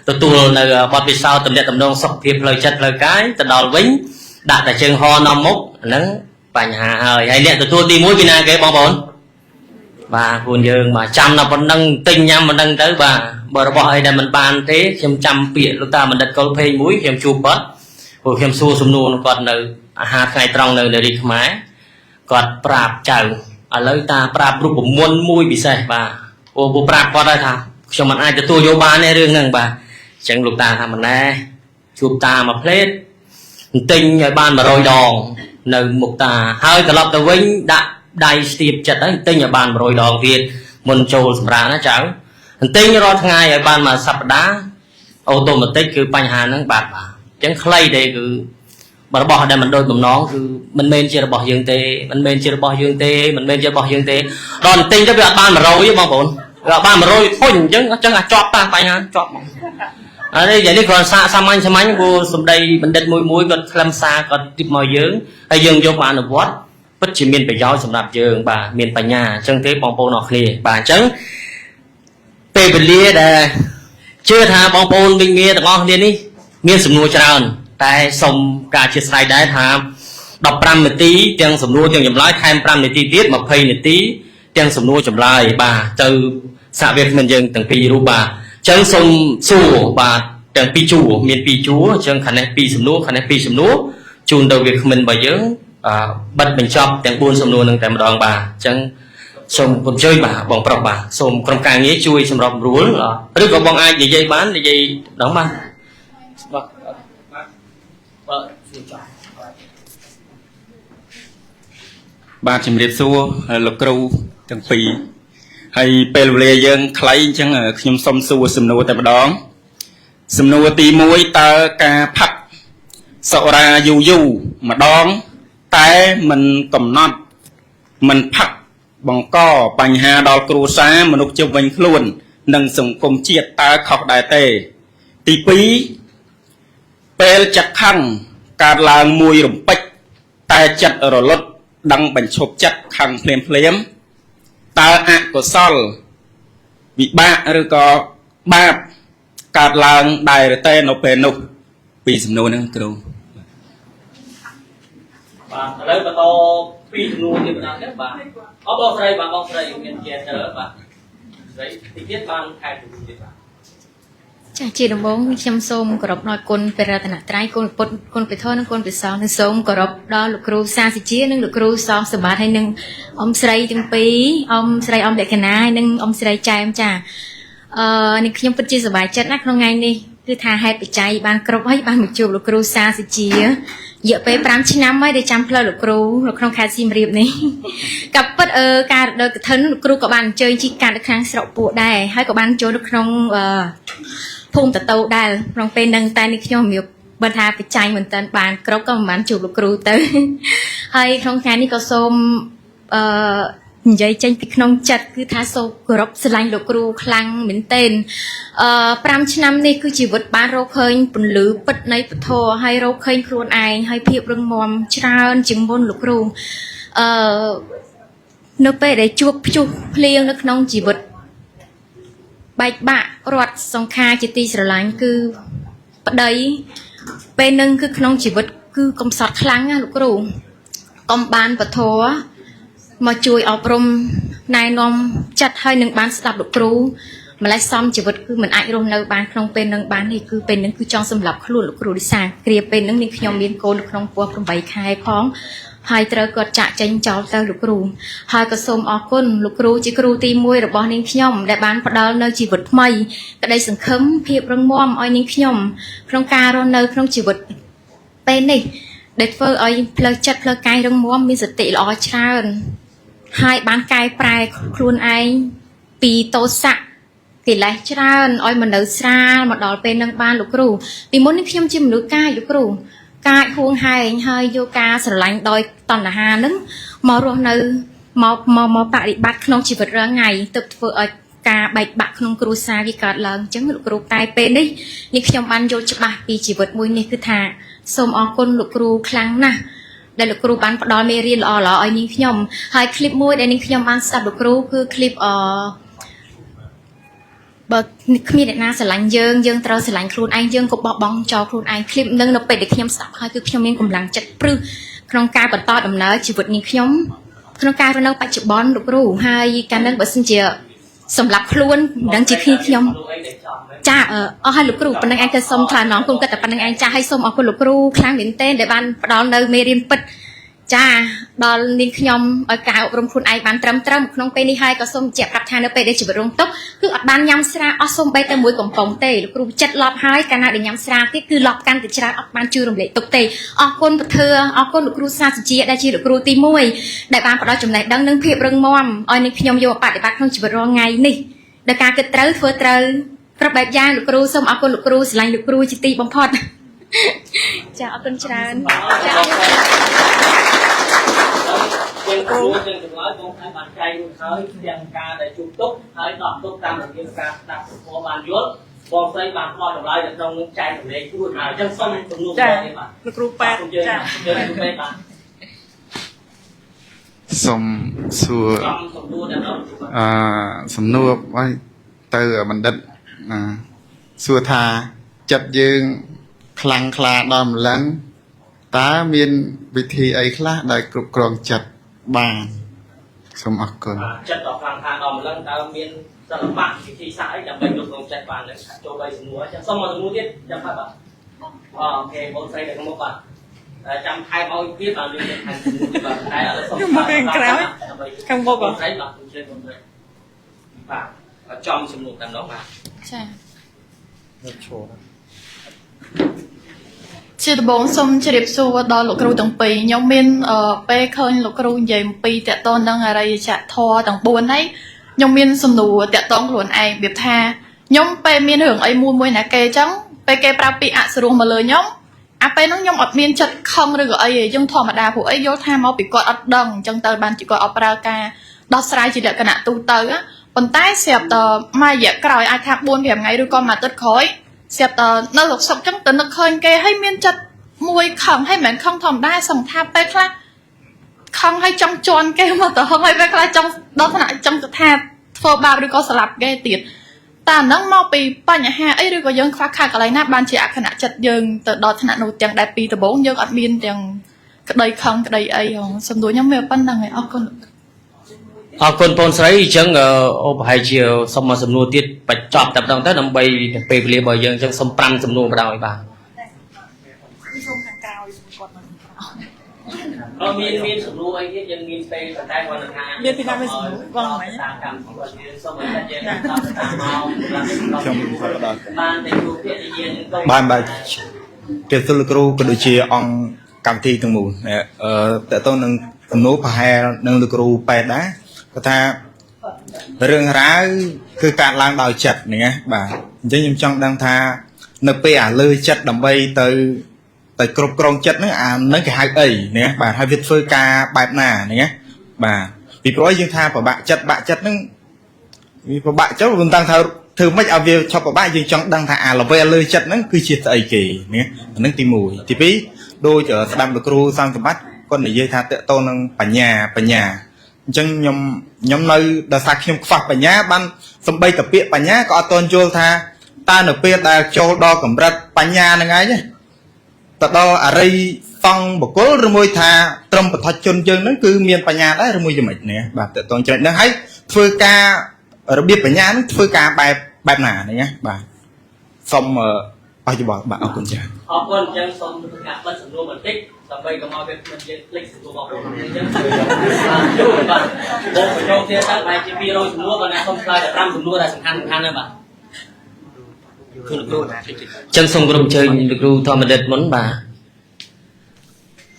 ទទួលនៅបទពិសោធន៍ទំនាក់ទំនងសុខភាពផ្លូវចិត្តផ្លូវកាយទៅដល់វិញ ដាក់តែជើងហនាំមុខហ្នឹងបញ្ហាហើយហើយអ្នកទទួលទី1ពីណាគេបងប្អូនបាទខ្លួនយើងបាទចាំដល់ប៉ុណ្ណឹងទិញញ៉ាំប៉ុណ្ណឹងទៅបាទបើរបស់អីដែលមិនបានទេខ្ញុំចាំពាក្យលោកតាបណ្ឌិតកុលភេងមួយខ្ញុំជួបគាត់ព្រោះខ្ញុំសួរសំណួរនឹងគាត់នៅអាហារថ្ងៃត្រង់នៅនារីខ្មែរគាត់ប្រាប់ចៅឥឡូវតាប្រាប់រូបមន្តមួយពិសេសបាទព្រោះប្រាប់គាត់ហើយថាខ្ញុំមិនអាចទទួលយកបានទេរឿងហ្នឹងបាទអញ្ចឹងលោកតាថាម៉ណែជួបតាមួយផ្លេតទិញឲ្យបាន100ដងនៅមុខតាហើយត្រឡប់ទៅវិញដាក់ដៃស្ទាបចិត្តហើយទិញឲ្យបាន100ដងទៀតមុនចូលសម្រាកណាចៅទិញរាល់ថ្ងៃឲ្យបានមួយសប្តាហ៍automatic គឺបញ្ហាហ្នឹងបាទបាទអញ្ចឹងខ្លីទេគឺរបស់ដែលមិនដូចបំណងគឺមិនមែនជារបស់យើងទេមិនមែនជារបស់យើងទេមិនមែនជារបស់យើងទេដល់ទិញទៅវាអត់បាន100ទេបងប្អូនវាអត់បាន100ធុញអញ្ចឹងអាចជាប់តាបញ្ហាជាប់ហ្មងអរេយ៉ាងនេះគ្រាន់សាកសាមញ្ញសាមញ្ញព្រោះសម្ដីបណ្ឌិតមួយមួយគាត់ខ្លឹមសារគាត់ទីមកយើងហើយយើងយកមកអនុវត្តពិតជាមានប្រយោជន៍សម្រាប់យើងបាទមានបញ្ញាអញ្ចឹងទេបងប្អូនអរគ្នាបាទអញ្ចឹងពេលវេលាដែលជឿថាបងប្អូនវិញមាទាំងអស់គ្នានេះមានសំណួរច្រើនតែសូមការអធិស្ឋានដែរថា15នាទីទាំងសំណួរទាំងចម្លើយថែម5នាទីទៀត20នាទីទាំងសំណួរចម្លើយបាទទៅសហវាគ្មិនយើងទាំងពីររូបបាទអញ្ចឹងសូមសួរបាទទាំងពីរជួរមានពីរជួរអញ្ចឹងខាងនេះពីរសំណួរខាងនេះពីរសំណួរជូនទៅវាគ្មិនរបស់យើងបិទបញ្ចប់ទាំង4សំណួរនឹងតែម្ដងបាទអញ្ចឹងសូមអញ្ជើញបាទបងប្រុសបាទសូមក្រុមការងារជួយសម្របសម្រួលឬក៏បងអាចនិយាយបាននិយាយម្ដងបាទបាទបាទជួយចប់ បាទជំរាបសួរលោកគ្រូទាំងពីរហើយពេលវេលាយើងខ្លីអញ្ចឹងខ្ញុំសុំសួរសំណួរតែម្ដងសំណួរទី1តើការផឹកសុរាយូរយូរម្ដងតែមិនកំណត់មិនផឹកបង្កបញ្ហាដល់គ្រួសារមនុស្សជុំវិញខ្លួន និងសង្គមជាតិតើខុសដែរទេទី2ពេលចិត្តខឹងកើតឡើងមួយរំពេចតែចិត្តរលត់ដឹងបញ្ឈប់ចិត្តខឹងភ្លាមភ្លាមតើអកុសលវិបាកឬក៏បាបកើតឡើងដែរឬទេនៅពេលនោះពីសំណួរហ្នឹងគ្រូ បាទឥឡូវបន្តពីរសំណួរទៀតម្ដងទៀតបាទអបបងស្រីបាទបងស្រីមានជាទៅបាទស្រីទីទៀតបានខែទូទៀតបាទ ចាជាដំបូងខ្ញុំសូមគោរពដល់គុណព្រះរតនត្រ័យគុណពុទ្ធគុណព្រះធម៌និងគុណព្រះសង្ឃនិងសូមគោរពដល់លោកគ្រូសាសិជានិងលោកគ្រូសងសម្បត្តិហើយនិងអ៊ំស្រីទាំងពីរអ៊ំស្រីអ៊ំលក្ខណាហើយនិងអ៊ំស្រីចែមចាអឺនេះខ្ញុំពិតជាសប្បាយចិត្តណាស់ក្នុងថ្ងៃនេះគឺថាហេតុបច្ច័យបានគ្រប់ហើយបានមកជួបលោកគ្រូសាសិជារយៈពេល5ឆ្នាំហើយដែលចាំផ្លូវលោកគ្រូនៅក្នុងខេត្តសៀមរាបនេះ ក៏ពិតអឺការរដូវកឋិនលោកគ្រូក៏បានអញ្ជើញជិះកាត់នៅខាងស្រុកពួកដែរហើយក៏បានចូលនៅក្នុងអឺ ភូមិតតោដែរក្នុងពេលហ្នឹងតែនេះខ្ញុំមានបើថាបច្ច័យមិនតាន់បានគ្រប់ក៏មិនបានជួបលោកគ្រូទៅ ហើយក្នុងថ្ងៃនេះក៏សូមអឺនិយាយចេញពីក្នុងចិត្តគឺថាសូមគោរពស្រឡាញ់លោកគ្រូខ្លាំងមែនទែនអឺ5ឆ្នាំនេះគឺជីវិតបានរកឃើញពន្លឺពិតនៃពធហើយរកឃើញខ្លួនឯងហើយភាពរឹងមាំច្រើនជាងមុនលោកគ្រូអឺនៅពេលដែលជួបព្យុះភ្លៀងនៅក្នុងជីវិត បែកបាក់រត់សង្ខារជាទីស្រឡាញ់គឺប្តីពេលនឹងគឺក្នុងជីវិតគឺកំសត់ខ្លាំងណាស់លោកគ្រូកុំបានពធមកជួយអប់រំណែនាំចិត្តហើយនឹងបានស្ដាប់លោកគ្រូម្លេះសំជីវិតគឺមិនអាចរស់នៅបានក្នុងពេលនឹងបានទេគឺពេលនឹងគឺចង់សម្លាប់ខ្លួនលោកគ្រូដោយសារគ្រាពេលនឹងនាងខ្ញុំមានកូននៅក្នុងពោះ8ខែផងហើយត្រូវគាត់ចាក់ចេញចោលទៅលោកគ្រូហើយក៏សូមអរគុណលោកគ្រូជាគ្រូទី1របស់នាងខ្ញុំដែលបានផ្ដល់នៅជីវិតថ្មីក្តីសង្ឃឹមភាពរឹងមាំឲ្យនាងខ្ញុំក្នុងការរស់នៅក្នុងជីវិតពេលនេះដែលធ្វើឲ្យផ្លូវចិត្តផ្លូវកាយរឹងមាំមានសតិល្អច្រើនហើយបានកែប្រែខ្លួនឯងពីតោសៈកិលេសច្រើនឲ្យមកនៅស្រាលមកដល់ពេលនឹងបានលោកគ្រូពីមុននេះខ្ញុំជាមនុស្សកាយលោកគ្រូកាចហួងហែងហើយយកការស្រឡាញ់ដោយតណ្ហានឹងមករស់នៅមកមកមកបប្រតិបត្តិក្នុងជីវិតរាល់ថ្ងៃទើបធ្វើឲ្យការបែកបាក់ក្នុងគ្រួសារវាកើតឡើងអញ្ចឹងលោកគ្រូតែពេលនេះនេះខ្ញុំបានយល់ច្បាស់ពីជីវិតមួយនេះគឺថាសូមអរគុណលោកគ្រូខ្លាំងណាស់ដែលលោកគ្រូបានផ្ដល់មេរៀនល្អៗឲ្យនាងខ្ញុំហើយឃ្លីបមួយដែលនាងខ្ញុំបានស្ដាប់លោកគ្រូគឺឃ្លីបអ បើគ្មានអ្នកណាស្រឡាញ់យើងយើងត្រូវស្រឡាញ់ខ្លួនឯងយើងក៏បោះបង់ចោលខ្លួនឯងឃ្លីបនឹងនៅពេលដែលខ្ញុំស្ដាប់ហើយគឺខ្ញុំមានកម្លាំងចិត្តព្រឹសក្នុងការបន្តដំណើរជីវិតនេះខ្ញុំក្នុងការរស់នៅបច្ចុប្បន្នលោកគ្រូហើយកាលនឹងបើសិនជាសម្រាប់ខ្លួនមិនដឹងជាគ្នាខ្ញុំចាអស់ហើយលោកគ្រូប៉ុណ្្នឹងឯងគឺសូមថ្លែងអំណរគុណគាត់តែប៉ុណ្្នឹងឯងចាហើយសូមអរគុណលោកគ្រូខ្លាំងមែនទែនដែលបានផ្ដល់នៅមេរៀនពិតចាដល់នាងខ្ញុំឲ្យការអប់រំខ្លួនឯងបានត្រឹមត្រូវក្នុងពេលនេះហើយក៏សូមបញ្ជាក់ប្រាប់ថានៅពេលដែលជីវិតរងទុក្ខគឺអត់បានញ៉ាំស្រាអស់សូម្បីតែមួយកំប៉ុងទេលោកគ្រូចិត្តឡប់ហើយកាលណាដែលញ៉ាំស្រាទៀតគឺឡប់កាន់តែច្រើនអត់បានជួយរំលែកទុក្ខទេអរគុណពធើអរគុណលោកគ្រូសាស្ត្រជាដែលជាលោកគ្រូទី1ដែលបានផ្ដល់ចំណេះដឹងនិងភាពរឹងមាំឲ្យនាងខ្ញុំយកមកបដិបត្តិក្នុងជីវិតរាល់ថ្ងៃនេះដោយការគិតត្រូវធ្វើត្រូវគ្រប់បែបយ៉ាងលោកគ្រូសូមអរគុណលោកគ្រូស្រឡាញ់លោកគ្រូជាទីបំផុតចាអរគុណច្រើនចា ជាងគ្រូជាងចម្លើយបងថាបានចែករួចហើយទាំងការដែលជួបទុកហើយដោះទុកតាមរបៀបការស្ដាប់ពធបានយល់បងស្រីបានផ្ដល់ចម្លើយនៅក្នុងនឹងចែករំលែករួចហើយអញ្ចឹងសូមទំនួលបងនេះបាទ លោកគ្រូប៉ែត ចាលោកគ្រូប៉ែតបាទ សូមសួរ ចំសំនួរដល់ដល់ អឺសំណួរឲ្យទៅបណ្ឌិតណាសួរថាចិត្តយើងខ្លាំងក្លាដល់ម្លឹងតើមានវិធីអីខ្លះដែលគ្រប់គ្រងចិត្តបានសូមអរគុណ ចិត្តដល់ខ្លាំងថាដល់ម្លឹងតើមានសិល្បៈវិធីសាស្ត្រអីដើម្បីគ្រប់គ្រងចិត្តបាននឹងចូលបីសំណួរចឹងសូមមកសំណួរទៀតចាំបាទបាទអូខេបងស្រីទៅមុខបាទចាំថែមឲ្យទៀតបាទយើងថែមសំណួរទៀតបាទតែឥឡូវសូម មកខាងក្រោយខាងមុខ បងស្រីបាទជើងបងស្រីបាទចំសំណួរតាមនោះបាទ ចាជាដំបូងសូមជម្រាបសួរដល់លោកគ្រូទាំងពីរខ្ញុំមានពេលឃើញលោកគ្រូនិយាយអំពីតកតនឹងអរិយចធម៌ទាំង4ហើយខ្ញុំមានសំណួរតកតងខ្លួនឯងរបៀបថាខ្ញុំពេលមានរឿងអីមួយមួយណាគេអញ្ចឹងពេលគេប្រាប់ពីអសរោះមកលើខ្ញុំអាពេលហ្នឹងខ្ញុំអត់មានចិត្តខឹងឬក៏អីទេយើងធម្មតាព្រោះអីយល់ថាមកពីគាត់អត់ដឹងអញ្ចឹងទៅបានជាគាត់អត់ប្រើការដោះស្រាយជាលក្ខណៈទូទៅប៉ុន្តែស្រាប់តែមួយរយៈក្រោយអាចថា4 5ថ្ងៃឬក៏មួយអាទិត្យក្រោយស្រាប់តែនៅសុកសុកចឹងទៅនឹកឃើញគេហើយមានចិត្តមួយខឹងហើយមិនមែនខឹងធម្មតាសង្ថាពេលខ្លះខឹងហើយចង់ជន់គេមកទៅហឹងហើយពេលខ្លះចង់ដល់ថ្នាក់ចង់ទៅថាធ្វើបាបឬក៏ស្លាប់គេទៀតតែអាហ្នឹងមកពីបញ្ហាអីឬក៏យើងខ្វះខាតកន្លែងណាបានជាអខណៈចិត្តយើងទៅដល់ថ្នាក់នោះទាំងដែលពីដំបូងយើងអត់មានទាំងក្តីខឹងក្តីអីហងសំដួលខ្ញុំមានប៉ុណ្្នឹងឯងអរគុណ អរគុណបងស្រីអញ្ចឹងអូប្រហែលជាសូមមកសំណួរទៀតបញ្ចប់តែម្ដងទៅដើម្បីពេលវេលារបស់យើងអញ្ចឹងសូម5សំណួរម្ដងឲ្យបាទ សូមខាងក្រោយគាត់មក អត់មានមានសំណួរអីទៀតយើងមានពេលប៉ុន្តែគាត់ថា មានពីណាមានសំណួរបងហ្មង តាមកម្មរបស់យើងសូមឲ្យតែយើងតាមតាមមក ខ្ញុំសូមផ្ដល់ បានតែជួបភាគយាន បានបាទគេសុលលោកគ្រូក៏ដូចជាអង្គកម្មវិធីទាំងមូលអឺតើតើនឹងសំណួរប្រហែលនឹងលោកគ្រូប៉ែតដែរគាត់ថារឿងរ៉ាវគឺកើតឡើងដោយចិត្តហ្នឹងណាបាទអញ្ចឹងខ្ញុំចង់ដឹងថានៅពេលអាលើចិត្តដើម្បីទៅទៅគ្រប់គ្រងចិត្តហ្នឹងអាហ្នឹងគេហៅអីណាបាទហើយវាធ្វើការបែបណាហ្នឹងណាបាទពីព្រោះយើងថាប្របាក់ចិត្តបាក់ចិត្តហ្នឹងវាប្របាក់ចិត្តមិនដឹងថាធ្វើម៉េចឲ្យវាឆប់ប្របាក់យើងចង់ដឹងថាអាល្វែលើចិត្តហ្នឹងគឺជាស្អីគេណាអាហ្នឹងទី1ទី2ដូចស្ដាប់លោកគ្រូសង្ឃសម្បត្តិគាត់និយាយថាតកតនឹងបញ្ញាបញ្ញាអញ្ចឹងខ្ញុំខ្ញុំនៅដោយសារខ្ញុំខ្វះបញ្ញាបានសំបីតពាក្យបញ្ញាក៏អត់ទាន់យល់ថាតើនៅពេលដែលចូលដល់កម្រិតបញ្ញាហ្នឹងឯងទៅដល់អរិយសង្ឃបុគ្គលឬមួយថាត្រឹមបឋជនយើងហ្នឹងគឺមានបញ្ញាដែរឬមួយយ៉ាងម៉េចណាបាទតកតងចំណុចហ្នឹងហើយធ្វើការរបៀបបញ្ញាហ្នឹងធ្វើការបែបបែបណាហ្នឹងណាបាទសូមអស់យោបល់បាទអរគុណច្រើន អរគុណអញ្ចឹងសូមធ្វើការបិទសំណួរបន្តិចដើម្បីកុំឲ្យវាមិនយើងភ្លេចសំណួរបងប្អូនអញ្ចឹងបាទជួយបាទបងបញ្ចូលទៀតទៅបែរជា200សំណួរបើណាសូមឆ្លើយតែ5សំណួរដែលសំខាន់សំខាន់ហ្នឹងបាទជូនលោកគ្រូអញ្ចឹងសូមគោរពអញ្ជើញលោកគ្រូធម្មដិតមុនបាទ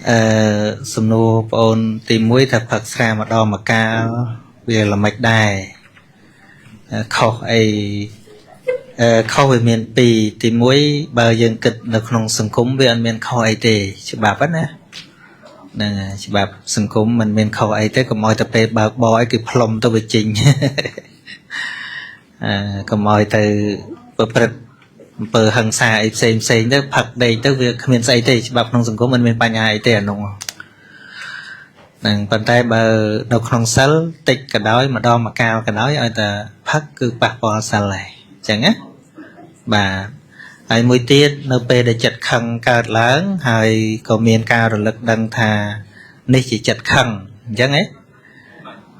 អឺសំណួរបងអូនទី1ថាផឹកស្រាម្ដងមកកាលវាល្មិចដែរខុសអីអឺខុសវាមានពីរទី1បើយើងគិតនៅក្នុងសង្គមវាអត់មានខុសអីទេច្បាប់ណាហ្នឹងច្បាប់សង្គមមិនមានខុសអីទេកុំឲ្យតែពេលបើកបរអីគឺផ្លុំទៅវាចេញអឺកុំឲ្យទៅប្រព្រឹត្តអំពើហិង្សាអីផ្សេងផ្សេងទៅផឹកដេកទៅវាគ្មានស្អីទេច្បាប់ក្នុងសង្គមមិនមានបញ្ហាអីទេអានោះហ្នឹងប៉ុន្តែបើនៅក្នុងសិលតិចក៏ដោយម្ដងមកកាលក៏ដោយឲ្យតែផឹកគឺប៉ះពាល់សិលហើយ ចឹងណាបាទហើយមួយទៀតនៅពេលដែលចិត្តខឹងកើតឡើងហើយក៏មានការរលឹកដឹងថានេះជាចិត្តខឹងអញ្ចឹងហ៎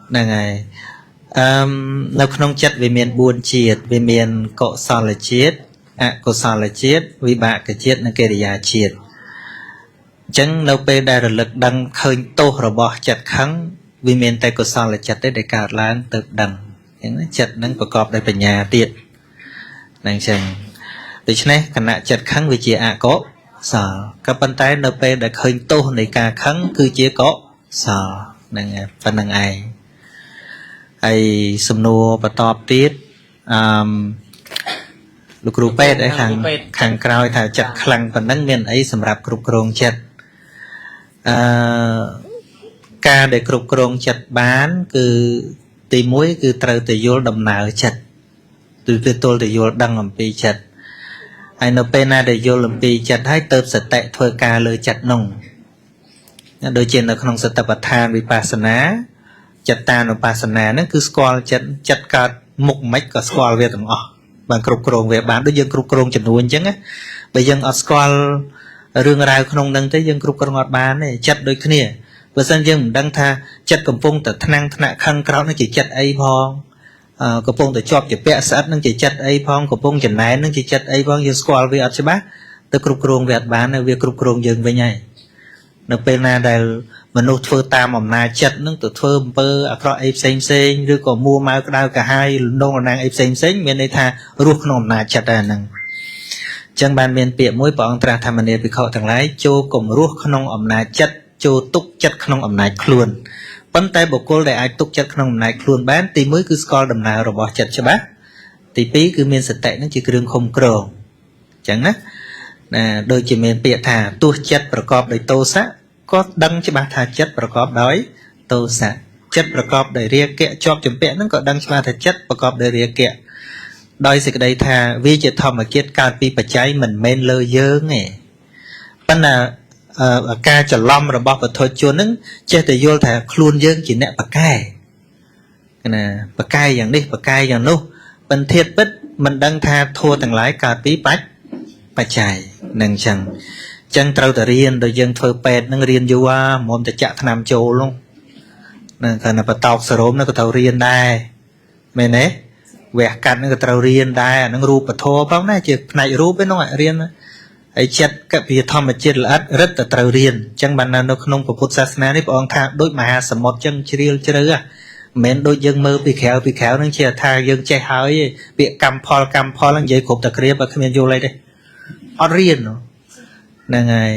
ហ្នឹងហើយអឺនៅក្នុងចិត្តវាមាន4ជាតិវាមានកុសលជាតិអកុសលជាតិវិបាកជាតិនិងកិរិយាជាតិអញ្ចឹងនៅពេលដែលរលឹកដឹងឃើញទោសរបស់ចិត្តខឹងវាមានតែកុសលចិត្តទេដែលកើតឡើងទៅដឹងអញ្ចឹងចិត្តនឹងប្រកបដោយបញ្ញាទៀតហ្នឹងអញ្ចឹងដូច្នេះគណៈចិត្តខឹងវាជាអកុសលក៏ប៉ុន្តែនៅពេលដែលឃើញទោសនៃការខឹងគឺជាកុសលហ្នឹងប៉ុណ្្នឹងឯងហើយសំណួរបន្តទៀតអឺលោកគ្រូពេទ្យឯខាងក្រោយថាចិត្តខ្លាំងប៉ុណ្ណឹងមានអីសម្រាប់គ្រប់គ្រងចិត្តអឺការដែលគ្រប់គ្រងចិត្តបានគឺទី1គឺត្រូវតែយល់ដំណើរចិត្តគឺទៅទល់តែយល់ដឹងអំពីចិត្តហើយនៅពេលណាដែលយល់អំពីចិត្តហើយទៅសតិធ្វើការលើចិត្តនោះដូចជានៅក្នុងសតិប្បដ្ឋានវិបស្សនាចិត្តតានុបស្សនាហ្នឹងគឺស្គាល់ចិត្តចិត្តកើតមុខមិនក៏ស្គាល់វាទាំងអស់បានគ្រប់គ្រងវាបានដូចយើងគ្រប់គ្រងចំនួនអញ្ចឹងណាបើយើងអត់ស្គាល់រឿងរ៉ាវក្នុងនឹងទេយើងគ្រប់គ្រងអត់បានទេចិត្តដូចគ្នាបើសិនយើងមិនដឹងថាចិត្តកំពុងតែថ្នាំងថ្នាក់ខឹងក្រោធនឹងជាចិត្តអីផងកំពុងតែជាប់ជាពាក់ស្អិតនឹងជាចិត្តអីផងកំពុងចំណែននឹងជាចិត្តអីផងយើងស្គាល់វាអត់ច្បាស់ទៅគ្រប់គ្រងវាអត់បានវាគ្រប់គ្រងយើងវិញហើយនៅពេលណាដែលមនុស្សធ្វើតាមអំណាចចិត្តនឹងទៅធ្វើអំពើអាក្រក់អីផ្សេងផ្សេងឬក៏មួម៉ៅក្តៅកាហាយលំដងលណាងអីផ្សេងផ្សេងមានន័យថារស់ក្នុងអំណាចចិត្តដែរហ្នឹងអញ្ចឹងបានមានពាក្យមួយព្រះអង្គត្រាស់ថាមនាភិក្ខុទាំងឡាយចូលកុំរស់ក្នុងអំណាចចិត្តចូលទុកចិត្តក្នុងអំណាចខ្លួនប៉ុន្តែបុគ្គលដែលអាចទុកចិត្តក្នុងអំណាចខ្លួនបានទី1គឺស្គាល់ដំណើររបស់ចិត្តច្បាស់ទី2គឺមានសតិនឹងជាគ្រឿងឃុំក្រងអញ្ចឹងណាណាដូចជាមានពាក្យថាទោះចិត្តប្រកបដោយទោសៈក៏ដឹងច្បាស់ថាចិត្តប្រកបដោយទោសៈចិត្តប្រកបដោយរាគៈជាប់ជំពាក់ហ្នឹងក៏ដឹងច្បាស់ថាចិត្តប្រកបដោយរាគៈដោយសេចក្តីថាវាជាធម្មជាតិកើតពីបច្ច័យមិនមែនលើយើងទេប៉ុន្តែការច្រឡំរបស់បុថុជនហ្នឹងចេះតែយល់ថាខ្លួនយើងជាអ្នកប្រកែណាប្រកែយ៉ាងនេះប្រកែយ៉ាងនោះប៉ុន្តែធាតុពិតមិនដឹងថាធัวទាំងឡាយកើតពីបច្ច័យនឹងអញ្ចឹងចឹងត្រូវតែរៀនដូចយើងធ្វើពេទ្យនឹងរៀនយូរមុំតែចាក់ថ្នាំចូលនោះហ្នឹងគ្រាន់តែបតោកសរោមនោះក៏ត្រូវរៀនដែរមែនទេវះកាត់ហ្នឹងក៏ត្រូវរៀនដែរអាហ្នឹងរូបធម៌ផងណាជាផ្នែករូបឯនោះរៀនហើយចិត្តកវាធម្មជាតិល្អិតរឹតតែត្រូវរៀនអញ្ចឹងបាននៅក្នុងពុទ្ធសាសនានេះព្រះអង្គថាដូចមហាសមុទ្រចឹងជ្រាលជ្រៅហ៎មិនមែនដូចយើងមើលពីក្រៅពីក្រៅហ្នឹងជាថាយើងចេះហើយទេពាក្យកម្មផលកម្មផលហ្នឹងនិយាយគ្រប់តែគ្រាបើគ្មានយល់អីទេអត់រៀនហ្នឹងហើយ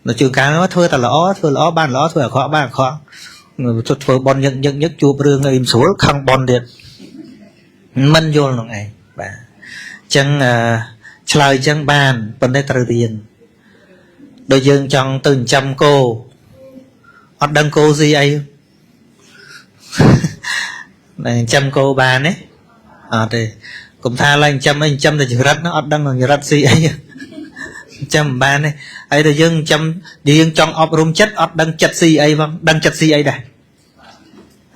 ដល់ជួនកាលធ្វើតែល្អធ្វើល្អបានល្អធ្វើអាក្រក់បានអាក្រក់ធ្វើបន់ញឹកញឹកញឹកជួបរឿងអីមិនស្រួលខឹងបន់ទៀតមិនយល់ហ្នឹងឯងបាទអញ្ចឹងឆ្លើយអញ្ចឹងបានប៉ុន្តែត្រូវរៀនដូចយើងចង់ទៅចិញ្ចឹមគោអត់ដឹងគោស៊ីអីនឹងចិញ្ចឹមគោបានទេអត់ទេកុំថាឡើងចិញ្ចឹមអីចិញ្ចឹមតែចរិតហ្នឹងអត់ដឹងចរិតស៊ីអីចិញ្ចឹមមិនបានទេហើយដល់យើងចិញ្ចឹមយើងចង់អប់រំចិត្តអត់ដឹងចិត្តស៊ីអីផងដឹងចិត្តស៊ីអីដែរ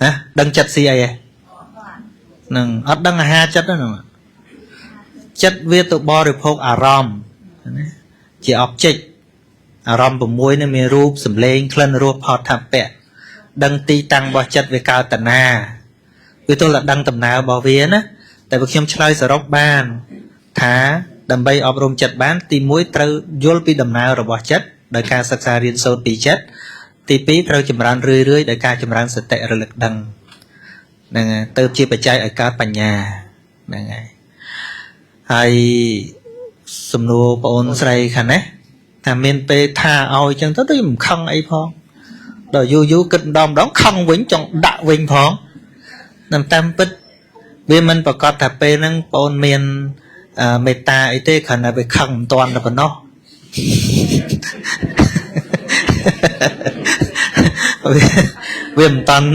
ហ៎ដឹងចិត្តស៊ីអីហ៎ហ្នឹងអត់ដឹងអាហារចិត្តហ្នឹងចិត្តវាទៅបរិភោគអារម្មណ៍ណាជា object អារម្មណ៍6នេះមានរូបសម្លេងក្លិនរសផតថពៈដឹងទីតាំងរបស់ចិត្តវាកើតតាណាវាទល់តែដឹងដំណើររបស់វាណាតែបើខ្ញុំឆ្លើយសរុបបានថាដើម្បីអប់រំចិត្តបានទី1ត្រូវយល់ពីដំណើររបស់ចិត្តដោយការសិក្សារៀនសូត្រពីចិត្តទី2ត្រូវចម្រើនរឿយៗដោយការចម្រើនសតិរលឹកដឹងហ្នឹងហើយទៅជាបច្ច័យឲ្យកើតបញ្ញាហ្នឹងហើយហើយសំណួរបងអូនស្រីខាងនេះថាមានពេលថាឲ្យចឹងទៅដូចមិនខឹងអីផងដល់យូរយូរគិតម្ដងម្ដងខឹងវិញចង់ដាក់វិញផងតាមពិតវាមិនប្រកាសថាពេលហ្នឹងបងអូនមានមេត្តាអីទេគ្រាន់តែវាខឹងមិនតាន់តែប៉ុណ្ណោះវាមិនតាន់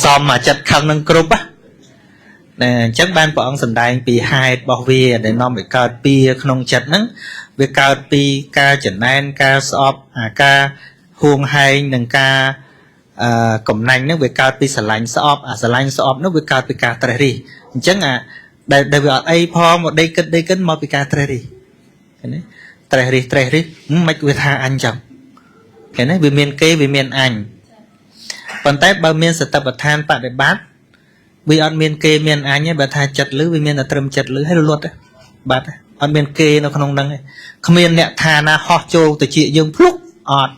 សមអាចិត្តខឹងនឹងគ្រប់ណាអញ្ចឹងបានព្រះអង្គសម្ដែងពីហេតុរបស់វាដែលនាំឲ្យកើតពៀក្នុងចិត្តហ្នឹងវាកើតពីការចំណែនការស្អប់អាការហួងហែងនិងការកំណាញ់ហ្នឹងវាកើតពីស្រឡាញ់ស្អប់អាស្រឡាញ់ស្អប់នោះវាកើតពីការត្រេះរិះអញ្ចឹងអា ដែលវាអត់អីផងមកដេកគិតដេកគិតមកពីការត្រេះរិះឃើញទេត្រេះរិះត្រេះរិះមិនវាថាអញចឹងឃើញទេវាមានគេវាមានអញប៉ុន្តែបើមានសតិប្បដ្ឋានបដិបត្តិវាអត់មានគេមានអញទេបើថាចិត្តលឺវាមានតែត្រឹមចិត្តលឺហើយរលត់បាត់អត់មានគេនៅក្នុងហ្នឹងទេគ្មានអ្នកថាណាហោះចូលទៅជាយើងភ្លុកអត់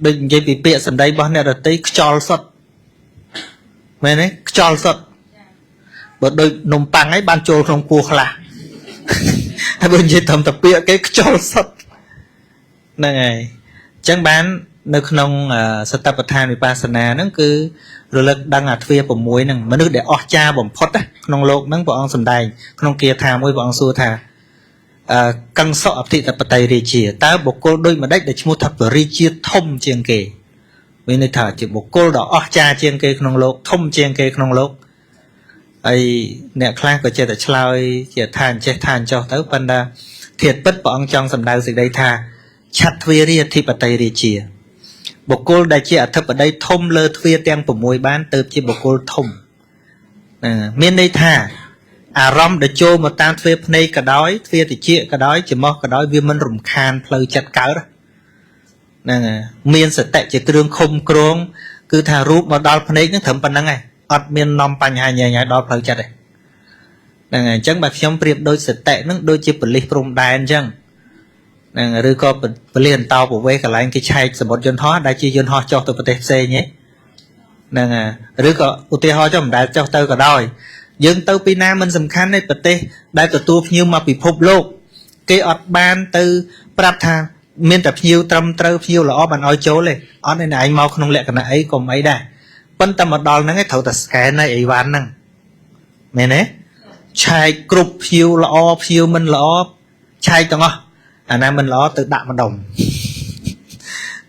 ដូចនិយាយពីពាក្យសម្ដីរបស់អ្នករតីខ្យល់សុតមែនទេខ្យល់សុតបើដូចនំប៉័ងឯងបានចូលក្នុងពោះខ្លះហើយបើនិយាយត្រឹមតែពាក្យគេខ្យល់សុតហ្នឹងហើយអញ្ចឹងបាននៅក្នុងសតិប្បដ្ឋានវិបស្សនាហ្នឹងគឺរលឹកដឹងអាទ្វា6ហ្នឹងមនុស្សដែលអស្ចារ្យបំផុតក្នុងលោកហ្នឹងព្រះអង្គសម្ដែងក្នុងគាថាមួយព្រះអង្គសួរថាកង្សអភិតបតីរាជាតើបុគ្គលដូចម្ដេចដែលឈ្មោះថាពរាជាធំជាងគេមានន័យថាជាបុគ្គលដ៏អស្ចារ្យជាងគេក្នុងលោកធំជាងគេក្នុងលោកហើយអ្នកខ្លះក៏ចេះតែឆ្លើយជាថាអញ្ចេះថាអញ្ចោះទៅប៉ុន្តែធាតុពិតព្រះអង្គចង់សម្ដៅសេចក្តីថាឆាត់ទ្វារាធិបតីរាជាបុគ្គលដែលជាអធិបតីធំលើទ្វាទាំង6បានទៅជាបុគ្គលធំមានន័យថាអារម្មណ៍ដែលចូលមកតាមទ្វាភ្នែកក៏ដោយទ្វាតិចក៏ដោយច្រមុះក៏ដោយវាមិនរំខានផ្លូវចិត្តកើតហ្នឹងមានសតិជាគ្រឿងឃុំគ្រងគឺថារូបមកដល់ភ្នែកហ្នឹងត្រឹមប៉ុណ្្នឹងឯងអត់មាននាំបញ្ហាញ៉ៃញ៉ៃដល់ផ្លូវចិត្តទេហ្នឹងហើយអញ្ចឹងបើខ្ញុំប្រៀបដូចសតិហ្នឹងដូចជាប៉ូលីសព្រំដែនអញ្ចឹងហ្នឹងឬក៏ប៉ូលីសអន្តោប្រវេសន៍កន្លែងគេឆែកសមុទ្រយន្តហោះដែលជាយន្តហោះចុះទៅប្រទេសផ្សេងហ្នឹងហើយឬក៏ឧទាហរណ៍ចុះមិនដែលចុះទៅក៏ដោយយើងទៅពីណាមិនសំខាន់ទេប្រទេសដែលទទួលភ្ញៀវមកពិភពលោកគេអត់បានទៅប្រាប់ថាមានតែភ្ញៀវត្រឹមត្រូវភ្ញៀវល្អបានឲ្យចូលទេអត់ឯឯងមកក្នុងលក្ខណៈអីកុំអីដែរប៉ុន្តែមកដល់ហ្នឹងឯងត្រូវតែ scan ហើយអីវ៉ាន់ហ្នឹងមែនទេឆែកគ្រប់ភ្ញៀវល្អភ្ញៀវមិនល្អឆែកទាំងអស់អាណាមិនល្អទៅដាក់ម្ដុំ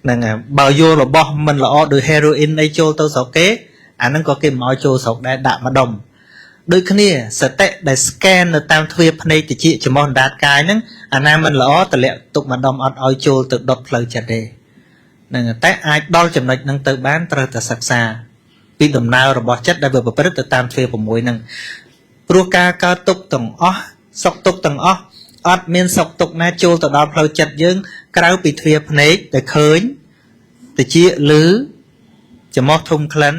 ហ្នឹងហើយបើយករបស់មិនល្អដូច heroin អីចូលទៅស្រុកគេអាហ្នឹងក៏គេមិនឲ្យចូលស្រុកដែរដាក់ម្ដុំដូចគ្នាសតិដែល scan នៅតាមទ្វាភ្នែកតិចច្រមុះអណ្ដាតកាយហ្នឹងអាណាមិនល្អតម្លាក់ទុកម្ដុំអត់ឲ្យចូលទៅដុតផ្លូវចិត្តទេហ្នឹងតែអាចដល់ចំណុចហ្នឹងទៅបានត្រូវតែសិក្សាពីដំណើររបស់ចិត្តដែលវាប្រព្រឹត្តទៅតាមទ្វា6ហ្នឹងព្រោះការកើតទុកទាំងអស់សុខទុក្ខទាំងអស់អត់មានសុខទុក្ខណាចូលទៅដល់ផ្លូវចិត្តយើងក្រៅពីទ្វាភ្នែកដែលឃើញតិចឮច្រមុះធំក្លិន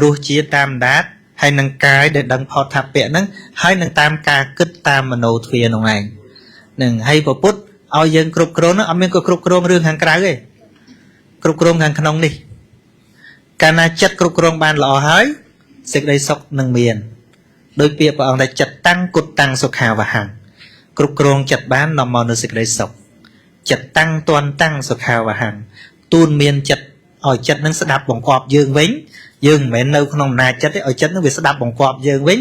រសជាតិតាមអណ្ដាតហើយនឹងកាយដែលដឹងផតថាពៈហ្នឹងហើយនឹងតាមការគិតតាមមโนទ្វានោះឯងនឹងហើយពពុទ្ធឲ្យយើងគ្រប់គ្រងហ្នឹងអត់មានក៏គ្រប់គ្រងរឿងខាងក្រៅទេគ្រប់គ្រងខាងក្នុងនេះកាលណាចិត្តគ្រប់គ្រងបានល្អហើយសេចក្តីសុខនឹងមានដោយពាក្យព្រះអង្គថាចិត្តតាំងគុតតាំងសុខាវហੰគ្រប់គ្រងចិត្តបាននាំមកនូវសេចក្តីសុខចិត្តតាំងតន់តាំងសុខាវហੰទូនមានចិត្តឲ្យចិត្តនឹងស្ដាប់បង្គាប់យើងវិញយើងមិនមែននៅក្នុងអំណាចចិត្តទេឲ្យចិត្តនឹងវាស្ដាប់បង្គាប់យើងវិញ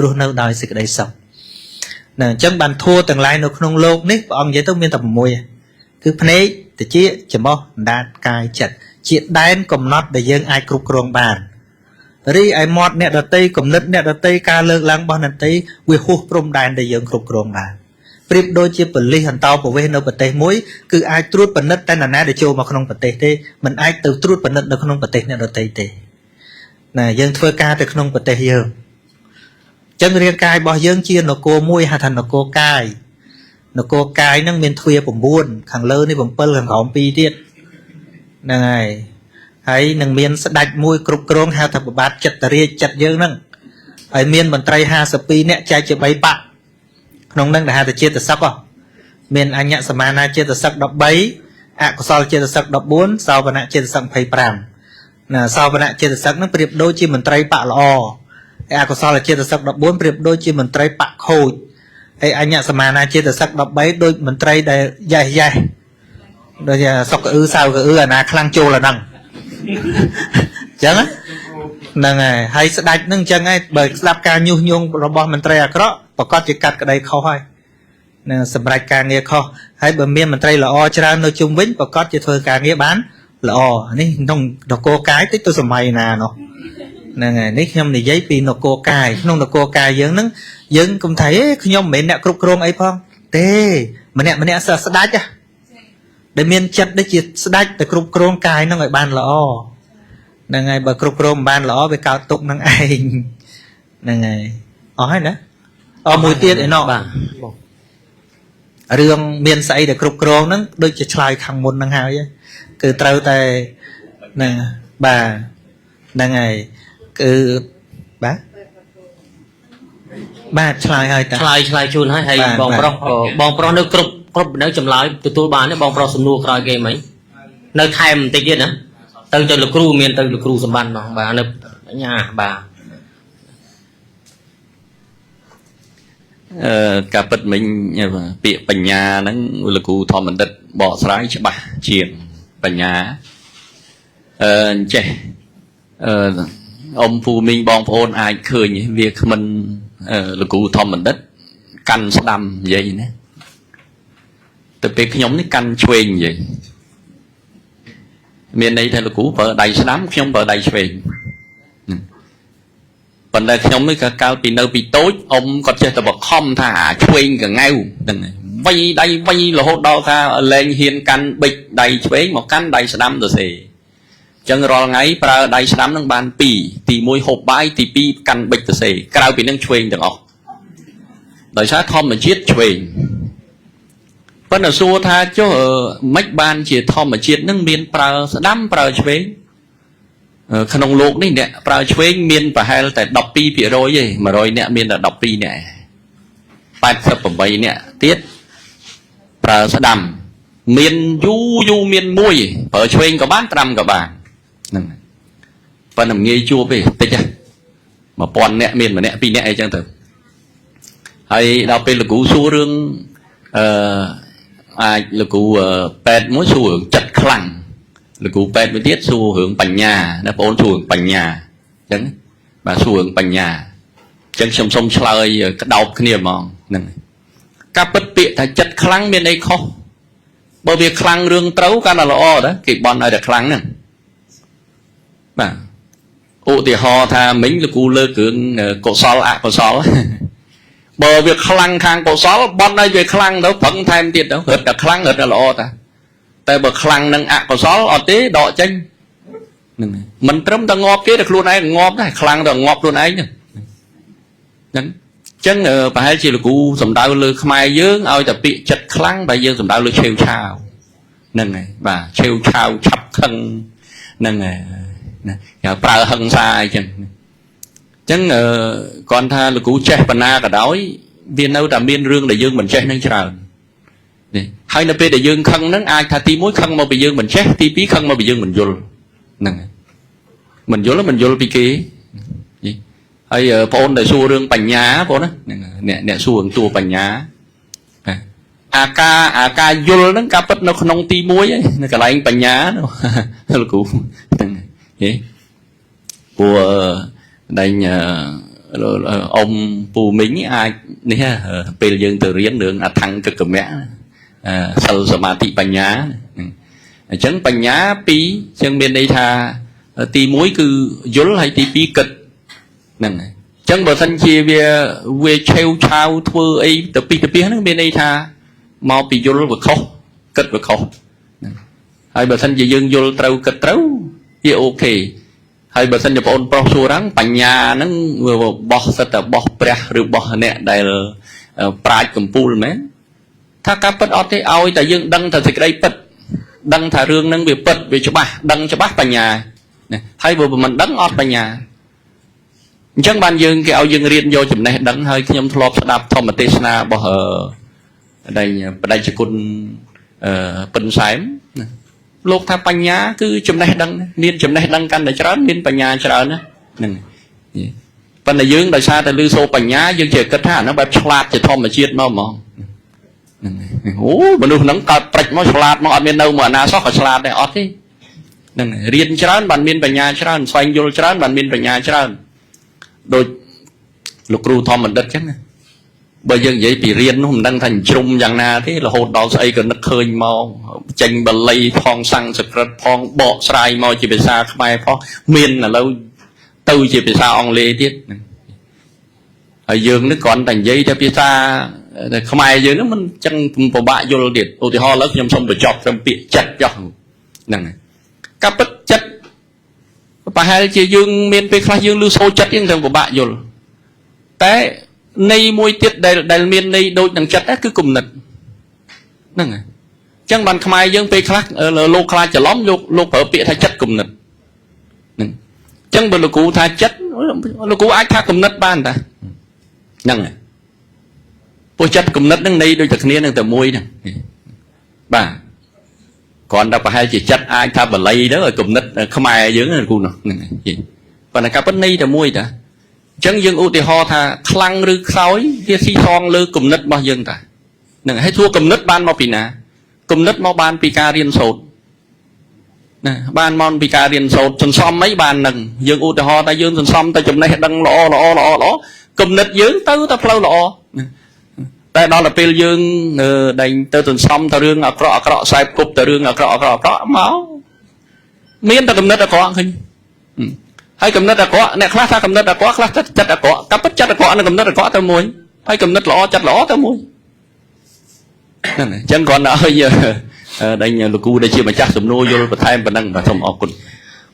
រស់នៅដោយសេចក្តីសុខណាអញ្ចឹងបានធัวទាំងឡាយនៅក្នុងលោកនេះព្រះអង្គនិយាយទៅមានតែ6គឺភ្នែកតិចច្រមុះអណ្ដាតកាយចិត្តជាដែនកំណត់ដែលយើងអាចគ្រប់គ្រងបានរីឯមាត់អ្នកដតីគំនិតអ្នកដតីការលើកឡើងរបស់អ្នកដតីវាហួសព្រំដែនដែលយើងគ្រប់គ្រងបានប្រៀបដូចជាប៉ូលីសអន្តោប្រវេសន៍នៅប្រទេសមួយគឺអាចត្រួតពិនិត្យតែនរណាដែលចូលមកក្នុងប្រទេសទេមិនអាចទៅត្រួតពិនិត្យនៅក្នុងប្រទេសអ្នកដតីទេណាយើងធ្វើការទៅក្នុងប្រទេសយើងអញ្ចឹងរាងកាយរបស់យើងជានគរមួយហៅថានគរកាយនគរកាយហ្នឹងមានទ្វា9ខាងលើនេះ7ខាងក្រោម2ទៀតហ្នឹងហើយហើយនឹងមានស្ដេចមួយគ្រប់គ្រងហៅថាប្របាទចិត្តរាជចិត្តយើងហ្នឹងហើយមានមន្ត្រី52នាក់ចែកជា3បក្សក្នុងហ្នឹងដែលហៅថាចេតសិកមានអញ្ញសមានាចេតសិក13អកុសលចេតសិក14សោវនចេតសិក25ណាសោវនចេតសិកហ្នឹងប្រៀបដូចជាមន្ត្រីបកល្អហើយអកុសលចេតសិក14ប្រៀបដូចជាមន្ត្រីបកខូចហើយអញ្ញសមានាចេតសិក13ដូចមន្ត្រីដែលយ៉េះយ៉េះដូចជាសុកកអ៊ឺសៅកអ៊ឺអាណាខ្លាំងចូលអាហ្នឹងអញ្ចឹងហ្នឹងហើយហើយស្ដាច់ហ្នឹងអញ្ចឹងហើយបើស្ដាប់ការញុះញង់របស់មន្ត្រីអាក្រក់ប្រកាសជាកាត់ក្តីខុសហើយនឹងសម្រាប់ការងារខុសហើយបើមានមន្ត្រីល្អច្រើននៅជុំវិញប្រកាសជាធ្វើការងារបានល្អនេះក្នុងនគរកាយតិចទៅសម័យណានោះហ្នឹងហើយនេះខ្ញុំនិយាយពីនគរកាយក្នុងនគរកាយយើងហ្នឹងយើងកុំថាអេខ្ញុំមិនមែនអ្នកគ្រប់គ្រងអីផងទេម្នាក់ម្នាក់សើស្ដាច់ដែលមានចិត្តដូចជាស្ដាច់តែគ្រប់គ្រងកាយហ្នឹងឲ្យបានល្អហ្នឹងហើយបើគ្រប់គ្រងមិនបានល្អវាកើតទុកនឹងឯងហ្នឹងហើយអស់ហើយណា អមួយទៀតឯណោះ បាទបង រឿងមានស្អីដែលគ្រប់គ្រងហ្នឹងដូចជាឆ្លើយខាងមុនហ្នឹងហើយគឺត្រូវតែហ្នឹងបាទហ្នឹងហើយគឺបាទបាទឆ្លើយហើយតា ឆ្លើយឆ្លើយជូនហើយហើយ បាទ បងប្រុស បាទ ក៏បងប្រុសនៅគ្រប់គ្រប់នៅចម្លើយទទួលបានទេបងប្រុសសំណួរក្រោយគេមិញនៅថែមបន្តិចទៀតណាទៅទៅលោកគ្រូមានទៅលោកគ្រូសម្បត្តិហ្មងបាទនៅបញ្ញាបាទ ការពិតមិញពាក្យបញ្ញាហ្នឹងលោកគ្រូធម្មបណ្ឌិតបកស្រាយច្បាស់ជាងបញ្ញាអញ្ចេះអឺអ៊ំពូមីងបងប្អូនអាចឃើញវាគ្មិនលោកគ្រូធម្មបណ្ឌិតកាន់ស្ដាំនិយាយណាទៅពេលខ្ញុំនេះកាន់ឆ្វេងនិយាយមានន័យថាលោកគ្រូប្រើដៃស្ដាំខ្ញុំប្រើដៃឆ្វេងប៉ុន្តែខ្ញុំនេះក៏កាលពីនៅពីតូចអ៊ំគាត់ចេះតែបខំថាអាឆ្វេងកងៅហ្នឹងហើយវៃដៃវៃរហូតដល់ថាលែងហ៊ានកាន់បិចដៃឆ្វេងមកកាន់ដៃស្ដាំទៅសេអញ្ចឹងរាល់ថ្ងៃប្រើដៃស្ដាំនឹងបាន2ទី1ហូបបាយទី2កាន់បិចទៅសេក្រៅពីនឹងឆ្វេងទាំងអស់ដោយសារធម្មជាតិឆ្វេងប៉ុន្តែសួរថាចុះមិនបានជាធម្មជាតិនឹងមានប្រើស្ដាំប្រើឆ្វេងក្នុងលោកនេះអ្នកប្រើឆ្វេងមានប្រហែលតែ12%ទេ100អ្នកមានតែ12អ្នក88អ្នកទៀតប្រើស្ដាំមានយូរយូរមានមួយប្រើឆ្វេងក៏បានត្រាំក៏បានហ្នឹងប៉ុន្តែងាយជួបទេតិច1000អ្នកមានម្នាក់ពីរអ្នកអីចឹងទៅហើយដល់ពេលលោកគ្រូសួររឿងអឺអាចលោកគ្រូពេទ្យមួយសួររឿងចិត្តខ្លាំងលោកគ្រូពេទ្យមួយទៀតសួររឿងបញ្ញាណាបងអូនសួររឿងបញ្ញាអញ្ចឹងបាទសួររឿងបញ្ញាអញ្ចឹងខ្ញុំសូមឆ្លើយក្តោបគ្នាហ្មងហ្នឹងការពិតពាក្យថាចិត្តខ្លាំងមានអីខុសបើវាខ្លាំងរឿងត្រូវកាន់តែល្អដែរគេបន់ឲ្យតែខ្លាំងហ្នឹងបាទឧទាហរណ៍ថាមិញលោកគ្រូលើករឿងកុសលអកុសលបើវាខ្លាំងខាងកុសលបន់ឲ្យវាខ្លាំងទៅប្រឹងថែមទៀតទៅរឹតតែខ្លាំងរឹតតែល្អតាតែបើខ្លាំងនឹងអកុសលអត់ទេដកចេញហ្នឹងមិនត្រឹមតែងាប់គេតែខ្លួនឯងងាប់ដែរខ្លាំងតែងាប់ខ្លួនឯងហ្នឹងហ្នឹងអញ្ចឹងប្រហែលជាលោកគ្រូសំដៅលើខ្មែរយើងឲ្យតែពាក្យចិត្តខ្លាំងបើយើងសំដៅលើឆេវឆាវហ្នឹងហើយបាទឆេវឆាវឆាប់ខឹងហ្នឹងហើយណាគេប្រើហិង្សាអីចឹងអញ្ចឹងគាត់ថាលោកគ្រូចេះបណ្ណាក៏ដោយវានៅតែមានរឿងដែលយើងមិនចេះនឹងច្រើននេះហើយនៅពេលដែលយើងខឹងហ្នឹងអាចថាទី1ខឹងមកពីយើងមិនចេះទី2ខឹងមកពីយើងមិនយល់ហ្នឹងមិនយល់មិនយល់ពីគេនេះហើយបងអូនដែលសួររឿងបញ្ញាបងណាអ្នកអ្នកសួររឿងតួបញ្ញាអាការយល់ហ្នឹងការពិតនៅក្នុងទី1ឯនៅកន្លែងបញ្ញានោះលោកគ្រូហ្នឹងហេព្រោះដែងអ៊ំពូមីងអាចនេះពេលយើងទៅរៀនរឿងអថង្គកមៈសិលសមាធិបញ្ញាអញ្ចឹងបញ្ញាពីរអញ្ចឹងមានន័យថាទី1គឺយល់ហើយទី2គិតហ្នឹងហើយអញ្ចឹងបើសិនជាវាឆេវឆាវធ្វើអីទៅពីទៅពីហ្នឹងមានន័យថាមកពីយល់វាខុសគិតវាខុសហើយបើសិនជាយើងយល់ត្រូវគិតត្រូវវាអូខេហើយបើសិនជាបងអូនប្រុសសួរហ្នឹងបញ្ញាហ្នឹងវាបោះសិតតែបោះព្រះឬបោះអ្នកដែលប្រាជ្ញកំពូលមែនថាការពិតអត់ទេឲ្យតែយើងដឹងថាសេចក្តីពិតដឹងថារឿងហ្នឹងវាពិតវាច្បាស់ដឹងច្បាស់បញ្ញាណាហើយបើមិនដឹងអត់បញ្ញាអញ្ចឹងបានយើងគេឲ្យយើងរៀនយកចំណេះដឹងហើយខ្ញុំធ្លាប់ស្ដាប់ធម្មទេសនារបស់បដិជគុណពិនសែមណាលោកថាបញ្ញាគឺចំណេះដឹងមានចំណេះដឹងកាន់តែច្រើនមានបញ្ញាច្រើនណាហ្នឹងប៉ុន្តែយើងដោយសារតែឮសូរបញ្ញាយើងចេះគិតថាអាហ្នឹងបែបឆ្លាតជាធម្មជាតិមកហ្មងហ្នឹងអូមនុស្សហ្នឹងកើតព្រិចមកឆ្លាតមកអត់មាននៅមកអាណាសោះក៏ឆ្លាតដែរអត់ទេហ្នឹងរៀនច្រើនបានមានបញ្ញាច្រើនស្វែងយល់ច្រើនបានមានបញ្ញាច្រើនដូចលោកគ្រូធម្មបណ្ឌិតចឹងណាបើយើងនិយាយពីរៀននោះមិនដឹងថាជ្រុំយ៉ាងណាទេរហូតដល់ស្អីក៏នឹកឃើញមកចេញបាលីផងសំស្ក្រឹតផងបកស្រាយមកជាភាសាខ្មែរផងមានឥឡូវទៅជាភាសាអង់គ្លេសទៀតហើយយើងនេះគ្រាន់តែនិយាយតែភាសាខ្មែរយើងនោះមិនចឹងពិបាកយល់ទៀតឧទាហរណ៍ឥឡូវខ្ញុំសូមបញ្ចប់ត្រឹមពាក្យចិត្តចុះហ្នឹងហើយការពិតចិត្តប្រហែលជាយើងមានពេលខ្លះយើងឮសូរចិត្តយើងទាំងពិបាកយល់តែ ន័យមួយទៀតដែលមានន័យដូចនឹងចិត្តដែរគឺគំនិតហ្នឹងហើយអញ្ចឹងបានខ្មែរយើងពេលខ្លះលោកខ្លាចច្រឡំលោកប្រើពាក្យថាចិត្តគំនិតហ្នឹងអញ្ចឹងបើលោកគ្រូថាចិត្តលោកគ្រូអាចថាគំនិតបានតាហ្នឹងហើយព្រោះចិត្តគំនិតហ្នឹងន័យដូចតែគ្នានឹងតែមួយហ្នឹងបាទគ្រាន់តែប្រហែលជាចិត្តអាចថាបល័យទៅឲ្យគំនិតខ្មែរយើងហ្នឹងគ្រូនោះហ្នឹងហើយប៉ុន្តែការពិតន័យតែមួយតាអញ្ចឹងយើងឧទាហរណ៍ថាខ្លាំងឬខ្សោយវាស៊ីសងលើគំនិតរបស់យើងតាហ្នឹងហើយធ្វើគំនិតបានមកពីណាគំនិតមកបានពីការរៀនសូត្រណាបានមកពីការរៀនសូត្រសន្សំអីបាននឹងយើងឧទាហរណ៍ថាយើងសន្សំតែចំណេះដឹងល្អល្អល្អល្អគំនិតយើងទៅតែផ្លូវល្អណាតែដល់ទៅពេលយើងដែលទៅសន្សំទៅរឿងអាក្រក់អាក្រក់ខ្សែគប់ទៅរឿងអាក្រក់អាក្រក់អាក្រក់មកមានតែគំនិតអាក្រក់ឃើញហើយគំនិតអាក្រក់អ្នកខ្លះថាគំនិតអាក្រក់ខ្លះចិត្តអាក្រក់កាពិតចិត្តអាក្រក់និងគំនិតអាក្រក់ទៅមួយហើយគំនិតល្អចិត្តល្អទៅមួយហ្នឹងអញ្ចឹងគ្រាន់តែឲ្យដែលលោកគ្រូដែលជាម្ចាស់សំណួរយល់បន្ថែមប៉ុណ្ណឹងបាទសូមអរគុណ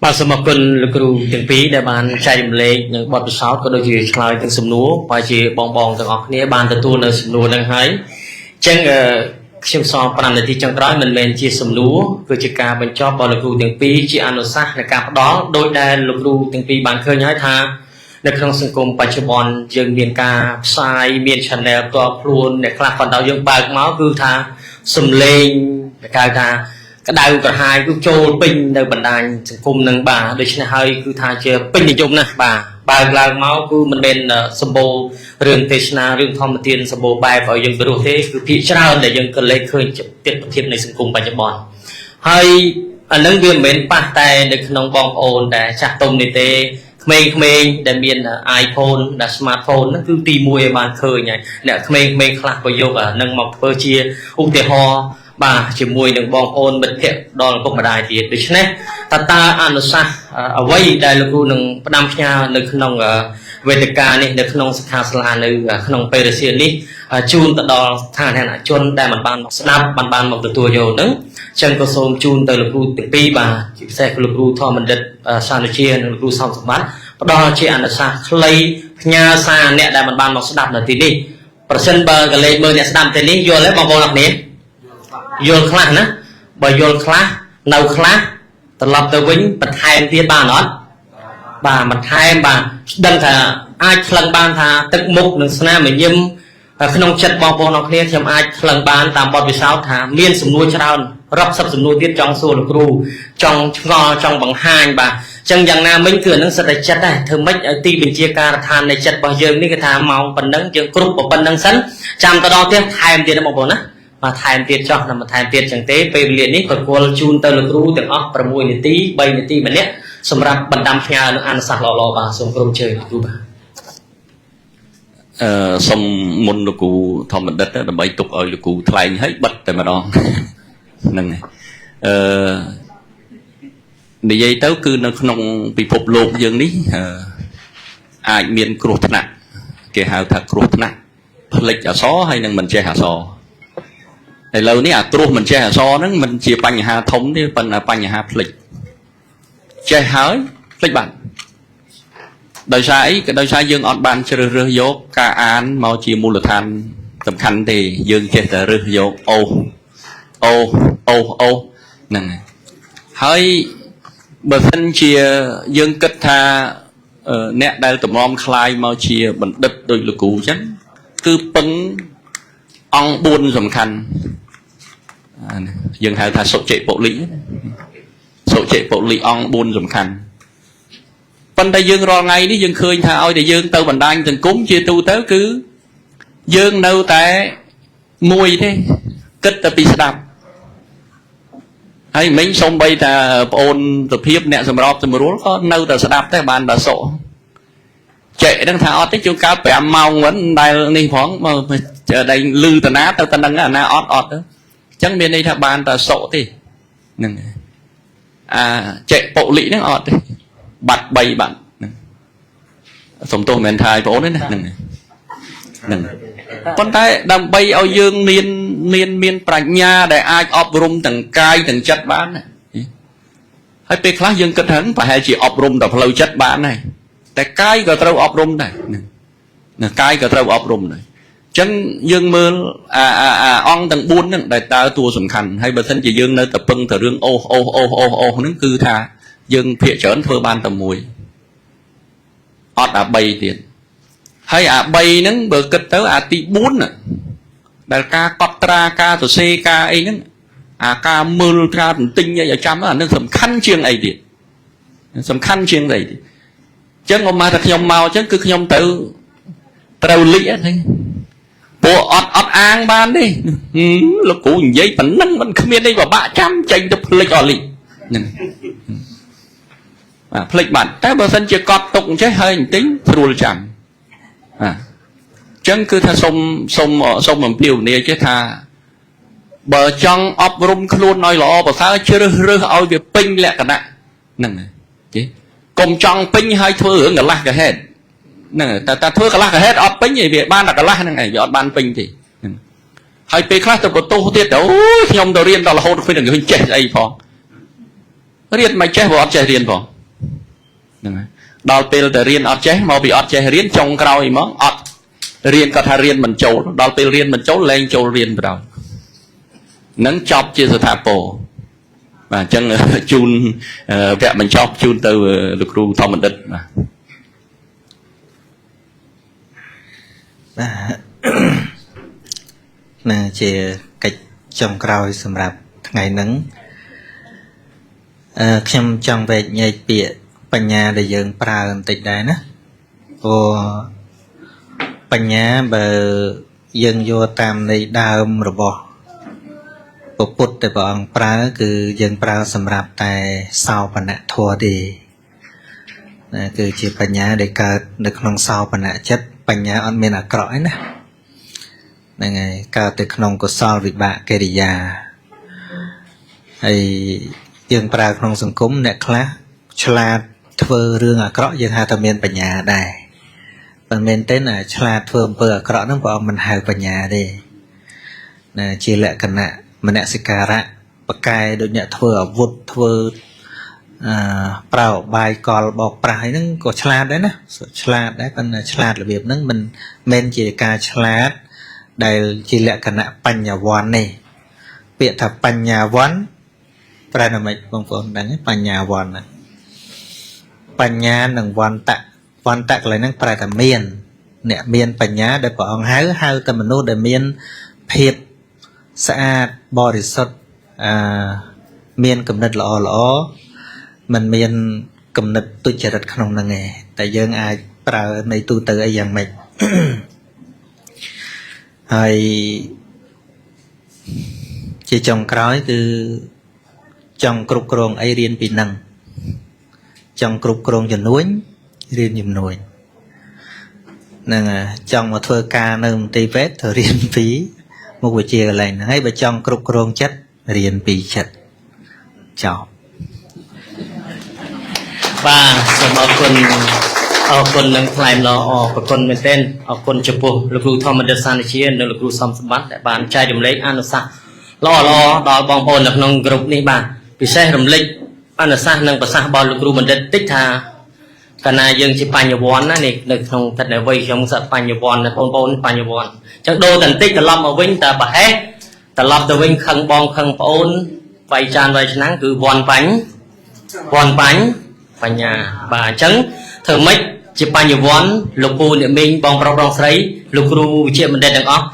បាទសូមអរគុណលោកគ្រូទាំងពីរដែលបានចែករំលែកនៅបទពិសោធន៍ក៏ដូចជាឆ្លើយទាំងសំណួរបើជាបងបងទាំងអស់គ្នាបានទទួលនៅសំណួរហ្នឹងហើយអញ្ចឹងខ្ញុំសល់5នាទីចុងក្រោយមិនមែនជាសំណួរគឺជាការបញ្ចប់របស់លោកគ្រូទាំងពីរជាអនុសាសន៍នៃការផ្ដល់ដោយដែលលោកគ្រូទាំងពីរបានឃើញហើយថានៅក្នុងសង្គមបច្ចុប្បន្នយើងមានការផ្សាយមាន channel ផ្ទាល់ខ្លួនអ្នកខ្លះគាត់ដល់យើងបើកមកគឺថាសំឡេងគេហៅថាក្តៅក្រហាយគឺចូលពេញនៅបណ្ដាញសង្គមនឹងបាទដូច្នេះហើយគឺថាជាពេញនិយមណាស់បាទបើកឡើងមកគឺមិនមែនសម្បូររឿងទេសនារឿងធម្មទានសម្បូរបែបឲ្យយើងពិរោះទេគឺភាគច្រើនដែលយើងក៏លេចឃើញទិដ្ឋភាពនៃសង្គមបច្ចុប្បន្នហើយអានឹងវាមិនមែនប៉ះតែនៅក្នុងបងប្អូនដែលចាស់ទុំនេះទេក្មេងៗដែលមាន iPhone ដែល smartphone ហ្នឹងគឺទី1ឲ្យបានឃើញហើយអ្នកក្មេងៗខ្លះក៏យកអានឹងមកធ្វើជាឧទាហរណ៍បាទជាមួយនឹងបងប្អូនមិត្តភ័ក្តិដល់ឪពុកម្ដាយទៀតដូច្នេះតើអនុសាសន៍អ្វីដែលលោកគ្រូនឹងផ្ដាំផ្ញើនៅក្នុងវេទិកានេះនៅក្នុងសិក្ខាសាលានៅក្នុងពេលរសៀលនេះជូនទៅដល់ស្ថានជនដែលមិនបានមកស្ដាប់មិនបានមកទទួលយកហ្នឹងចឹងក៏សូមជូនទៅលោកគ្រូទាំងពីរបាទជាពិសេសលោកគ្រូធម្មបណ្ឌិតសានុជានិងលោកគ្រូសំសម្បត្តិផ្ដល់ជាអនុសាសន៍ខ្លីផ្ញើសារអ្នកដែលមិនបានមកស្ដាប់នៅទីនេះប្រសិនបើកលេចមើលអ្នកស្ដាប់ទីនេះយល់ទេបងប្អូនអរគ្នាយល់ខ្លះណាបើយល់ខ្លះនៅខ្លះត្រឡប់ទៅវិញបន្ថែមទៀតបានអត់បាទបន្ថែមបាទដឹងថាអាចថ្លឹងបានថាទឹកមុខនិងស្នាមញញឹមក្នុងចិត្តបងប្អូនអរគ្នាខ្ញុំអាចថ្លឹងបានតាមបទពិសោធន៍ថាមានសំណួរច្រើនរាប់សិបសំណួរទៀតចង់សួរលោកគ្រូចង់ឆ្ងល់ចង់បង្ហាញបាទអញ្ចឹងយ៉ាងណាមិញគឺអានឹងសិតតែចិត្តដែរធ្វើម៉េចឲ្យទីបញ្ជាការដ្ឋាននៃចិត្តរបស់យើងនេះគឺថាម៉ោងប៉ុណ្ណឹងយើងគ្រប់ប៉ុណ្ណឹងសិនចាំទៅដល់ផ្ទះថែមទៀតណាបងប្អូនណាបាទថែមទៀតចោះណាបន្ថែមទៀតចឹងទេពេលវេលានេះប្រគល់ជូនទៅលោកគ្រូទាំងអស់6នាទី3នាទីម្នាក់សម្រាប់បណ្ដាំផ្ញើនឹងអនុសាសន៍ល្អៗបាទសូមក្រុមជើញលោកគ្រូបាទ សូមមុនលោកគ្រូធម្មបណ្ឌិតដើម្បីទុកឲ្យលោកគ្រូថ្លែងឲ្យបិទតែម្ដងហ្នឹងហើយនិយាយទៅគឺនៅក្នុងពិភពលោកយើងនេះអាចមានគ្រោះថ្នាក់គេហៅថាគ្រោះថ្នាក់ភ្លេចអក្សរហើយនឹងមិនចេះអក្សរឥឡូវនេះអាគ្រោះមិនចេះអក្សរហ្នឹងមិនជាបញ្ហាធំទេប៉ុន្តែបញ្ហាភ្លេចចេះហើយភ្លេចបាត់ដោយសារអីក៏ដោយសារយើងអត់បានជ្រើសរើសយកការអានមកជាមូលដ្ឋានសំខាន់ទេយើងចេះតែរើសយកអូអូអូអូហ្នឹងហើយបើសិនជាយើងគិតថាអ្នកដែលតម្រាំคลายមកជាបណ្ឌិតដូចលោកគ្រូអញ្ចឹងគឺពឹងអង្គ4សំខាន់យើងហៅថាសុជិបុលិសុជិបុលិអង្គ4សំខាន់ប៉ុន្តែយើងរាល់ថ្ងៃនេះយើងឃើញថាឲ្យតែយើងទៅបណ្ដាញសង្គមជាទូទៅគឺយើងនៅតែមួយទេគិតតែពីស្ដាប់ហើយមិញសំបីថាប្អូនសុភាពអ្នកសម្របសម្រួលក៏នៅតែស្ដាប់ទេបានតែសុចេះហ្នឹងថាអត់ទេជួនកាល5ម៉ោងវិញដែលនេះផងមកដែលលឺតាណាទៅតានឹងអាណាអត់អត់អញ្ចឹងមានន័យថាបានតែសុទេហ្នឹងអាចេះបុលិហ្នឹងអត់ទេបាត់3បាត់ហ្នឹងសំទោសមិនមែនថាឲ្យបងអូនទេណាហ្នឹងហ្នឹងប៉ុន្តែដើម្បីឲ្យយើងមានប្រាជ្ញាដែលអាចអប់រំទាំងកាយទាំងចិត្តបានហើយពេលខ្លះយើងគិតថាប្រហែលជាអប់រំតែផ្លូវចិត្តបានហើយតែកាយក៏ត្រូវអប់រំដែរហ្នឹង ណាកាយក៏ត្រូវអប់រំដែរអញ្ចឹងយើងមើលអាអាអាអង្គទាំង4ហ្នឹងដែលតើតួសំខាន់ហើយបើសិនជាយើងនៅតែពឹងទៅរឿងអូសអូសអូសអូសអូសហ្នឹងគឺថាយើងភាកច្រើនធ្វើបានតែមួយអត់អា3ទៀតហើយអា3ហ្នឹងបើគិតទៅអាទី4ណាដែលការកត់ត្រាការសរសេរការអីហ្នឹងអាការមើលការទន្ទិញអីឲ្យចាំអានឹងសំខាន់ជាងអីទៀតសំខាន់ជាងអីទៀតអញ្ចឹងអមថាខ្ញុំមកអញ្ចឹងគឺខ្ញុំទៅត្រូវលិចហ្នឹងពួកអត់អត់អាងបានទេលោកគ្រូនិយាយប៉ុណ្ណឹងមិនគ្មានអីពិបាកចាំចេញទៅភ្លេចអស់លិចហ្នឹងបាទភ្លេចបាត់តែបើសិនជាកត់ទុកអញ្ចេះហើយបន្តិចស្រួលចាំបាទអញ្ចឹងគឺថាសុំសុំសុំអំពាវនាវចេះថាបើចង់អប់រំខ្លួនឲ្យល្អប្រសើរជ្រើសរើសឲ្យវាពេញលក្ខណៈហ្នឹងទេកុំចង់ពេញហើយធ្វើរឿងកន្លះកហេតុហ្នឹងតែតែធ្វើកន្លះកហេតុអត់ពេញឯងវាបានតែកន្លះហ្នឹងឯងវាអត់បានពេញទេហ្នឹងហើយពេលខ្លះទៅបន្ទោសទៀតអូយខ្ញុំទៅរៀនដល់រហូតគ្មានតែចេះស្អីផងរៀនមិនចេះព្រោះអត់ចេះរៀនផងហ្នឹងហើយដល់ពេលទៅរៀនអត់ចេះមកពីអត់ចេះរៀនចុងក្រោយហ្មងអត់រៀនគាត់ថារៀនមិនចូលដល់ពេលរៀនមិនចូលលែងចូលរៀនបណ្ដោយនឹងចប់ជាស្ថាពរបាទអញ្ចឹងជូនវគ្គបញ្ចប់ជូនទៅលោកគ្រូធម្មបណ្ឌិតបាទ បាទណាជាកិច្ចចុងក្រោយសម្រាប់ថ្ងៃហ្នឹងខ្ញុំចង់វែកញែកពាក្យបញ្ញាដែលយើងប្រើបន្តិចដែរណាព្រោះបញ្ញាបើយើងយកតាមន័យដើមរបស់ពុទ្ធដែលព្រះអង្គប្រើគឺយើងប្រើសម្រាប់តែសោបនធម៌ទេណាគឺជាបញ្ញាដែលកើតនៅក្នុងសោបនចិត្តបញ្ញាអត់មានអាក្រក់ឯណាហ្នឹងហើយកើតទៅក្នុងកុសលវិបាកកិរិយាហើយយើងប្រើក្នុងសង្គមអ្នកខ្លះឆ្លាតធ្វើរឿងអាក្រក់យើងហៅថាមានបញ្ញាដែរមិនមែនទេណាឆ្លាតធ្វើអំពើអាក្រក់ហ្នឹងព្រះអង្គមិនហៅបញ្ញាទេណាជាលក្ខណៈមនសិការៈបកែដូចអ្នកធ្វើអាវុធធ្វើប្រើឧបាយកលបោកប្រាស់ហ្នឹងក៏ឆ្លាតដែរណាឆ្លាតដែរប៉ុន្តែឆ្លាតរបៀបហ្នឹងមិនមែនជាការឆ្លាតដែលជាលក្ខណៈបញ្ញវន្តទេពាក្យថាបញ្ញវន្តប្រែថាម៉េចបងប្អូនដឹងទេបញ្ញវន្តហ្នឹងបញ្ញានិងវន្តៈវន្តៈកន្លែងហ្នឹងប្រែថាមានអ្នកមានបញ្ញាដែលព្រះអង្គហៅហៅតែមនុស្សដែលមានភាពស្អាតបរិសុទ្ធមានគំនិតល្អល្អមិនមានគំនិតទុច្ចរិតក្នុងហ្នឹងឯងតែយើងអាចប្រើនៃទូទៅអីយ៉ាងម៉េចហើយជាចុងក្រោយគឺចង់គ្រប់គ្រងអីរៀនពីហ្នឹងចង់គ្រប់គ្រងជំនួញរៀនជំនួញហ្នឹងចង់មកធ្វើការនៅមន្ទីរពេទ្យត្រូវរៀនពីមុខវិជ្ជាកន្លែងហ្នឹងហើយបើចង់គ្រប់គ្រងចិត្តរៀនពីចិត្តចប់ បាទសូមអរគុណអរគុណនិងថ្លែងល្អអរគុណមែនទែនអរគុណចំពោះលោកគ្រូធម្មបណ្ឌិតសានជានិងលោកគ្រូសំសម្បត្តិដែលបានចែករំលែកអនុសាសន៍ល្អល្អដល់បងប្អូននៅក្នុងក្រុមនេះបាទពិសេសរំលេចអនុសាសន៍និងប្រសាសន៍របស់លោកគ្រូបណ្ឌិតតិចថាកាលណាយើងជាបញ្ញវន្តណានេះនៅក្នុងទឹកនៃវ័យខ្ញុំសបញ្ញវន្តបងប្អូនបញ្ញវន្តអញ្ចឹងដូរតែបន្តិចត្រឡប់មកវិញតែប្រហែសត្រឡប់ទៅវិញខឹងបងខឹងប្អូនវាយចានវាយឆ្នាំងគឺវន្តបញ្ញវន្តបញ្ញបញ្ញាបាទអញ្ចឹងធ្វើម៉េចជាបញ្ញវន្តលោកពូអ្នកមីងបងប្រុសបងស្រីលោកគ្រូវិជ្ជាបណ្ឌិតទាំងអស់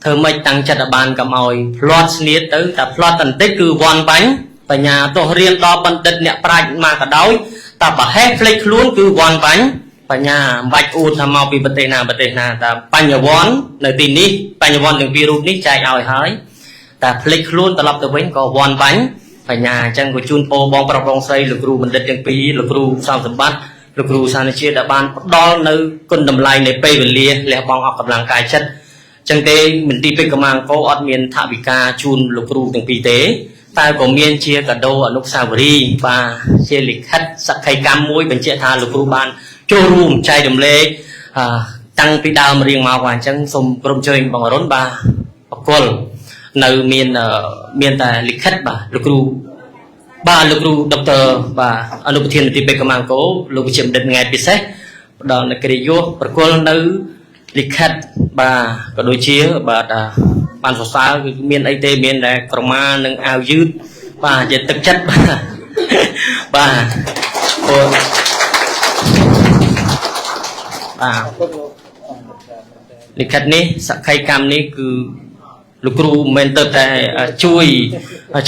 ធ្វើម៉េចតាំងចិត្តឲ្យបានកុំឲ្យផ្លាត់ស្នៀតទៅតែផ្លាត់បន្តិចគឺវន្តបញ្ញបញ្ញាទោះរៀនដល់បណ្ឌិតអ្នកប្រាជ្ញមកក៏ដោយតែប្រហែសភ្លេចខ្លួនគឺវន្តបញ្ញបញ្ញាមិនបាច់អួតថាមកពីប្រទេសណាប្រទេសណាតែបញ្ញវន្តនៅទីនេះបញ្ញវន្តទាំងពីររូបនេះចែកឲ្យហើយតែភ្លេចខ្លួនត្រឡប់ទៅវិញក៏វន្តបញ្ញបញ្ញាអញ្ចឹងក៏ជូនពរបងប្រុសបងស្រីលោកគ្រូបណ្ឌិតទាំងពីរលោកគ្រូសំសម្បត្តិលោកគ្រូសានជាដែលបានផ្ដល់នៅគុណតម្លៃនៃពេលវេលាលះបង់អស់កម្លាំងកាយចិត្តអញ្ចឹងទេមន្ទីរពេទ្យកម្មាអង្គរអត់មានថវិកាជូនលោកគ្រូទាំងពីរទេតែក៏មានជាកាដូអនុស្សាវរីយ៍បាទជាលិខិតសក្ខីកម្មមួយបញ្ជាក់ថាលោកគ្រូបានចូលរួមចែករំលែកតាំងពីដើមរៀងមកបាទអញ្ចឹងសូមក្រុមជើញបងអរុនបាទបកលនៅមានតែលិខិតបាទលោកគ្រូបាទលោកគ្រូដុកទ័របាទអនុប្រធានមន្ទីរពេទ្យកម្មាអង្គរលោកវិជ្ជាបណ្ឌិតង៉ែតពិសេសផ្ដល់នៅកិត្តិយសប្រគល់នៅ លិខិតបាទក៏ដូចជាបាទអាបានសរសើរគឺមានអីទេមានតែក្រមានិងអាវយឺតបាទជាទឹកចិត្តបាទបាទអូបាទលិខិតនេះសក្ខីកម្មនេះគឺលោកគ្រូមិនមែនទៅតែជួយ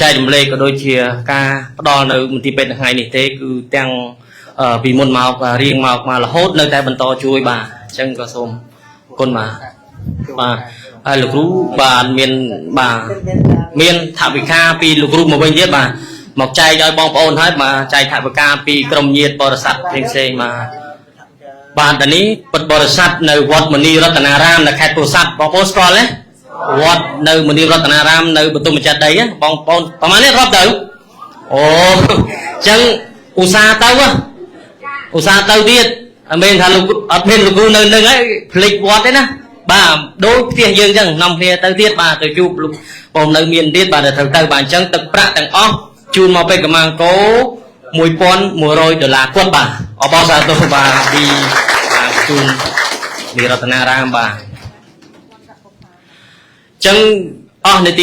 ចែករំលែកក៏ដូចជាការផ្ដល់នៅមន្ទីរពេទ្យនៅថ្ងៃនេះទេគឺទាំងពីមុនមករៀងមកមករហូតនៅតែបន្តជួយបាទអញ្ចឹងក៏សូមអរគុណបាទបាទហើយលោកគ្រូបាទមានបាទមានថវិកាពីលោកគ្រូមកវិញទៀតបាទមកចែកឲ្យបងប្អូនហើយបាទចែកថវិកាពីក្រុមញាតិបរិស័ទផ្សេងៗបាទបាទតានេះពុទ្ធបរិស័ទនៅវត្តមនីរតនារាមនៅខេត្តពោធិ៍សាត់បងប្អូនស្គាល់ទេវត្តនៅមនីរតនារាមនៅបន្ទុមចេតិយបងប្អូនប្រហែលនេះរាប់ទៅអូអញ្ចឹងឧស្សាហ៍ទៅឧស្សាហ៍ទៅទៀតអត់មានថាលោកអត់មានលោកគ្រូនៅនឹងហើយភ្លេចវត្តទេណាបាទដូចផ្ទះយើងអញ្ចឹងនាំគ្នាទៅទៀតបាទទៅជួបលោកបងនៅមានទៀតបាទត្រូវទៅបាទអញ្ចឹងទឹកប្រាក់ទាំងអស់ជូនមកពេទ្យកម្មាអង្គ1100ដុល្លារគាត់បាទអបអរសាទរបាទពីបាទជូននីរតនារាមបាទអញ្ចឹងអស់នាទី